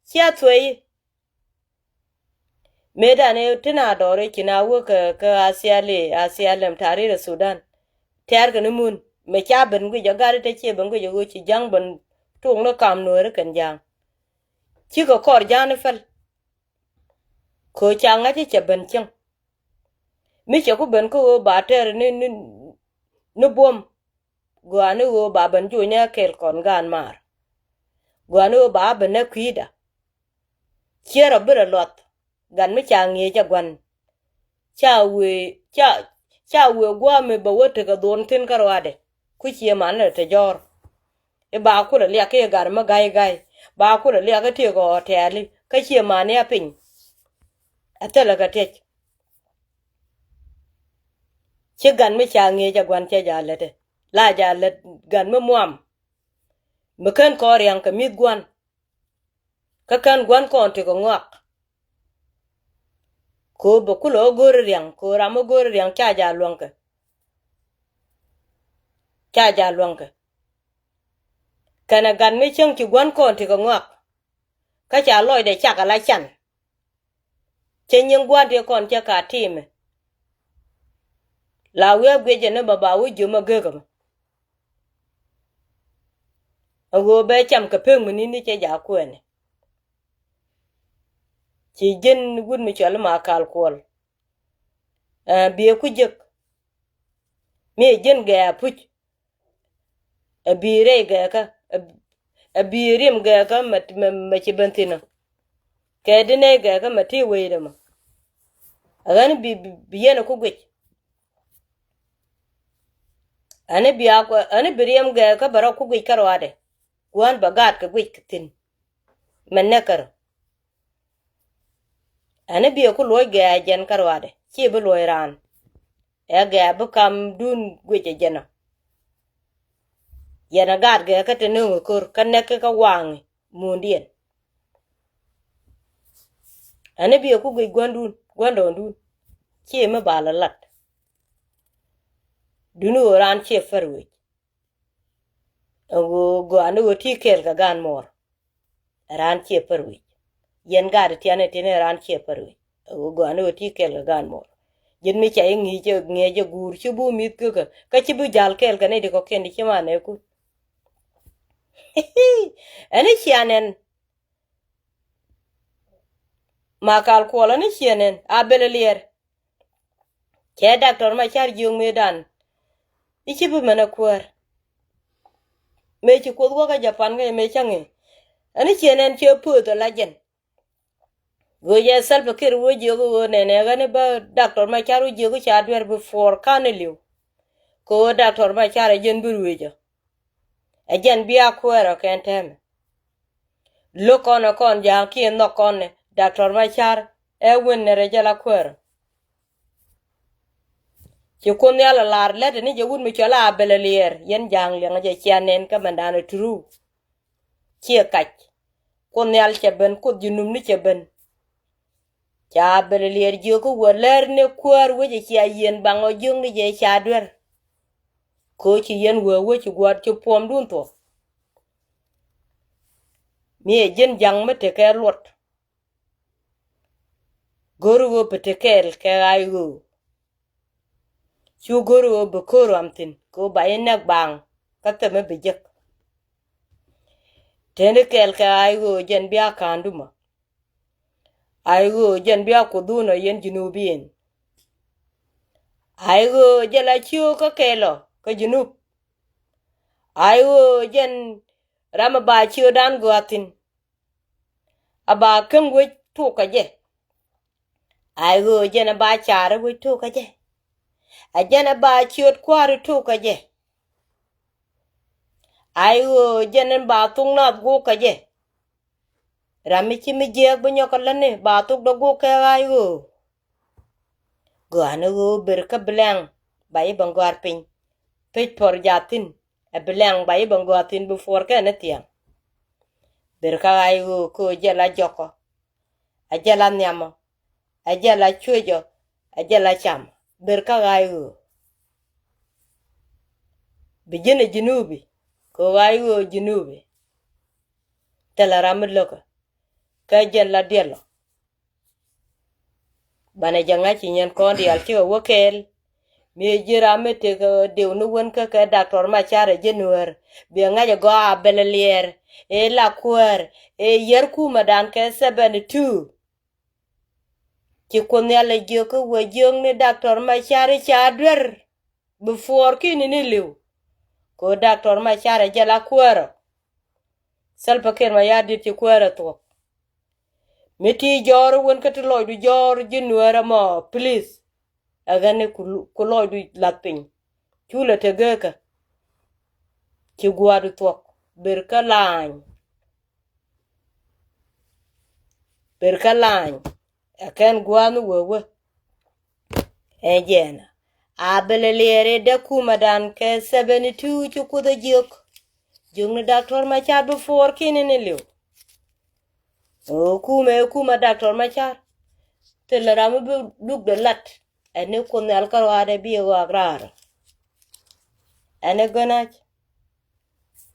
Cia thuɛɛc i̱. Mëëdan ëë tin a dɔɔr ëë ci na wä kɛ, kɛ A C L A, A C L M, Tahrir Sudan. Tɛɛr kɛ ni mun mɛ ca ben guic ɔ gat i̱ te ciɛ ben guic ɔ ɣöö ci ja̱ŋ ben tuɔɔk ni kam Nuääri kɛn ja̱a̱ŋ. Cikɛ kɔr ja̱a̱ŋ ni päl. Kɛ ɣöö ca ŋa̱c i̱ cɛ ben cieŋ. Mi cɛ ku ben kä ɣöö ba tɛɛr ni, ni, ni buɔ̱m. Gɔaa ni ɣöö ba ben joc ni ɛ kɛɛl kɔn gaan maar. Gɔaa ni ɣöö ba ben nɛ kui̱da. Ciɛ rɔ bi rɔ luath. Gat mi ca ŋi̱eec ɛ gua̱n. Ca wëë, ca, ca wëë gua̱a̱ mi bɛ wä tekɛ dhuɔ̱n thi̱n kä ruaadɛ. Ku ciɛ man rɔ te jɔ̱ɔ̱r. I̱ ba kulɛ liak i̱ gat mi ga̱y ga̱y. Ba kulɛ liak i̱ tiek ɣɔɔ tɛ̈ɛ̈li. Kä ciɛ man i̱ a piny. Ɛ thilɛ kɛ tiec. Ci gat mi ca ŋi̱eec ɛ gua̱n cɛ ja̱ lät ɛ. La ja̱ lät gat mi muam. Mi ken kɔn riaŋ kɛ mi̱th gua̱n. Kä kän gua̱n kɔn tekɛ ŋɔak. Kɛ ɣöö bɛ kulɛ ɣä go̱o̱ri riaŋ, kɛ ɣöö ram ɣä go̱o̱ri riaŋ ca ja̱ luäŋkɛ. Ca ja̱ luäŋkɛ. Kɛnɛ gat mi cäŋ ci gua̱n kɔn ti kɛ ŋɔak. Kä ca lɔcdɛ cak ala can. Cɛ nyiŋ gua̱n ti kɔn cɛ ka timɛ. La wi̱i̱ a guiecɛ ni ba ba wi̱i̱ jiöm a gek ɛmɛ. A ɣöö bɛ cam kɛ pek mi ni̱n ni cɛ jaak kuɛɛni. Ci ji̱n wut mi cɔl ma kal kuɔl. Ɛ biɛ ku jek. Mi ji̱n gɛɛ a puc. Ɛ bi rɛy gɛɛkä, ɛ bi riɛm gɛɛkä mɛ, mɛ, mɛ ci ben thi̱n ɔ. Kɛ di nɛy gɛɛkä mɛ ti wecdɛ mɔ. Ɛ ɣän bi, bi, bi yɛn ɛ ku guic. Ɛn bi a, ɛn bi riɛm gɛɛkä bɛ rɔ ku guic kä ruaadɛ. Gua̱n bɛ gaat kɛ guic kɛ thi̱n. Mɛ nɛkɛ rɔ. Ɛn bi ɛ ku luɔc gɛɛ a jɛn kä ruaadɛ. Ci bi luɔc raan. Ɛ gɛ bi kam dun guic ɛ jɛn ɔ. Yɛn ɛ gaat gɛ kä te nööŋ ɛ ko̱r kä nɛk kä waŋ muundiɛn. Ɛn bi ɛ ku guic gua̱ndun, gua̱ndɔɔŋdun. Ci mi bal ɛ lat. Duni ɣöö raan ciɛ pär wec. Ɛ ɣöö gɔaa ni ɣöö ti kɛɛl kɛ gaan muɔɔr. Raan ciɛ pär wi̱c. Yɛn gaat tian ɛ tin ɛ raan ciɛ pär wi̱c. Ɛ ɣöö gɔaa ni ɣöö ti kɛɛl kɛ gaan muɔɔr. Ji̱n mi ca i̱ ŋi̱i̱c ɛ ŋi̱eec ɛ guur ci bu mi̱th kä kä kä ci bu jal kɛɛl kɛ nɛy ti kɔ̱kiɛn ti ci man ɛ kun. Ɛn i̱ cian ɛn. Ma kal kuɔl ɛn i̱ cian ɛn a bel ɛ liɛɛr. Cɛ Doctor Machar jiök mëëdan. I̱ ci bi mɛn ɛ kuäär. Mëë ci Kuoth wä kä Japan kä mëë cäŋ i̱ ɛn i̱ ciɛ nɛn cɛ pööth ɛ la jɛn. Ɣöö jɛ Salva Kiir wä jiök ɣöö nɛnɛ ɣän i̱ bä Doctor Machar wä jiök i̱ ca duer before kan i̱ li̱w. Kɛ ɣöö Doctor Machar ɛ jɛn bi ruëëcä. Ɛ jɛn bia kuäärä kɛn tɛmɛ. Lo̱k kɔn ɛ kɔn ja̱a̱ŋ kiɛ nhɔk kɔn ɛ Doctor Machar ɛ win nɛ rɛ jɛ la kuäärä. Ci Kuoth Nhial ɛ lar lät ɛ ni jɛ wut mi cɔl a bɛl ɛ liɛɛr yɛn ja̱a̱ŋ liɛŋ ɛ jɛ cia nɛn kä mɛndan ɛ turu. Ciɛ kac. Kuoth Nhial cɛ ben, Kuoth Junub ni cɛ ben. Ca bɛl liɛɛr jiök kä wä lɛr ni kuäär wec cia yieen baŋ ɔ jiök ni jɛ ca duer. Kɛ ɣöö ci yɛn wee wec ci gua̱a̱r ci puɔmdun thuɔ̱k. Mi ɛ ji̱n ja̱ŋ mi tekɛ luɔt. Go̱r ɣöö bi tekɛɛl kɛ ɣa̱c ɣöö. Cu go̱r ɣöö bi ko̱r ram thi̱n kɛ ɣöö ba yɛ nɛk baaŋ kä thɛmɛ bi jek. Teni kɛɛl kɛ ɣa̱c ɣöö jɛn bia ka̱a̱ndumä. Ay ɣöö jɛn bia kudhun ɔ yɛn Junub in. Ay ɣöö jɛ la ciöök kä kɛɛl ɔ kä Junub. Ay ɣöö jɛn ram ɛ ba ciöökdan gɔaa thi̱n. A ba käŋ wec tuk kä jɛ. Ay ɣöö jɛn ɛ ba caar wec tuk kä jɛ. A jɛn ɛ ba ciööt kua̱r tuk kä jɛ. Ay ɣöö jɛn ɛ ba thuk nath guuk kä jɛ. Ram mi ci mi jiääk bi nyɔk kä lätni ba thuk dɔ guuk kɛ ɣa̱c ɣöö. Gɔaa ni ɣöö ber kä bi lɛŋ ba i̱ bɛ ŋɔaar piny. Pec puɔr jathin ɛ bi lɛŋ ba i̱ bɛ ŋɔaar thi̱n bi puɔr kɛn ni thiaŋ. Ber kä ɣa̱c ɣöö kɛ ɣöö jɛ la jɔkɔ. A jɛ la nhiamɔ. A jɛ la cuecɔ. A jɛ la camɔ. Ber kä ɣa̱c ɣöö. Bi ji̱n ɛ Junubi kɛ ɣöö ɣa̱c ɣöö Junubi. Thilɛ ram mi lo̱kä. Kä jɛn la diɛl ɔ. Banɛ jɛ ŋa̱c ci nyɛn kɔn diaal cikɛ wä kɛɛl. Mi ji̱ ram mi tëk diw ni wän kä kɛ Doctor Machar ɛ ji̱ Nuäär. Biɛ ŋa̱c ɛ gɔaa bɛl liɛɛr. Ëë la kuäär. Ëë yär kumɛdan kɛ seventy two. Ci Kuoth Nhial ɛ jiök kä wä jiök ni Doctor Machar i̱ ca duer. Bi puɔr ki̱ni ni li̱w. Kɛ ɣöö Doctor Machar ɛ jɛ la kuäärä. Salva Kiir Mayardit ci kuäärä thuɔ̱k. Mi ti jɔɔr wän kä ti lɔcdu jɔɔr ji̱ Nuäärä mɔ, please. Ɛ ɣän ni ku, ku lɔcdu lath piny. Cu lɛ te geekä. Ci gua̱a̱du thuɔ̱k. Ber kä laany. Ber kä laany. Ɛ kɛn gua̱a̱th ni wee wee. Ɛ jɛɛnä. A bɛl liɛɛr ɛ däk kumädan kɛ seventy two ci Kuoth ɛ jiök. Jiök ni Doctor Machar bi puɔr ki̱ni ni li̱w. Ɛ kumɛ, ɛ kumɛ Doctor Machar. Thilɛ ram mi bi luk dee lat. Ɛn ni Kuoth Nhial kä ruaadɛ bi ɛ ɣɔak raar. Ɛn ni gönäc.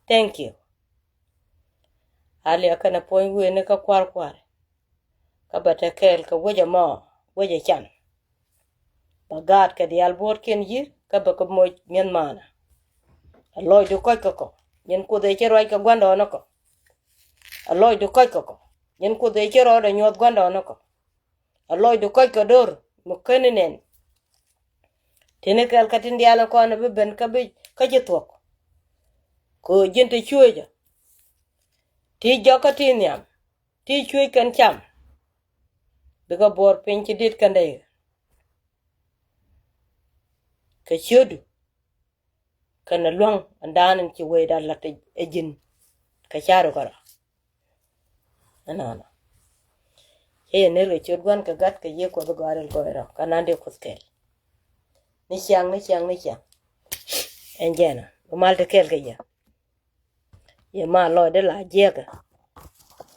Thank you. A liak kɛnɛ puɔ̱ny wëëni kä kua̱r kua̱r. Kä bɛ te kɛɛl kɛ wec ɛmɔ, wec ɛ can. Bɛ gaat kɛ diaal buɔ̱ɔ̱tkiɛn yi̱ kä bɛ kɛ moc mi̱eth maanɛ. A lɔcdu kɔc kɛ kɔ, nyin Kuoth ëë ci ruac kɛ gua̱ndɔɔŋnikɔ. A lɔcdu kɔc kɛ kɔ, nyin Kuoth ëë ci rɔɔdɛ nyuɔ̱th gua̱ndɔɔŋnikɔ. A lɔcdu kɔc kɛ do̱r mi ken ni nɛn. Tini kɛl kä tin diaal in kɔn bi ben kä bi kä ji̱ thuɔ̱k. Kɛ ɣöö ji̱n te cuecä. Ti jɔk kä ti nhiam. Ti cuec kɛn cam. Bikɛ buɔɔr piny ci dit kɛn dee. Kɛ ciötdu. Kɛn ɛ luäŋ ɛn daan in ci wecdan la̱t ɛ ji̱n. Kɛ ca̱ru kärɔa. Ɛnɔnɔ. Cä yɛ ner kɛ ciöt gua̱n kɛ gat kɛ yiëë Kuɔth gɔaa ril gɔɔy rɔ. Kä nan dee Kuoth kɛɛl. Ni ciaŋ, ni ciaŋ, ni ciaŋ. Ɛn jɛn ɔ. Bi mal te kɛɛl kɛ yɛ. Yɛ ma lɔcdä la jiɛkɛ.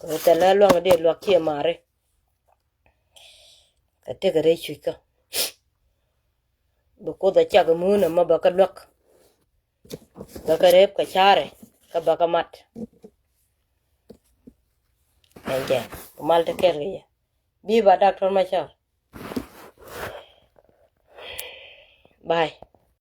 Kɛ thilɛ luaŋ dee luak ciɛ mari. Kɛ tekɛ rɛy cuc kä. Bi Kuoth a cak mun ɛmɔ bɛ kɛ luäk. Bɛ kɛ rep kɛ carɛ kä bɛ kɛ mat. Ɛn jɛ bi mal te kɛɛl kɛ yɛ. Bi ba Doctor Machar. Bye.